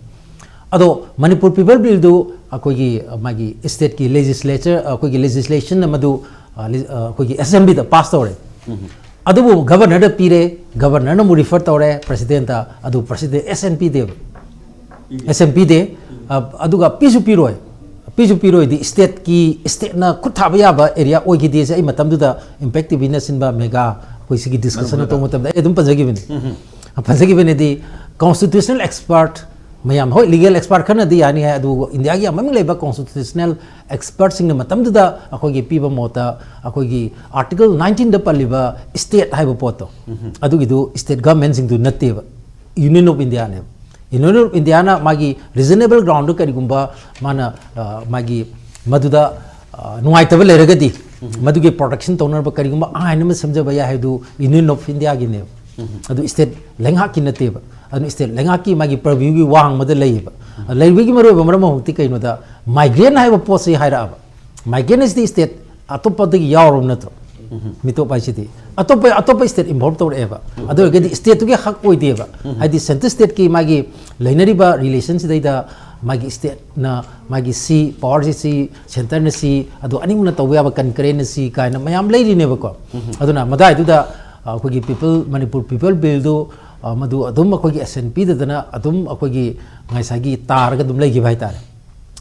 ꯑꯗꯣ ꯃꯅꯤꯄꯨꯔ ꯄꯤꯄꯜ ꯕꯤꯜꯗꯨ ꯑꯩꯈꯣꯏꯒꯤ, ꯑ, ꯃꯥꯒꯤ ꯁ꯭ꯇꯦꯠꯀꯤ ꯂꯦꯖꯤꯁꯂꯦꯆꯔ, ꯑꯩꯈꯣꯏꯒꯤ ꯂꯦꯖꯤꯁꯂꯦꯁꯟꯅ ꯃꯗꯨ, ꯑ, ꯂꯤ-, ꯑ, ꯑꯩꯈꯣꯏꯒꯤ ꯑꯦꯁꯦꯝꯕ꯭ꯂꯤꯗ ꯄꯥꯁ ꯇꯧꯔꯦ꯫ ꯑꯗꯨꯕꯨ ꯒꯕꯔꯅꯔꯗ ꯄꯤꯔꯦ, ꯒꯕꯔꯅꯔꯅ ꯑꯃꯨꯛ ꯔꯤꯐꯔ ꯇꯧꯔꯦ ꯄ꯭ꯔꯁꯤꯗꯦꯟꯇ, ꯑꯗꯨ ꯄ꯭ꯔꯁꯤꯗꯦꯟ ꯑꯦꯁ ꯑꯦꯟ ꯄꯤꯗꯦꯕ꯫ ꯑꯦꯁ ꯑꯦꯟ ꯄꯤꯗꯦ꯫ ꯑ, ꯑꯗꯨꯒ ꯄꯤꯁꯨ ꯄꯤꯔꯣꯏ꯫ ꯄꯤꯁꯨ ꯄꯤꯔꯣꯏꯗꯤ ꯁ꯭ꯇꯦꯠꯀꯤ, ꯁ꯭ꯇꯦꯠꯅ ꯈꯨꯠ ꯊꯥꯕ ꯌꯥꯕ ꯑꯦꯔꯤꯌꯥ ꯑꯣꯏꯈꯤꯗꯦꯁꯦ ꯑꯩ ꯃꯇꯝꯗꯨꯗ ꯏꯝꯄꯦꯛ ꯇꯤ ꯚꯤꯅ ꯁꯤꯟꯕ ꯃꯦꯒꯥ ꯑꯩꯈꯣꯏ ꯁꯤꯒꯤ ꯗꯤꯁꯀꯁꯟ ꯃꯅꯤꯄꯨꯔꯗ꯫ ꯇꯧꯕ ꯃꯇꯝꯗ ꯑꯩ ꯑꯗꯨꯝ ꯄꯟꯖꯈꯤꯕꯅꯤ꯫ ꯄꯟꯖꯈꯤꯕꯅꯗꯤ ꯀꯣꯟꯁꯇꯤꯇ꯭ꯌꯨꯁꯅꯦꯜ ꯑꯦꯛꯁꯄꯔꯠ ꯃꯌꯥꯝ, ꯍꯣꯏ, ꯂꯤꯒꯦꯜ ꯑꯦꯛꯁꯄꯔꯠ ꯈꯔꯅꯗꯤ ꯌꯥꯅꯤ ꯍꯥꯏ, ꯑꯗꯨꯕꯨ ꯏꯟꯗꯤꯌꯥꯒꯤ ꯌꯥꯝ ꯃꯃꯤꯡ ꯂꯩꯕ ꯀꯣꯟꯁꯇꯤꯇ꯭ꯌꯨꯁꯅꯦꯜ ꯑꯦꯛꯁꯄꯔꯠꯁꯤꯡꯅ ꯃꯇꯝꯗꯨꯗ ꯑꯩꯈꯣꯏꯒꯤ ꯄꯤꯕ ꯃꯣꯠꯇ ꯑꯩꯈꯣꯏꯒꯤ ꯑꯥꯔꯇꯤꯀꯜ ꯅꯥꯏꯟꯇꯤꯟꯗ ꯄꯜꯂꯤꯕ ꯁ꯭ꯇꯦꯠ ꯍꯥꯏꯕ ꯄꯣꯠꯇꯣ, ꯑꯗꯨꯒꯤꯗꯨ ꯁ꯭ꯇꯦꯠ ꯒꯚꯔꯟꯃꯦꯟꯁꯤꯡꯗꯨ ꯅꯠꯇꯦꯕ, ꯌꯨꯅꯤꯌꯟ ꯑꯣꯐ ꯏꯟꯗꯤꯌꯥꯅꯦꯕ꯫ Union of Indiaꯅ ꯃꯥꯒꯤ reasonable groundꯗ ꯀꯔꯤꯒꯨꯝꯕ ꯃꯥꯅ ꯑ, ꯃꯥꯒꯤ ꯃꯗꯨꯗ ꯑ, ꯅꯨꯡꯉꯥꯏꯇꯕ ꯂꯩꯔꯒꯗꯤ ꯃꯗꯨꯒꯤ protection ꯇꯧꯅꯅꯕ ꯀꯔꯤꯒꯨꯝꯕ ꯑꯥꯏꯟ ꯑꯃ ꯁꯦꯝꯖꯕ ꯌꯥꯏ ꯍꯥꯏꯕꯗꯨ Union of Indiaꯒꯤꯅꯦꯕ꯫ ꯑꯗꯨ state ꯂꯩꯉꯥꯛꯀꯤ ꯅꯠꯇꯦꯕ꯫ ꯑꯗꯨꯅ state ꯂꯩꯉꯥꯛꯀꯤ ꯃꯥꯒꯤ purviewꯒꯤ ꯋꯥꯡꯃꯗ ꯂꯩꯌꯦꯕ꯫ ꯂꯩꯕꯒꯤ ꯃꯔꯨꯑꯣꯏꯕ ꯃꯔꯝ ꯑꯃꯗꯤ ꯀꯩꯅꯣꯗ, migrant ꯍꯥꯏꯕ ꯄꯣꯠꯁꯤ ꯍꯥꯏꯔꯛꯑꯕ꯫ Migrant ꯍꯥꯏꯁꯤꯗꯤ state ꯑꯇꯣꯞꯄꯗꯒꯤ ꯌꯥꯎꯔꯕ ꯅꯠꯇ꯭ꯔꯣ? ꯃꯤꯇꯣꯞ ꯍꯥꯏꯁꯤꯗꯤ ꯑꯇꯣꯞꯄ ꯑꯇꯣꯞꯄ state involve ꯇꯧꯔꯛꯑꯦꯕ꯫ ꯑꯗꯨ ꯑꯣꯏꯔꯒꯗꯤ stateꯇꯨꯒꯤ ꯍꯛ ꯑꯣꯏꯗꯦꯕ꯫ ꯍꯥꯏꯗꯤ central stateꯀꯤ ꯃꯥꯒꯤ ꯂꯩꯅꯔꯤꯕ relationꯁꯤꯗꯩꯗ ꯃꯥꯒꯤ stateꯅ ꯃꯥꯒꯤ ꯁꯤ, powerꯁꯤ ꯁꯤ, centreꯅ ꯁꯤ, ꯑꯗꯨ ꯑꯅꯤꯃꯛꯅ ꯇꯧꯕ ꯌꯥꯕ concurrentꯅ ꯁꯤ ꯀꯥꯏꯅ ꯃꯌꯥꯝ ꯂꯩꯔꯤꯅꯦꯕꯀꯣ꯫ ꯑꯗꯨꯅ ꯃꯗꯥꯏꯗꯨꯗ ꯑ, ꯑꯩꯈꯣꯏꯒꯤ People, Manipur People Billꯗꯨ, ꯑ, ꯃꯗꯨ ꯑꯗꯨꯝ ꯑꯩꯈꯣꯏꯒꯤ action ꯄꯤꯗꯗꯅ ꯑꯗꯨꯝ ꯑꯩꯈꯣꯏꯒꯤ ꯉꯁꯥꯏꯒꯤ ꯇꯥꯔꯒ ꯑꯗꯨꯝ ꯂꯩꯈꯤꯕ ꯍꯥꯏꯇꯥꯔꯦ꯫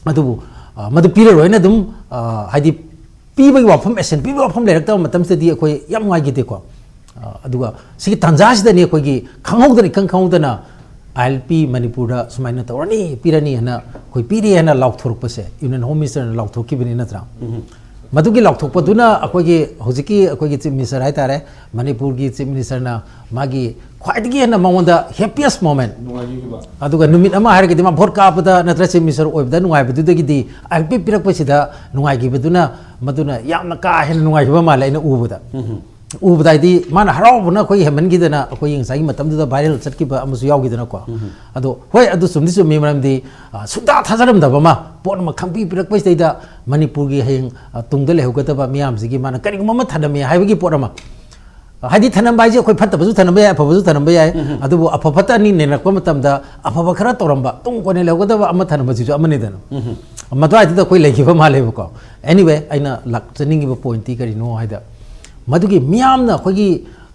ꯑꯗꯨꯕꯨ ꯑ, ꯃꯗꯨ ꯄꯤꯔꯔꯣꯏꯅ ꯑꯗꯨꯝ, ꯑ, ꯍꯥꯏꯗꯤ ꯄꯤꯕꯒꯤ ꯋꯥꯐꯝ, action ꯄꯤꯕꯒꯤ ꯋꯥꯐꯝ ꯂꯩꯔꯛꯇꯕ ꯃꯇꯝꯁꯤꯗꯗꯤ ꯑꯩꯈꯣꯏ ꯌꯥꯝ ꯅꯨꯡꯉꯥꯏꯈꯤꯗꯦꯀꯣ꯫ ꯑ, ꯑꯗꯨꯒ ꯁꯤꯒꯤ ꯇꯥꯟꯖꯥꯁꯤꯗꯅꯤ ꯑꯩꯈꯣꯏꯒꯤ ꯈꯪꯍꯧꯗꯅ, ꯏꯈꯪ ꯈꯪꯍꯧꯗꯅ ILP ꯃꯅꯤꯄꯨꯔꯗ ꯁꯨꯃꯥꯏꯅ ꯇꯧꯔꯅꯤ, ꯄꯤꯔꯅꯤ ꯍꯥꯏꯅ, ꯑꯩꯈꯣꯏ ꯄꯤꯔꯦ ꯍꯥꯏꯅ ꯂꯥꯎꯊꯣꯔꯛꯄꯁꯦ, Union Home Ministerꯅ ꯂꯥꯎꯊꯣꯛꯈꯤꯕꯅꯤ ꯅꯠꯇ꯭ꯔꯥ? ꯃꯗꯨꯒꯤ ꯂꯥꯎꯊꯣꯛꯄꯗꯨꯅ ꯑꯩꯈꯣꯏꯒꯤ ꯍꯧꯖꯤꯛꯀꯤ ꯑꯩꯈꯣꯏꯒꯤ Chief Minister ꯍꯥꯏꯇꯥꯔꯦ, ꯃꯅꯤꯄꯨꯔꯒꯤ Chief Ministerꯅ ꯃꯥꯒꯤ ꯈ꯭ꯋꯥꯏꯗꯒꯤ ꯍꯦꯟꯅ ꯃꯉꯣꯟꯗ happiest moment, ꯅꯨꯡꯉꯥꯏꯈꯤꯕ꯫ ꯑꯗꯨꯒ ꯅꯨꯃꯤꯠ ꯑꯃ ꯍꯥꯏꯔꯒꯗꯤ ꯃꯥ vote ꯀꯥꯞꯄꯗ ꯅꯠꯇ꯭ꯔ Chief Minister ꯑꯣꯏꯕꯗ ꯅꯨꯡꯉꯥꯏꯕꯗꯨꯗꯒꯤꯗꯤ ILP ꯄꯤꯔꯛꯄꯁꯤꯗ ꯅꯨꯡꯉꯥꯏꯈꯤꯕꯗꯨꯅ, ꯃꯗꯨꯅ ꯌꯥꯝꯅ ꯀꯥ ꯍꯦꯟꯅ ꯅꯨꯡꯉꯥꯏꯈꯤꯕ ꯃꯥꯜꯂꯦ ꯑꯩꯅ ꯎꯕꯗ꯫ ꯎꯕꯗ ꯍꯥꯏꯗꯤ ꯃꯥꯅ ꯍꯔꯥꯎꯕꯅ ꯑꯩꯈꯣꯏ ꯍꯦꯟꯃꯟꯈꯤꯗꯅ ꯑꯩꯈꯣꯏꯒꯤ ꯉꯁꯥꯏꯒꯤ ꯃꯇꯝꯗꯨꯗ viral ꯆꯠꯈꯤꯕ ꯑꯃꯁꯨ ꯌꯥꯎꯈꯤꯗꯅꯀꯣ꯫ ꯑꯗꯣ ꯍꯣꯏ, ꯑꯗꯨ ꯆꯨꯝꯗꯤ ꯆꯨꯝꯃꯤ, ꯃꯔꯝꯗꯤ, ꯑ, ꯁꯨꯡꯊꯥ ꯊꯥꯖꯔꯝꯗꯕ ꯑꯃ, ꯄꯣꯠ ꯑꯃ ꯈꯪꯕꯤ ꯄꯤꯔꯛꯄꯁꯤꯗꯩꯗ ꯃꯅꯤꯄꯨꯔꯒꯤ ꯍꯌꯦꯡ, ꯑ, ꯇꯨꯡꯗ ꯂꯩꯍꯧꯒꯗꯕ ꯃꯤꯌꯥꯝꯁꯤꯒꯤ ꯃꯥꯅ ꯀꯔꯤꯒꯨꯝꯕ ꯑꯃ ꯊꯅꯝꯃꯦ ꯍꯥꯏꯕꯒꯤ ꯄꯣꯠ ꯑꯃ, ꯑ, ꯍꯥꯏꯗꯤ ꯊꯅꯝꯕ ꯍꯥꯏꯁꯦ ꯑꯩꯈꯣꯏ ꯐꯠꯇꯕꯁꯨ ꯊꯅꯝꯕ ꯌꯥꯏ, ꯑꯐꯕꯁꯨ ꯊꯅꯝꯕ ꯌꯥꯏ꯫ ꯑꯗꯨꯕꯨ ꯑꯐ ꯐꯠꯇ ꯑꯅꯤ ꯅꯩꯅꯔꯛꯄ ꯃꯇꯝꯗ ꯑꯐꯕ ꯈꯔ ꯇꯧꯔꯝꯕ ꯇꯨꯡ ꯀꯣꯏꯅ ꯂꯩꯍꯧꯒꯗꯕ ꯑꯃ ꯊꯅꯝꯕꯁꯤꯁꯨ ꯑꯃꯅꯤꯗꯅ꯫ ꯃꯗꯨꯋꯥꯏꯗꯨꯗ ꯑꯩꯈꯣꯏ ꯂꯩꯈꯤꯕ ꯃꯥꯜꯂꯦꯕꯀꯣ꯫ Anyway, ꯑꯩꯅ ꯂꯥꯛꯆꯅꯤꯡꯉꯤꯕ pointꯇꯤ ꯀꯔꯤꯅꯣ ꯍꯥꯏꯗ, ꯃꯗꯨꯒꯤ ꯃꯤꯌꯥꯝꯅ ꯑꯩꯈꯣꯏꯒꯤ,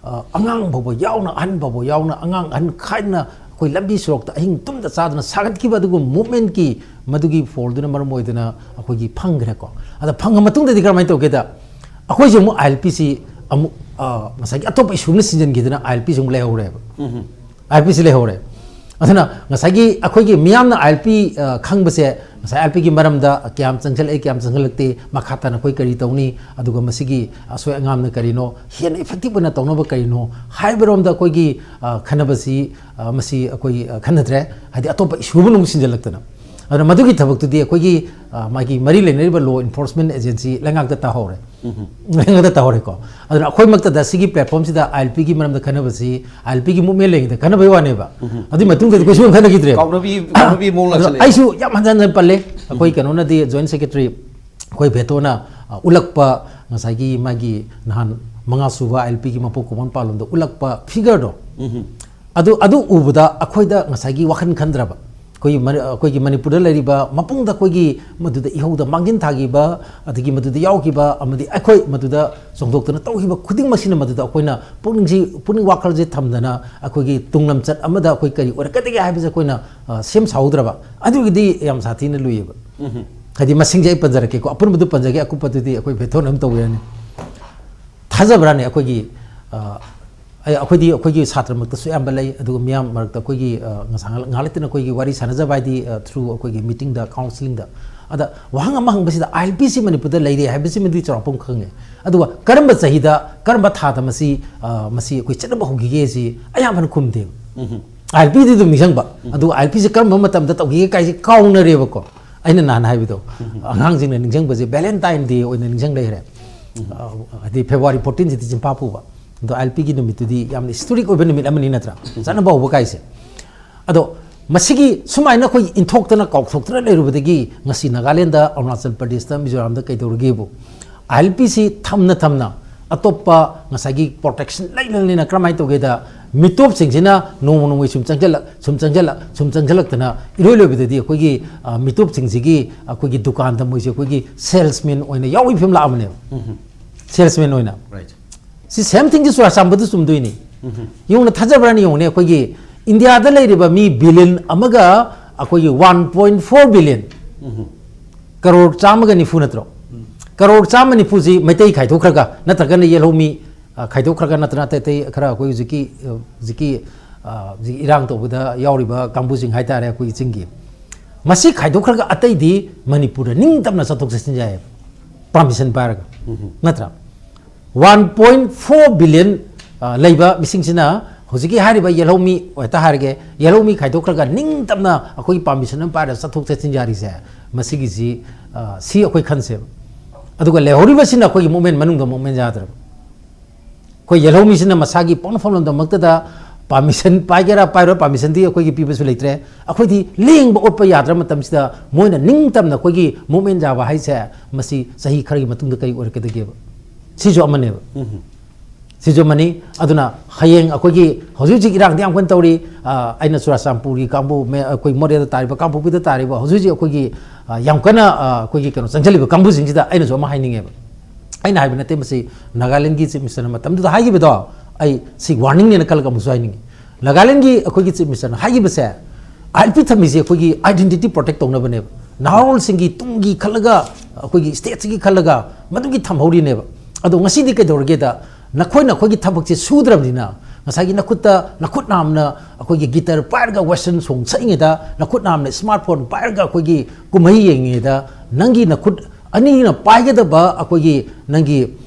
ꯑ, ꯑꯉꯥꯡ ꯐꯥꯎꯕ ꯌꯥꯎꯅ, ꯑꯍꯟ ꯐꯥꯎꯕ ꯌꯥꯎꯅ, ꯑꯉꯥꯡ ꯑꯍꯟ ꯈꯥꯏꯗꯅ ꯑꯩꯈꯣꯏ ꯂꯝꯕꯤ ꯁꯣꯔꯣꯛꯇ ꯑꯍꯤꯡ ꯇꯨꯝꯗ ꯆꯥꯗꯅ ꯁꯥꯒꯠꯈꯤꯕ ꯑꯗꯨꯒꯨꯝꯕ movementꯀꯤ ꯃꯗꯨꯒꯤ ꯐꯣꯜꯗꯨꯅ ꯃꯔꯝ ꯑꯣꯏꯗꯅ ꯑꯩꯈꯣꯏꯒꯤ ꯐꯪꯈ꯭ꯔꯦꯀꯣ꯫ ꯑꯗ ꯐꯪꯉ ꯃꯇꯨꯡꯗꯗꯤ ꯀꯔꯝꯍꯥꯏꯅ ꯇꯧꯒꯦꯗ, ꯑꯩꯈꯣꯏꯁꯨ ꯑꯃꯨꯛ ILPꯁꯤ ꯑꯃꯨꯛ, ꯑ, ꯉꯁꯥꯏꯒꯤ ꯑꯇꯣꯞꯄ issueꯅ ꯁꯤꯟꯖꯟꯈꯤꯗꯅ ILPꯁꯤ ꯑꯃꯨꯛ ꯂꯩꯍꯧꯔꯦꯕ꯫ ILPꯁꯤ ꯂꯩꯍꯧꯔꯦ꯫ ꯑꯗꯨꯅ ꯉꯁꯥꯏꯒꯤ ꯑꯩꯈꯣꯏꯒꯤ ꯃꯤꯌꯥꯝꯅ ꯑꯥꯏ ꯑꯦꯜ ꯄꯤ ꯈꯪꯕꯁꯦ, ꯉꯁꯥꯏ ꯑꯥꯏ ꯑꯦꯜ ꯄꯤꯒꯤ ꯃꯔꯝꯗ ꯀꯌꯥꯝ ꯆꯪꯁꯤꯜꯂꯛꯏ, ꯀꯌꯥꯝ ꯆꯪꯁꯤꯜꯂꯛꯇꯦ, ꯃꯈꯥ ꯇꯥꯅ ꯑꯩꯈꯣꯏ ꯀꯔꯤ ꯇꯧꯅꯤ, ꯑꯗꯨꯒ ꯃꯁꯤꯒꯤ ꯑꯁꯣꯏ ꯑꯉꯥꯝꯅ ꯀꯔꯤꯅꯣ, ꯍꯦꯟꯅ ꯏꯐꯦꯛꯇꯤꯞ ꯑꯣꯏꯅ ꯇꯧꯅꯕ ꯀꯔꯤꯅꯣ ꯍꯥꯏꯕꯔꯣꯝꯗ ꯑꯩꯈꯣꯏꯒꯤ ꯑ, ꯈꯟꯅꯕꯁꯤ, ꯑ, ꯃꯁꯤ ꯑꯩꯈꯣꯏ ꯑ, ꯈꯟꯅꯗ꯭ꯔꯦ꯫ ꯍꯥꯏꯗꯤ ꯑꯇꯣꯞꯄ ꯏꯁꯨ ꯑꯃꯅ ꯑꯃꯨꯛ ꯁꯤꯟꯖꯜꯂꯛꯇꯅ꯫ ꯑꯗꯨꯅ ꯃꯗꯨꯒꯤ ꯊꯕꯛꯇꯨꯗꯤ ꯑꯩꯈꯣꯏꯒꯤ ꯑ, ꯃꯥꯒꯤ ꯃꯔꯤ ꯂꯩꯅꯔꯤꯕ ꯂꯣ ꯏꯟꯐꯣꯔꯁꯃꯦꯟ ꯑꯦꯖꯦꯟꯁꯤ ꯂꯩꯉꯥꯛꯇ ꯇꯥꯍꯧꯔꯦ꯫ ꯂꯩꯉꯥꯛꯇ ꯇꯥꯍꯧꯔꯦꯀꯣ꯫ ꯑꯗꯨꯅ ꯑꯩꯈꯣꯏꯃꯛꯇꯗ ꯁꯤꯒꯤ ꯄ꯭ꯂꯦꯠꯐꯣꯝꯁꯤꯗ ꯑꯥꯏ ꯑꯦꯜ ꯄꯤꯒꯤ ꯃꯔꯝꯗ ꯈꯟꯅꯕꯁꯤ, ꯑꯥꯏ ꯑꯦꯜ ꯄꯤꯒꯤ ꯃꯨꯞꯃꯦꯟ ꯂꯩꯔꯤꯉꯩꯗ ꯈꯟꯅꯕꯒꯤ ꯋꯥꯅꯦꯕ꯫ ꯑꯗꯨꯒꯤ ꯃꯇꯨꯡꯗꯗꯤ ꯀꯩꯁꯨ ꯈꯟꯅꯈꯤꯗ꯭ꯔꯦ꯫ ꯀꯥꯎꯅꯕꯤ ꯀꯥꯎꯅꯕꯤ ꯃꯑꯣꯡ ꯑꯗꯣ ꯂꯥꯛꯁꯜꯂꯛꯑꯦ꯫ ꯑꯩꯁꯨ ꯌꯥꯝ ꯍꯟꯖꯟ ꯍꯟꯖꯟ ꯄꯜꯂꯦ꯫ ꯑꯩꯈꯣꯏ ꯀꯩꯅꯣꯅꯗꯤ, ꯖꯣꯏꯟ ꯁꯦꯀ꯭ꯔꯦꯇꯔꯤ ꯑꯩꯈꯣꯏ ꯚꯦꯇꯣꯅ ꯑ, ꯎꯠꯂꯛꯄ, ꯉꯁꯥꯏꯒꯤ ꯃꯥꯒꯤ ꯅꯍꯥꯟ ꯃꯉꯥ ꯁꯨꯕ ꯑꯥꯏ ꯑꯦꯜ ꯄꯤꯒꯤ ꯃꯄꯣꯛ ꯀꯨꯝꯑꯣꯟ ꯄꯥꯂꯣꯟꯗ ꯎꯠꯂꯛꯄ ꯐꯤꯒꯔꯗꯣ, ꯑꯗꯨ, ꯑꯗꯨ ꯎꯕꯗ ꯑꯩꯈꯣꯏꯗ ꯉꯁꯥꯏꯒꯤ ꯋꯥꯈꯜ ꯈꯟꯗ꯭ꯔꯕ? ꯑꯩꯈꯣꯏꯒꯤ ꯃꯅꯤ-, ꯑꯩꯈꯣꯏꯒꯤ ꯃꯅꯤꯄꯨꯔꯗ ꯂꯩꯔꯤꯕ ꯃꯄꯨꯡꯗ ꯑꯩꯈꯣꯏꯒꯤ ꯃꯗꯨꯗ ꯏꯍꯧꯗ ꯃꯥꯡꯖꯤꯟ ꯊꯥꯈꯤꯕ, ꯑꯗꯒꯤ ꯃꯗꯨꯗ ꯌꯥꯎꯈꯤꯕ, ꯑꯃꯗꯤ ꯑꯩꯈꯣꯏ ꯃꯗꯨꯗ ꯆꯣꯡꯊꯣꯛꯇꯨꯅ ꯇꯧꯈꯤꯕ ꯈꯨꯗꯤꯡꯃꯛꯁꯤꯅ ꯃꯗꯨꯗ ꯑꯩꯈꯣꯏꯅ ꯄꯨꯛꯅꯤꯡꯁꯤ, ꯄꯨꯛꯅꯤꯡ ꯋꯥꯈꯜꯁꯦ ꯊꯝꯗꯅ ꯑꯩꯈꯣꯏꯒꯤ ꯇꯨꯡꯂꯝꯆꯠ ꯑꯃꯗ ꯑꯩꯈꯣꯏ ꯀꯔꯤ ꯑꯣꯏꯔꯛꯀꯗꯒꯦ ꯍꯥꯏꯕꯁꯦ ꯑꯩꯈꯣꯏꯅ, ꯑ, ꯁꯦꯝ ꯁꯥꯍꯧꯗ꯭ꯔꯕ, ꯑꯗꯨꯒꯤꯗꯤ ꯌꯥꯝ ꯁꯥꯊꯤꯅ ꯂꯨꯏꯌꯦꯕ꯫ ꯍꯥꯏꯗꯤ ꯃꯁꯤꯡꯁꯦ ꯑꯩ ꯄꯟꯖꯔꯛꯀꯦꯀꯣ, ꯑꯄꯨꯟꯕꯗꯨ ꯄꯟꯖꯒꯦ, ꯑꯀꯨꯞꯄꯗꯨꯗꯤ ꯑꯩꯈꯣꯏ ꯚꯦꯇꯣꯟ ꯑꯗꯨꯝ ꯇꯧꯕꯤꯔꯅꯤ꯫ ꯊꯥꯖꯕ꯭ꯔꯥꯅꯦ ꯑꯩꯈꯣꯏꯒꯤ, ꯑ, ꯑꯩ, ꯑꯩꯈꯣꯏꯗꯤ ꯑꯩꯈꯣꯏꯒꯤ ꯁꯥꯇ꯭ꯔꯃꯛꯇꯁꯨ ꯑꯌꯥꯝꯕ ꯂꯩ, ꯑꯗꯨꯒ ꯃꯤꯌꯥꯝ ꯃꯔꯛꯇ ꯑꯩꯈꯣꯏꯒꯤ, ꯑ, ꯉꯁꯥꯏ ꯉꯥꯏꯍꯥꯛ, ꯉꯥꯏꯍꯥꯛ ꯂꯩꯇꯅ ꯑꯩꯈꯣꯏꯒꯤ ꯋꯥꯔꯤ ꯁꯥꯟꯅꯖꯕ ꯍꯥꯏꯗꯤ, ꯑ, ꯊ꯭ꯔꯨ ꯑꯩꯈꯣꯏꯒꯤ ꯃꯤꯇꯤꯡꯗ, ꯀꯥꯎꯟꯁꯤꯂꯤꯡꯗ꯫ ꯑꯗ ꯋꯥꯍꯪ ꯑꯃ ꯍꯪꯕꯁꯤꯗ, "ꯑꯥꯏ ꯑꯦꯜ ꯄꯤꯁꯤ ꯃꯅꯤꯄꯨꯔꯗ ꯂꯩꯔꯦ ꯍꯥꯏꯕꯁꯤꯃꯗꯤ ꯆꯥꯎꯔꯥꯛꯄ ꯑꯃ ꯈꯪꯉꯦ, ꯑꯗꯨꯒ ꯀꯔꯝꯕ ꯆꯍꯤꯗ, ꯀꯔꯝꯕ ꯊꯥꯗ ꯃꯁꯤ, ꯑ, ꯃꯁꯤ ꯑꯩꯈꯣꯏ ꯆꯠꯅꯕ ꯍꯧꯈꯤꯒꯦ?" ꯁꯤ ꯑꯌꯥꯝꯕꯅ ꯈꯨꯝꯗꯦꯕ꯫ ꯑꯥꯏ ꯑꯦꯜ ꯄꯤꯗꯤ ꯑꯗꯨꯝ ꯅꯤꯡꯁꯤꯡꯕ, ꯑꯗꯨꯒ ꯑꯥꯏ ꯑꯦꯜ ꯄꯤꯁꯦ ꯀꯔꯝꯕ ꯃꯇꯝꯗ ꯇꯧꯈꯤꯒꯦ ꯀꯥꯏꯁꯦ ꯀꯥꯎꯅꯔꯦꯕꯀꯣ꯫ ꯑꯩꯅ ꯅꯍꯥꯟ ꯍꯥꯏꯕꯗꯣ, ꯑꯉꯥꯡꯁꯤꯡꯅ ꯅꯤꯡꯁꯤꯡꯕꯁꯦ ꯚꯦꯂꯦꯟꯇꯥꯏꯟ ꯗꯦ ꯑꯣꯏꯅ ꯅꯤꯡꯁꯤꯡ ꯂꯩꯈ꯭ꯔꯦ꯫ ꯑ, ꯍꯥꯏꯗꯤ ꯐꯦꯕ꯭ꯔꯨꯋꯥꯔꯤ ꯐꯣꯔꯇꯤꯟꯁꯤꯗꯤ ꯆꯤꯝꯐꯥ ꯄꯨꯕ꯫ ꯑꯗꯣ ꯑꯥꯏ ꯑꯦꯜ ꯄꯤꯒꯤ ꯅꯨꯃꯤꯠꯇꯨꯗꯤ ꯌꯥꯝꯅ ꯍꯤꯁꯇꯣꯔꯤꯛ ꯑꯣꯏꯕ ꯅꯨꯃꯤꯠ ꯑꯃꯅꯤ ꯅꯠꯇ꯭ꯔꯥ? ꯆꯠꯅꯕ ꯍꯧꯕ ꯀꯥꯏꯁꯦ꯫ ꯑꯗꯣ ꯃꯁꯤꯒꯤ ꯁꯨꯃꯥꯏꯅ ꯑꯩꯈꯣꯏ ꯏꯟꯊꯣꯛꯇꯅ ꯀꯥꯎꯊꯣꯛꯇꯅ ꯂꯩꯔꯨꯕꯗꯒꯤ ꯉꯁꯤ ꯅꯥꯒꯥꯂꯦꯟꯗ, ꯑꯔꯨꯅꯥꯆꯜ ꯄ꯭ꯔꯗꯦꯁꯇ, ꯃꯤꯖꯣꯔꯥꯝꯗ ꯀꯩꯗꯧꯔꯒꯦꯕꯨ, ꯑꯥꯏ ꯑꯦꯜ ꯄꯤꯁꯤ ꯊꯝꯅ ꯊꯝꯅ ꯑꯇꯣꯞꯄ ꯉꯁꯥꯏꯒꯤ ꯄ꯭ꯔꯣꯇꯦꯛꯁꯟ ꯂꯩꯅ ꯂꯩꯅ ꯀꯔꯝꯍꯥꯏꯅ ꯇꯧꯒꯦꯗ, ꯃꯤꯇꯣꯞꯁꯤꯡꯁꯤꯅ ꯅꯣꯡꯃ ꯅꯣꯡꯃꯒꯤ ꯁꯨꯝ ꯆꯪꯁꯤꯜꯂꯛ, ꯁꯨꯝ ꯆꯪꯁꯤꯜꯂꯛ, ꯁꯨꯝ ꯆꯪꯁꯤꯜꯂꯛꯇꯅ ꯏꯔꯣꯏ ꯂꯣꯏꯕꯗꯗꯤ ꯑꯩꯈꯣꯏꯒꯤ, ꯑ, ꯃꯤꯇꯣꯞꯁꯤꯡꯁꯤꯒꯤ ꯑꯩꯈꯣꯏꯒꯤ ꯗꯨꯀꯥꯟꯗ ꯃꯣꯏꯁꯦ ꯑꯩꯈꯣꯏꯒꯤ ꯁꯦꯜꯁꯃꯦꯟ ꯑꯣꯏꯅ ꯌꯥꯎꯕꯒꯤ ꯐꯤꯕꯝ ꯂꯥꯛꯑꯕꯅꯦꯕ꯫ ꯁꯦꯜꯁꯃꯦꯟ ꯑꯣꯏꯅ꯫ Right. ꯁꯤ ꯁꯦꯝ ꯊꯤꯡꯁꯤ ꯆꯨꯔꯥꯆꯥꯟꯄꯨꯔꯗ ꯆꯨꯝꯗꯣꯏꯅꯤ꯫ ꯌꯦꯡꯉꯨꯅꯦ, ꯊꯥꯖꯕ꯭ꯔꯥꯅ ꯌꯦꯡꯉꯨꯅꯦ, ꯑꯩꯈꯣꯏꯒꯤ ꯏꯟꯗꯤꯌꯥꯗ ꯂꯩꯔꯤꯕ ꯃꯤ ꯕꯤꯂꯤꯌꯟ ꯑꯃꯒ ꯑꯩꯈꯣꯏꯒꯤ one point four billion, crore ꯆꯥꯝꯃꯒ ꯅꯤꯐꯨ ꯅꯠꯇ꯭ꯔꯣ? ꯀꯔꯣꯔ ꯆꯥꯝꯃ ꯅꯤꯐꯨꯁꯤ ꯃꯩꯇꯩ ꯈꯥꯏꯗꯣꯛꯈ꯭ꯔꯒ, ꯅꯠꯇ꯭ꯔꯒꯅ ꯌꯦꯜꯍꯧꯃꯤ, ꯑ, ꯈꯥꯏꯗꯣꯛꯈ꯭ꯔꯒ, ꯅꯠꯇ꯭ꯔꯒ ꯑꯇꯩ ꯑꯇꯩ ꯈꯔ ꯑꯩꯈꯣꯏ ꯍꯧꯖꯤꯛꯀꯤ, ꯑ, ꯍꯧꯖꯤꯛꯀꯤ, ꯑ, ꯍꯧꯖꯤꯛ ꯏꯔꯥꯡ ꯇꯧꯕꯗ ꯌꯥꯎꯔꯤꯕ ꯀꯥꯡꯕꯨꯁꯤꯡ ꯍꯥꯏꯇꯥꯔꯦ, ꯑꯩꯈꯣꯏꯒꯤ ꯆꯤꯡꯒꯤ, ꯃꯁꯤ ꯈꯥꯏꯗꯣꯛꯈ꯭ꯔꯒ ꯑꯇꯩꯗꯤ ꯃꯅꯤꯄꯨꯔꯗ ꯅꯤꯡꯇꯝꯅ ꯆꯠꯊꯣꯛ ꯆꯠꯁꯤꯟ ꯌꯥꯏꯌꯦꯕ, ꯄꯥꯔꯃꯤꯁꯟ ꯄꯥꯏꯔꯒ꯫ ꯅꯠꯇ꯭ꯔꯥ? One point four billion, ꯑ, ꯂꯩꯕ ꯃꯤꯁꯤꯡꯁꯤꯅ ꯍꯧꯖꯤꯛꯀꯤ ꯍꯥꯏꯔꯤꯕ ꯌꯦꯜꯍꯧꯃꯤ ꯍꯦꯛꯇ ꯍꯥꯏꯔꯒꯦ, ꯌꯦꯜꯍꯧꯃꯤ ꯈꯥꯏꯗꯣꯛꯈ꯭ꯔꯒ ꯅꯤꯡꯇꯝꯅ ꯑꯩꯈꯣꯏꯒꯤ ꯄꯥꯔꯃꯤꯁꯟ ꯑꯃ ꯄꯥꯏꯔꯒ ꯆꯠꯊꯣꯛ ꯆꯠꯁꯤꯟ ꯌꯥꯔꯤꯁꯦ, ꯃꯁꯤꯒꯤꯁꯤ, ꯑ, ꯁꯤ ꯑꯩꯈꯣꯏ ꯈꯟꯁꯦꯕ꯫ ꯑꯗꯨꯒ ꯂꯩꯍꯧꯔꯤꯕꯁꯤꯅ ꯑꯩꯈꯣꯏꯒꯤ ꯃꯨꯞꯃꯦꯟ ꯃꯅꯨꯡꯗ ꯃꯨꯞꯃꯦꯟ ꯌꯥꯗ꯭ꯔꯕ꯫ ꯑꯩꯈꯣꯏ ꯌꯦꯜꯍꯧꯃꯤꯁꯤꯅ ꯃꯁꯥꯒꯤ ꯄꯣꯛꯅꯐꯝ ꯂꯝꯗꯝꯃꯛꯇꯗ ꯄꯥꯔꯃꯤꯁꯟ ꯄꯥꯏꯒꯦꯔꯥ ꯄꯥꯏꯔꯣꯏ, ꯄꯥꯔꯃꯤꯁꯟꯗꯤ ꯑꯩꯈꯣꯏꯒꯤ ꯄꯤꯕꯁꯨ ꯂꯩꯇ꯭ꯔꯦ꯫ ꯑꯩꯈꯣꯏꯗꯤ ꯂꯦꯡꯕ ꯑꯣꯠꯄ ꯌꯥꯗ꯭ꯔ ꯃꯇꯝꯁꯤꯗ ꯃꯣꯏꯅ ꯅꯤꯡꯇꯝꯅ ꯑꯩꯈꯣꯏꯒꯤ ꯃꯨꯞꯃꯦꯟ ꯌꯥꯕ ꯍꯥꯏꯁꯦ, ꯃꯁꯤ ꯆꯍꯤ ꯈꯔꯒꯤ ꯃꯇꯨꯡꯗ ꯀꯔꯤ ꯑꯣꯏꯔꯛꯀꯗꯒꯦꯕ? ꯁꯤꯁꯨ ꯑꯃꯅꯦꯕ꯫ ꯁꯤꯁꯨ ꯑꯃꯅꯤ꯫ ꯑꯗꯨꯅ ꯍꯌꯦꯡ ꯑꯩꯈꯣꯏꯒꯤ ꯍꯧꯖꯤꯛ ꯍꯧꯖꯤꯛ ꯏꯔꯥꯡꯗꯤ ꯌꯥꯝ ꯀꯟꯅ ꯇꯧꯔꯤ꯫ ꯑ, ꯑꯩꯅ ꯆꯨꯔꯥꯆꯥꯟꯄꯨꯔꯒꯤ ꯀꯥꯡꯕꯨ, ꯃꯦ-, ꯑꯩꯈꯣꯏ ꯃꯣꯔꯦꯗ ꯇꯥꯔꯤꯕ, ꯀꯥꯡꯄꯣꯛꯄꯤꯗ ꯇꯥꯔꯤꯕ, ꯍꯧꯖꯤꯛ ꯍꯧꯖꯤꯛ ꯑꯩꯈꯣꯏꯒꯤ, ꯑ, ꯌꯥꯝ ꯀꯟꯅ, ꯑ, ꯑꯩꯈꯣꯏꯒꯤ ꯀꯩꯅꯣ ꯆꯪꯁꯤꯜꯂꯤꯕ ꯀꯥꯡꯕꯨꯁꯤꯡꯁꯤꯗ ꯑꯩꯅꯁꯨ ꯑꯃ ꯍꯥꯏꯅꯤꯡꯉꯦꯕ꯫ ꯑꯩꯅ ꯍꯥꯏꯕ ꯅꯠꯇꯦ, ꯃꯁꯤ ꯅꯥꯒꯥꯂꯦꯟꯒꯤ ꯆꯤꯐ ꯃꯤꯅꯤꯁꯇꯔꯅ ꯃꯇꯝꯗꯨꯗ ꯍꯥꯏꯈꯤꯕꯗꯣ, ꯑꯩ ꯁꯤ ꯋꯥꯔꯅꯤꯡꯅꯦꯅ ꯈꯜꯂꯒ ꯑꯃꯨꯛꯁꯨ ꯍꯥꯏꯅꯤꯡꯉꯤ꯫ ꯅꯥꯒꯥꯂꯦꯟꯒꯤ ꯑꯩꯈꯣꯏꯒꯤ ꯆꯤꯐ ꯃꯤꯅꯤꯁꯇꯔꯅ ꯍꯥꯏꯈꯤꯕꯁꯦ, ꯑꯥꯏ ꯑꯦꯜ ꯄꯤ ꯊꯝꯃꯤꯁꯦ ꯑꯩꯈꯣꯏꯒꯤ ꯑꯥꯏꯗꯦꯟꯇꯤꯇꯤ ꯄ꯭ꯔꯣꯇꯦꯛ ꯇꯧꯅꯕꯅꯦꯕ, ꯅꯍꯥꯔꯣꯜꯁꯤꯡꯒꯤ ꯇꯨꯡꯒꯤ ꯈꯜꯂꯒ, ꯑꯩꯈꯣꯏꯒꯤ ꯁ꯭ꯇꯦꯠꯁꯤꯒꯤ ꯈꯜꯂꯒ ꯃꯗꯨꯒꯤ ꯊꯝꯍꯧꯔꯤꯅꯦꯕ꯫ ꯑꯗꯣ ꯉꯁꯤꯗꯤ ꯀꯩꯗꯧꯔꯒꯦꯗ, ꯅꯈꯣꯏꯅ ꯑꯩꯈꯣꯏꯒꯤ ꯊꯕꯛꯁꯦ ꯁꯨꯗ꯭ꯔꯕꯅꯤꯅ, ꯉꯁꯥꯏꯒꯤ ꯅꯈꯨꯠꯇ, ꯅꯈꯨꯠ ꯅꯥꯝꯅ ꯑꯩꯈꯣꯏꯒꯤ ꯒꯤꯇꯔ ꯄꯥꯏꯔꯒ ꯋꯦꯁꯇꯔꯟ ꯁꯣꯡ ꯁꯛꯏꯉꯩꯗ, ꯅꯈꯨꯠ ꯅꯥꯝꯅ ꯁ꯭ꯃꯥꯔꯠ ꯐꯣꯟ ꯄꯥꯏꯔꯒ ꯑꯩꯈꯣꯏꯒꯤ ꯀꯨꯝꯍꯩ ꯌꯦꯡꯉꯤꯉꯩꯗ, ꯅꯪꯒꯤ ꯅꯈꯨꯠ ꯑꯅꯤꯅ ꯄꯥꯏꯒꯗꯕ ꯑꯩꯈꯣꯏꯒꯤ ꯅꯪꯒꯤ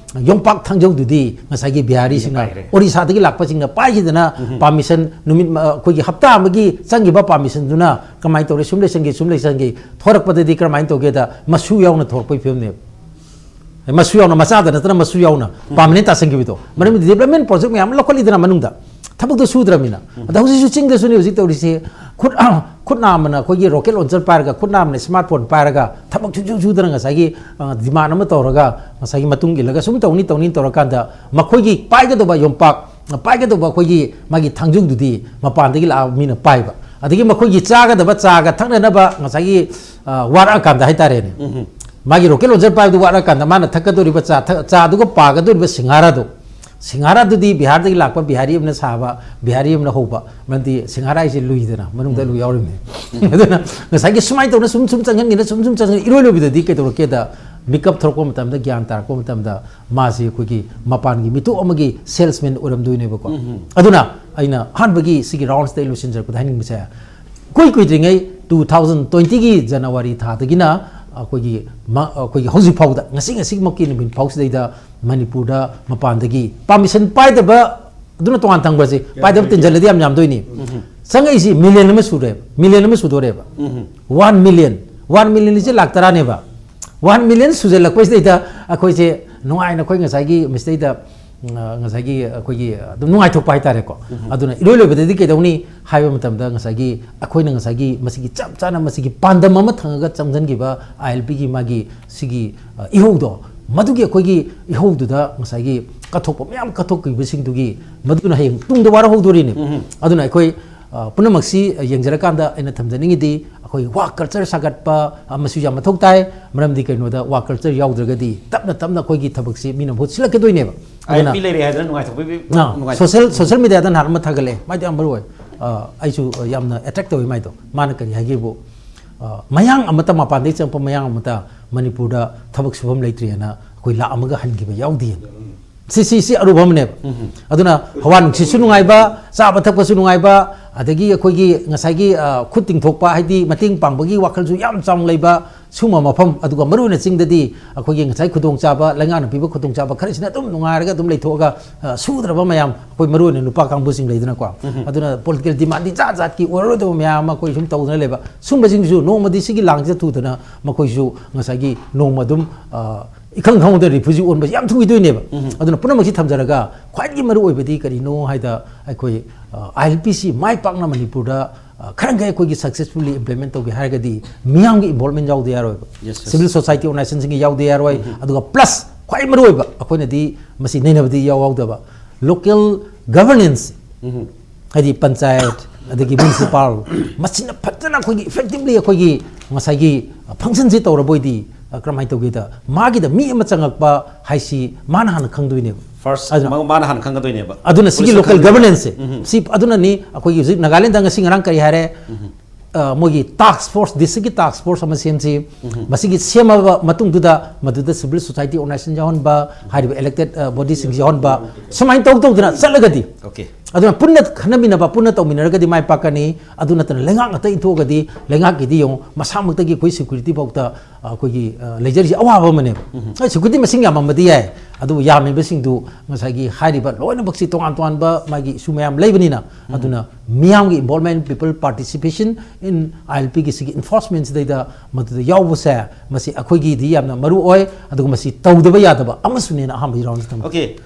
ꯌꯣꯝꯄꯥꯛ ꯊꯥꯡꯖꯧꯗꯨꯗꯤ ꯉꯁꯥꯏꯒꯤ ꯕꯤꯍꯥꯔꯤꯁꯤꯡꯅ, ꯄꯥꯏꯈ꯭ꯔꯦ꯫ ꯑꯣꯔꯤꯁꯥꯗꯒꯤ ꯂꯥꯛꯄꯁꯤꯡꯅ ꯄꯥꯏꯈꯤꯗꯅ, ꯄꯥꯔꯃꯤꯁꯟ ꯅꯨꯃꯤꯠ, ꯑ, ꯑꯩꯈꯣꯏꯒꯤ ꯍꯞꯇꯥ ꯑꯃꯒꯤ ꯆꯪꯈꯤꯕ ꯄꯥꯔꯃꯤꯁꯟꯗꯨꯅ ꯀꯃꯥꯏꯅ ꯇꯧꯔꯦ? ꯁꯨꯝ ꯂꯩꯁꯟꯒꯤ, ꯁꯨꯝ ꯂꯩꯁꯟꯒꯤ, ꯊꯣꯔꯛꯄꯗꯗꯤ ꯀꯔꯝꯍꯥꯏꯅ ꯇꯧꯒꯦꯗ, ꯃꯁꯨ ꯌꯥꯎꯅ ꯊꯣꯔꯛꯄꯒꯤ ꯐꯤꯕꯝꯅꯦꯕ꯫ ꯃꯁꯨ ꯌꯥꯎꯅ, ꯃꯆꯥꯗ ꯅꯠꯇꯅ ꯃꯁꯨ ꯌꯥꯎꯅ ꯄꯥꯔꯃꯤꯅꯦꯟ ꯇꯥꯁꯟꯈꯤꯕꯗꯣ꯫ ꯃꯔꯝꯗꯤ ꯗꯤꯕ꯭ꯂꯞꯃꯦꯟ ꯄ꯭ꯔꯣꯖꯦꯛ ꯃꯌꯥꯝ ꯑꯃ ꯂꯧꯈꯠꯂꯤꯗꯅ ꯃꯅꯨꯡꯗ, ꯊꯕꯛꯇꯣ ꯁꯨꯗ꯭ꯔꯕꯅꯤꯅ꯫ ꯑꯗ ꯍꯧꯖꯤꯛꯁꯨ ꯆꯤꯡꯗꯁꯨꯅꯤ ꯍꯧꯖꯤꯛ ꯇꯧꯔꯤꯁꯦ꯫ ꯈꯨꯠ, ꯈꯨꯠ ꯅꯥꯝꯃꯅ ꯑꯩꯈꯣꯏꯒꯤ ꯔꯣꯀꯦꯠ ꯂꯣꯟꯆꯔ ꯄꯥꯏꯔꯒ, ꯈꯨꯠ ꯅꯥꯝꯃꯅ ꯁ꯭ꯃꯥꯔꯠ ꯐꯣꯟ ꯄꯥꯏꯔꯒ, ꯊꯕꯛ ꯁꯨꯡꯁꯨ ꯁꯨꯗꯅ ꯉꯁꯥꯏꯒꯤ, ꯑ, ꯗꯤꯃꯥꯟ ꯑꯃ ꯇꯧꯔꯒ, ꯉꯁꯥꯏꯒꯤ ꯃꯇꯨꯡ ꯏꯜꯂꯒ ꯁꯨꯝ ꯇꯧꯅꯤ, ꯇꯧꯅꯤ ꯇꯧꯔꯀꯥꯟꯗ ꯃꯈꯣꯏꯒꯤ ꯄꯥꯏꯒꯗꯧꯕ ꯌꯣꯝꯄꯥꯛ, ꯄꯥꯏꯒꯗꯧꯕ ꯑꯩꯈꯣꯏꯒꯤ ꯃꯥꯒꯤ ꯊꯥꯡꯖꯧꯗꯨꯗꯤ ꯃꯄꯥꯟꯗꯒꯤ ꯂꯥꯛꯑ ꯃꯤꯅ ꯄꯥꯏꯕ꯫ ꯑꯗꯒꯤ ꯃꯈꯣꯏꯒꯤ ꯆꯥꯒꯗꯕ, ꯆꯥꯒ ꯊꯛꯅꯅꯕ ꯉꯁꯥꯏꯒꯤ, ꯑ, ꯋꯥꯔꯛꯑꯀꯥꯟꯗ ꯍꯥꯏꯇꯥꯔꯦꯅꯦ꯫ ꯃꯥꯒꯤ ꯔꯣꯀꯦꯠ ꯂꯣꯟꯆꯔ ꯄꯥꯏꯕꯗꯨ ꯋꯥꯔꯛꯑꯀꯥꯟꯗ ꯃꯥꯅ ꯊꯛꯀꯗꯧꯔꯤꯕ ꯆꯥ ꯊꯛ-, ꯆꯥꯗꯨꯒ ꯄꯥꯒꯗꯧꯔꯤꯕ ꯁꯤꯡꯍꯥꯔꯥꯗꯣ, ꯁꯤꯡꯍꯥꯔꯥꯗꯨꯗꯤ ꯕꯤꯍꯥꯔꯗꯒꯤ ꯂꯥꯛꯄ ꯕꯤꯍꯥꯔꯤ ꯑꯃꯅ ꯁꯥꯕ, ꯕꯤꯍꯥꯔꯤ ꯑꯃꯅ ꯍꯧꯕ, ꯃꯔꯝꯗꯤ ꯁꯤꯡꯍꯥꯔꯥ ꯍꯥꯏꯁꯦ ꯂꯨꯏꯗꯅ, ꯃꯅꯨꯡꯗ ꯂꯨ ꯌꯥꯎꯔꯤꯕꯅꯤ꯫ ꯑꯗꯨꯅ ꯉꯁꯥꯏꯒꯤ ꯁꯨꯃꯥꯏꯅ ꯇꯧꯅ ꯁꯨꯝ, ꯁꯨꯝ ꯆꯪꯍꯟꯒꯦꯅ ꯁꯨꯝ, ꯁꯨꯝ ꯆꯪꯍꯟ-, ꯏꯔꯣꯏ ꯂꯣꯏꯕꯗꯗꯤ ꯀꯩꯗꯧꯔꯛꯀꯦꯗ, ꯃꯤꯀꯞ ꯊꯣꯔꯛꯄ ꯃꯇꯝꯗ, ꯒ꯭ꯌꯥꯟ ꯇꯥꯔꯛꯄ ꯃꯇꯝꯗ, ꯃꯥꯁꯤ ꯑꯩꯈꯣꯏꯒꯤ ꯃꯄꯥꯟꯒꯤ ꯃꯤꯇꯣꯞ ꯑꯃꯒꯤ ꯁꯦꯜꯁꯃꯦꯟ ꯑꯣꯏꯔꯝꯗꯣꯏꯅꯦꯕꯀꯣ꯫ ꯑꯗꯨꯅ ꯑꯩꯅ ꯑꯍꯥꯟꯕꯒꯤ ꯁꯤꯒꯤ ꯔꯥꯎꯟꯁꯤꯗ ꯑꯩ ꯂꯣꯏꯁꯤꯟꯖꯔꯛꯄꯗ ꯍꯥꯏꯅꯤꯡꯕꯁꯦ, ꯀꯨꯏ ꯀꯨꯏꯗ꯭ꯔꯤꯉꯩ ꯇꯨ ꯊꯥꯎꯖꯟ ꯇ꯭ꯋꯦꯟꯇꯤꯒꯤ ꯖꯅꯋꯥꯔꯤ ꯊꯥꯗꯒꯤꯅ ꯑꯩꯈꯣꯏꯒꯤ ꯃ-, ꯑꯩꯈꯣꯏꯒꯤ ꯍꯧꯖꯤꯛ ꯐꯥꯎꯗ, ꯉꯁꯤ ꯉꯁꯤꯃꯛꯀꯤ ꯅꯨꯃꯤꯠ ꯐꯥꯎꯁꯤꯗꯩꯗ ꯃꯅꯤꯄꯨꯔꯗ ꯃꯄꯥꯟꯗꯒꯤ ꯄꯥꯔꯃꯤꯁꯟ ꯄꯥꯏꯗꯕ, ꯑꯗꯨꯅ ꯇꯣꯉꯥꯟ ꯊꯝꯈ꯭ꯔꯁꯤ, ꯄꯥꯏꯗꯕ ꯇꯤꯟꯁꯤꯜꯂꯗꯤ ꯌꯥꯝ ꯌꯥꯝꯗꯣꯏꯅꯤ꯫ ꯆꯪꯉꯛꯏꯁꯤ ꯃꯤꯂꯤꯌꯟ ꯑꯃ ꯁꯨꯔꯦꯕ, ꯃꯤꯂꯤꯌꯟ ꯑꯃ ꯁꯨꯗꯣꯔꯦꯕ꯫ ꯋꯥꯟ ꯃꯤꯂꯤꯌꯟ, ꯋꯥꯟ ꯃꯤꯂꯤꯌꯟꯁꯦ ꯂꯥꯛ ꯇꯔꯥꯅꯦꯕ꯫ ꯋꯥꯟ ꯃꯤꯂꯤꯌꯟ ꯁꯨꯖꯜꯂꯛꯄꯁꯤꯗꯩꯗ ꯑꯩꯈꯣꯏꯁꯦ ꯅꯨꯡꯉꯥꯏꯅ, ꯑꯩꯈꯣꯏ ꯉꯁꯥꯏꯒꯤ ꯃꯁꯤꯗꯩꯗ, ꯑ, ꯉꯁꯥꯏꯒꯤ ꯑꯩꯈꯣꯏꯒꯤ ꯑꯗꯨꯝ ꯅꯨꯡꯉꯥꯏꯊꯣꯛꯄ ꯍꯥꯏꯇꯥꯔꯦꯀꯣ꯫ ꯑꯗꯨꯅ ꯏꯔꯣꯏ ꯂꯣꯏꯕꯗꯗꯤ ꯀꯩꯗꯧꯅꯤ ꯍꯥꯏꯕ ꯃꯇꯝꯗ, ꯉꯁꯥꯏꯒꯤ ꯑꯩꯈꯣꯏꯅ ꯉꯁꯥꯏꯒꯤ ꯃꯁꯤꯒꯤ ꯆꯞ ꯆꯥꯅ ꯃꯁꯤꯒꯤ ꯄꯥꯟꯗꯝ ꯑꯃ ꯊꯝꯃꯒ ꯆꯪꯁꯤꯟꯈꯤꯕ ꯑꯥꯏ ꯑꯦꯜ ꯄꯤꯒꯤ ꯃꯥꯒꯤ ꯁꯤꯒꯤ, ꯑ, ꯏꯍꯧꯗꯣ, ꯃꯗꯨꯒꯤ ꯑꯩꯈꯣꯏꯒꯤ ꯏꯍꯧꯗꯨꯗ ꯉꯁꯥꯏꯒꯤ ꯀꯠꯊꯣꯛꯄ ꯃꯌꯥꯝ ꯀꯠꯊꯣꯛꯈꯤꯕꯁꯤꯡꯗꯨꯒꯤ, ꯃꯗꯨꯅ ꯍꯌꯦꯡ ꯇꯨꯡꯗ ꯋꯥꯔꯍꯧꯗꯣꯔꯤꯅꯤ꯫ ꯑꯗꯨꯅ ꯑꯩꯈꯣꯏ, ꯑ, ꯄꯨꯝꯅꯃꯛꯁꯤ, ꯑ, ꯌꯦꯡꯖꯔꯀꯥꯟꯗ ꯑꯩꯅ ꯊꯝꯖꯅꯤꯡꯉꯤꯗꯤ, ꯑꯩꯈꯣꯏ ꯋꯥꯛ ꯀꯜꯆꯔ ꯁꯥꯒꯠꯄ ꯑꯃꯁꯨ ꯌꯥꯝ ꯃꯊꯧ ꯇꯥꯏ꯫ ꯃꯔꯝꯗꯤ ꯀꯩꯅꯣꯗ, ꯋꯥꯛ ꯀꯜꯆꯔ ꯌꯥꯎꯗ꯭ꯔꯒꯗꯤ ꯇꯞꯅ ꯇꯞꯅ ꯑꯩꯈꯣꯏꯒꯤ ꯊꯕꯛꯁꯤ ꯃꯤꯅ ꯃꯍꯨꯠ ꯁꯤꯜꯂꯛꯀꯗꯣꯏꯅꯦꯕ꯫ ꯑꯗꯨꯅ, ꯑꯥꯏ ꯑꯦꯜ ꯄꯤ ꯂꯩꯔꯦ ꯍꯥꯏꯗꯅ ꯅꯨꯡꯉꯥꯏꯊꯣꯛꯄꯤꯕ-, ꯑ, ꯅꯨꯡꯉꯥꯏꯊꯣꯛ- ꯁꯣꯁꯦꯜ, ꯁꯣꯁꯦꯜ ꯃꯤꯗꯤꯌꯥꯗ ꯅꯍꯥꯟ ꯑꯃ ꯊꯥꯒꯠꯂꯛꯑꯦ, ꯃꯥꯏꯗꯣ ꯌꯥꯝ ꯃꯔꯨ ꯑꯣꯏ꯫ ꯑ, ꯑꯩꯁꯨ ꯌꯥꯝꯅ ꯑꯦꯇ꯭ꯔꯦꯛ ꯇꯧꯋꯤ ꯃꯥꯏꯗꯣ꯫ ꯃꯥꯅ ꯀꯔꯤ ꯍꯥꯏꯒꯦꯕꯨ, ꯑ, ꯃꯌꯥꯡ ꯑꯃꯠꯇ, ꯃꯄꯥꯟꯗꯒꯤ ꯆꯪꯉꯛꯄ ꯃꯌꯥꯡ ꯑꯃꯠꯇ ꯃꯅꯤꯄꯨꯔꯗ ꯊꯕꯛ ꯁꯨꯐꯝ ꯂꯩꯇ꯭ꯔꯦꯅ ꯑꯩꯈꯣꯏ ꯂꯥꯛꯑꯝꯃꯒ ꯍꯟꯈꯤꯕ ꯌꯥꯎꯗꯦ꯫ ꯁꯤ, ꯁꯤ, ꯁꯤ ꯑꯔꯨꯕ ꯑꯃꯅꯦꯕ꯫ ꯑꯗꯨꯅ ꯍꯋꯥ ꯅꯨꯡꯁꯤꯠꯁꯨ ꯅꯨꯡꯉꯥꯏꯕ, ꯆꯥꯕ ꯊꯛꯄꯁꯨ ꯅꯨꯡꯉꯥꯏꯕ, ꯑꯗꯒꯤ ꯑꯩꯈꯣꯏꯒꯤ ꯉꯁꯥꯏꯒꯤ, ꯑ, ꯈꯨꯠ ꯇꯤꯡꯊꯣꯛꯄ, ꯍꯥꯏꯗꯤ ꯃꯇꯦꯡ ꯄꯥꯡꯕꯒꯤ ꯋꯥꯈꯜꯁꯨ ꯌꯥꯝ ꯆꯥꯎꯅ ꯂꯩꯕ ꯁꯨꯝꯕ ꯃꯐꯝ, ꯑꯗꯨꯒ ꯃꯔꯨꯑꯣꯏꯅ ꯆꯤꯡꯗꯗꯤ ꯑꯩꯈꯣꯏꯒꯤ ꯉꯁꯥꯏ ꯈꯨꯗꯣꯡꯆꯥꯕ, ꯂꯩꯉꯥꯛꯅ ꯄꯤꯕ ꯈꯨꯗꯣꯡꯆꯥꯕ ꯈꯔꯁꯤꯅ ꯑꯗꯨꯝ ꯅꯨꯡꯉꯥꯏꯔꯒ ꯑꯗꯨꯝ ꯂꯩꯊꯣꯛꯑꯒ, ꯑ, ꯁꯨꯗ꯭ꯔꯕ ꯃꯌꯥꯝ, ꯑꯩꯈꯣꯏ ꯃꯔꯨꯑꯣꯏꯅ ꯅꯨꯄꯥ ꯀꯥꯡꯕꯨꯁꯤꯡ ꯂꯩꯗꯅꯀꯣ꯫ ꯑꯗꯨꯅ ꯄꯣꯂꯤꯇꯤꯀꯦꯜ ꯗꯤꯃꯥꯟꯗꯤ ꯖꯥꯠ ꯖꯥꯠꯀꯤ ꯑꯣꯏꯔꯔꯣꯏꯗꯕ ꯃꯌꯥꯝ ꯑꯃ ꯑꯩꯈꯣꯏ ꯁꯨꯝ ꯇꯧꯗꯅ ꯂꯩꯕ꯫ ꯁꯨꯝꯕꯁꯤꯡꯁꯤꯁꯨ ꯅꯣꯡꯃꯗꯤ ꯁꯤꯒꯤ ꯂꯥꯡꯁꯤꯗ ꯊꯨꯗꯅ ꯃꯈꯣꯏꯁꯨ ꯉꯁꯥꯏꯒꯤ ꯅꯣꯡꯃ ꯑꯗꯨꯝ, ꯑ, ꯏꯈꯪ ꯈꯪꯍꯧꯗꯅ ꯔꯤꯐ꯭ꯌꯨꯖꯤ ꯑꯣꯟꯕꯁꯤ ꯌꯥꯝ ꯊꯨꯈꯤꯗꯣꯏꯅꯦꯕ꯫ ꯑꯗꯨꯅ ꯄꯨꯝꯅꯃꯛꯁꯤ ꯊꯝꯖꯔꯒ, ꯈ꯭ꯋꯥꯏꯗꯒꯤ ꯃꯔꯨ ꯑꯣꯏꯕꯗꯤ ꯀꯔꯤꯅꯣ ꯍꯥꯏꯗ, ꯑꯩꯈꯣꯏ, ꯑ, ꯑꯥꯏ ꯑꯦꯜ ꯄꯤꯁꯤ ꯃꯥꯏ ꯄꯥꯛꯅ ꯃꯅꯤꯄꯨꯔꯗ, ꯑ, ꯈꯔ ꯃꯈꯩ ꯑꯩꯈꯣꯏꯒꯤ ꯁꯛꯁꯦꯁꯐꯨꯜꯂꯤ ꯏꯝꯄ꯭ꯂꯤꯃꯦꯟ ꯇꯧꯒꯦ ꯍꯥꯏꯔꯒꯗꯤ ꯃꯤꯌꯥꯝꯒꯤ ꯏꯟꯚꯣꯜꯕꯃꯦꯟ ꯌꯥꯎꯗ ꯌꯥꯔꯣꯏꯕ꯫ Yes, yes. ꯁꯤꯚꯤꯜ ꯁꯣꯁꯥꯏꯇꯤ ꯑꯣꯔꯒꯅꯥꯏꯖꯦꯁꯟꯁꯤꯡꯒꯤ ꯌꯥꯎꯗ ꯌꯥꯔꯣꯏ꯫ ꯑꯗꯨꯒ ꯄ꯭ꯂꯁ ꯈ꯭ꯋꯥꯏ ꯃꯔꯨ ꯑꯣꯏꯕ, ꯑꯩꯈꯣꯏꯅꯗꯤ ꯃꯁꯤ ꯅꯩꯅꯕꯗꯤ ꯏꯌꯥꯎ ꯌꯥꯎꯗꯕ, ꯂꯣꯀꯦꯜ ꯒꯚꯔꯅꯦꯟꯁ ꯍꯥꯏꯗꯤ ꯄꯟꯆꯥꯌꯠ, ꯑꯗꯒꯤ ꯃ꯭ꯌꯨꯅꯤꯁꯤꯄꯥꯜ, ꯃꯁꯤꯅ ꯐꯖꯅ ꯑꯩꯈꯣꯏꯒꯤ ꯏꯐꯦꯛꯇꯤꯚꯂꯤ ꯑꯩꯈꯣꯏꯒꯤ ꯉꯁꯥꯏꯒꯤ ꯐꯪꯁꯟꯁꯤ ꯇꯧꯔꯕ ꯑꯣꯏꯗꯤ, ꯑ, ꯀꯔꯝꯍꯥꯏꯅ ꯇꯧꯒꯦꯗ, ꯃꯥꯒꯤꯗ ꯃꯤ ꯑꯃ ꯆꯪꯉꯛꯄ ꯍꯥꯏꯁꯤ ꯃꯥꯅ ꯍꯥꯟꯅ ꯈꯪꯗꯣꯏꯅꯦꯕ꯫ ꯐꯥꯔꯁ ꯑꯗꯨꯅ, ꯃꯥ-, ꯃꯥꯅ ꯍꯥꯟꯅ ꯈꯪꯒꯗꯣꯏꯅꯦꯕ꯫ ꯑꯗꯨꯅ ꯁꯤꯒꯤ ꯄꯨꯂꯤꯁꯅ ꯂꯣꯀꯦꯜ ꯈꯪꯗꯣꯏꯅꯦꯕ꯫ ꯒꯚꯔꯅꯦꯟꯁꯁꯦ, ꯁꯤ ꯑꯗꯨꯅꯅꯤ ꯑꯩꯈꯣꯏꯒꯤ ꯍꯧꯖꯤꯛ ꯅꯥꯒꯥꯂꯦꯟꯗ ꯉꯁꯤ ꯉꯔꯥꯡ ꯀꯔꯤ ꯍꯥꯏꯔꯦ? ꯑ, ꯃꯣꯏꯒꯤ ꯇꯥꯛꯁ ꯐꯣꯔꯁ, ꯗꯤꯁꯇ꯭ꯔꯤꯛꯀꯤ ꯇꯥꯛꯁ ꯐꯣꯔꯁ ꯑꯃ ꯁꯦꯝꯁꯤ꯫ ꯃꯁꯤꯒꯤ ꯁꯦꯝꯃꯕ ꯃꯇꯨꯡꯗꯨꯗ ꯃꯗꯨꯗ ꯁꯤꯚꯤꯜ ꯁꯣꯁꯥꯏꯇꯤ ꯑꯣꯔꯒꯅꯥꯏꯖꯦꯁꯟ ꯌꯥꯎꯍꯟꯕ, ꯍꯥꯏꯔꯤꯕ ꯏꯂꯦꯛꯇꯦꯠ, ꯑ, ꯕꯣꯗꯤꯁꯤꯡꯁꯤ ꯌꯥꯎꯍꯟꯕ, ꯁꯨꯃꯥꯏꯅ ꯇꯧ ꯇꯧꯗꯅ ꯆꯠꯂꯒꯗꯤ, ꯑꯣꯀꯦ꯫ ꯑꯗꯨꯅ ꯄꯨꯟꯅ ꯈꯟꯅꯃꯤꯟꯅꯕ, ꯄꯨꯟꯅ ꯇꯧꯃꯤꯟꯅꯔꯒꯗꯤ ꯃꯥꯏ ꯄꯥꯛꯀꯅꯤ꯫ ꯑꯗꯨ ꯅꯠꯇꯅ ꯂꯩꯉꯥꯛ ꯉꯥꯛꯇ ꯏꯟꯊꯣꯛꯑꯒꯗꯤ, ꯂꯩꯉꯥꯛꯀꯤꯗꯤ ꯌꯦꯡꯉꯣ, ꯃꯁꯥꯃꯛꯇꯒꯤ ꯑꯩꯈꯣꯏ ꯁꯦꯀ꯭ꯌꯨꯔꯤꯇꯤ ꯐꯥꯎꯗ, ꯑ, ꯑꯩꯈꯣꯏꯒꯤ, ꯑ, ꯂꯩꯖꯔꯤꯁꯦ ꯑꯋꯥꯕ ꯑꯃꯅꯦꯕ꯫ ꯍꯣꯏ, ꯁꯦꯀ꯭ꯌꯨꯔꯤꯇꯤ ꯃꯁꯤꯡ ꯌꯥꯝꯃꯝꯕꯗꯤ ꯌꯥꯏ, ꯑꯗꯨꯕꯨ ꯌꯥꯝꯃꯤꯕꯁꯤꯡꯗꯨ ꯉꯁꯥꯏꯒꯤ ꯍꯥꯏꯔꯤꯕ ꯂꯣꯏꯅꯃꯛꯁꯤ ꯇꯣꯉꯥꯟ ꯇꯣꯉꯥꯟꯕ ꯃꯥꯒꯤ ꯏꯁꯨ ꯃꯌꯥꯝ ꯂꯩꯕꯅꯤꯅ, ꯑꯗꯨꯅ ꯃꯤꯌꯥꯝꯒꯤ involvement, people participation in ILPꯒꯤ ꯁꯤꯒꯤ enforcementꯁꯤꯗꯩꯗ ꯃꯗꯨꯗ ꯌꯥꯎꯕꯁꯦ, ꯃꯁꯤ ꯑꯩꯈꯣꯏꯒꯤꯗꯤ ꯌꯥꯝꯅ ꯃꯔꯨ ꯑꯣꯏ꯫ ꯑꯗꯨꯒ ꯃꯁꯤ ꯇꯧꯗꯕ ꯌꯥꯗꯕ ꯑꯃꯁꯨꯅꯦꯅ ꯑꯍꯥꯟꯕꯒꯤ roundꯁꯤꯗ ꯊꯝꯃꯤ꯫ Okay,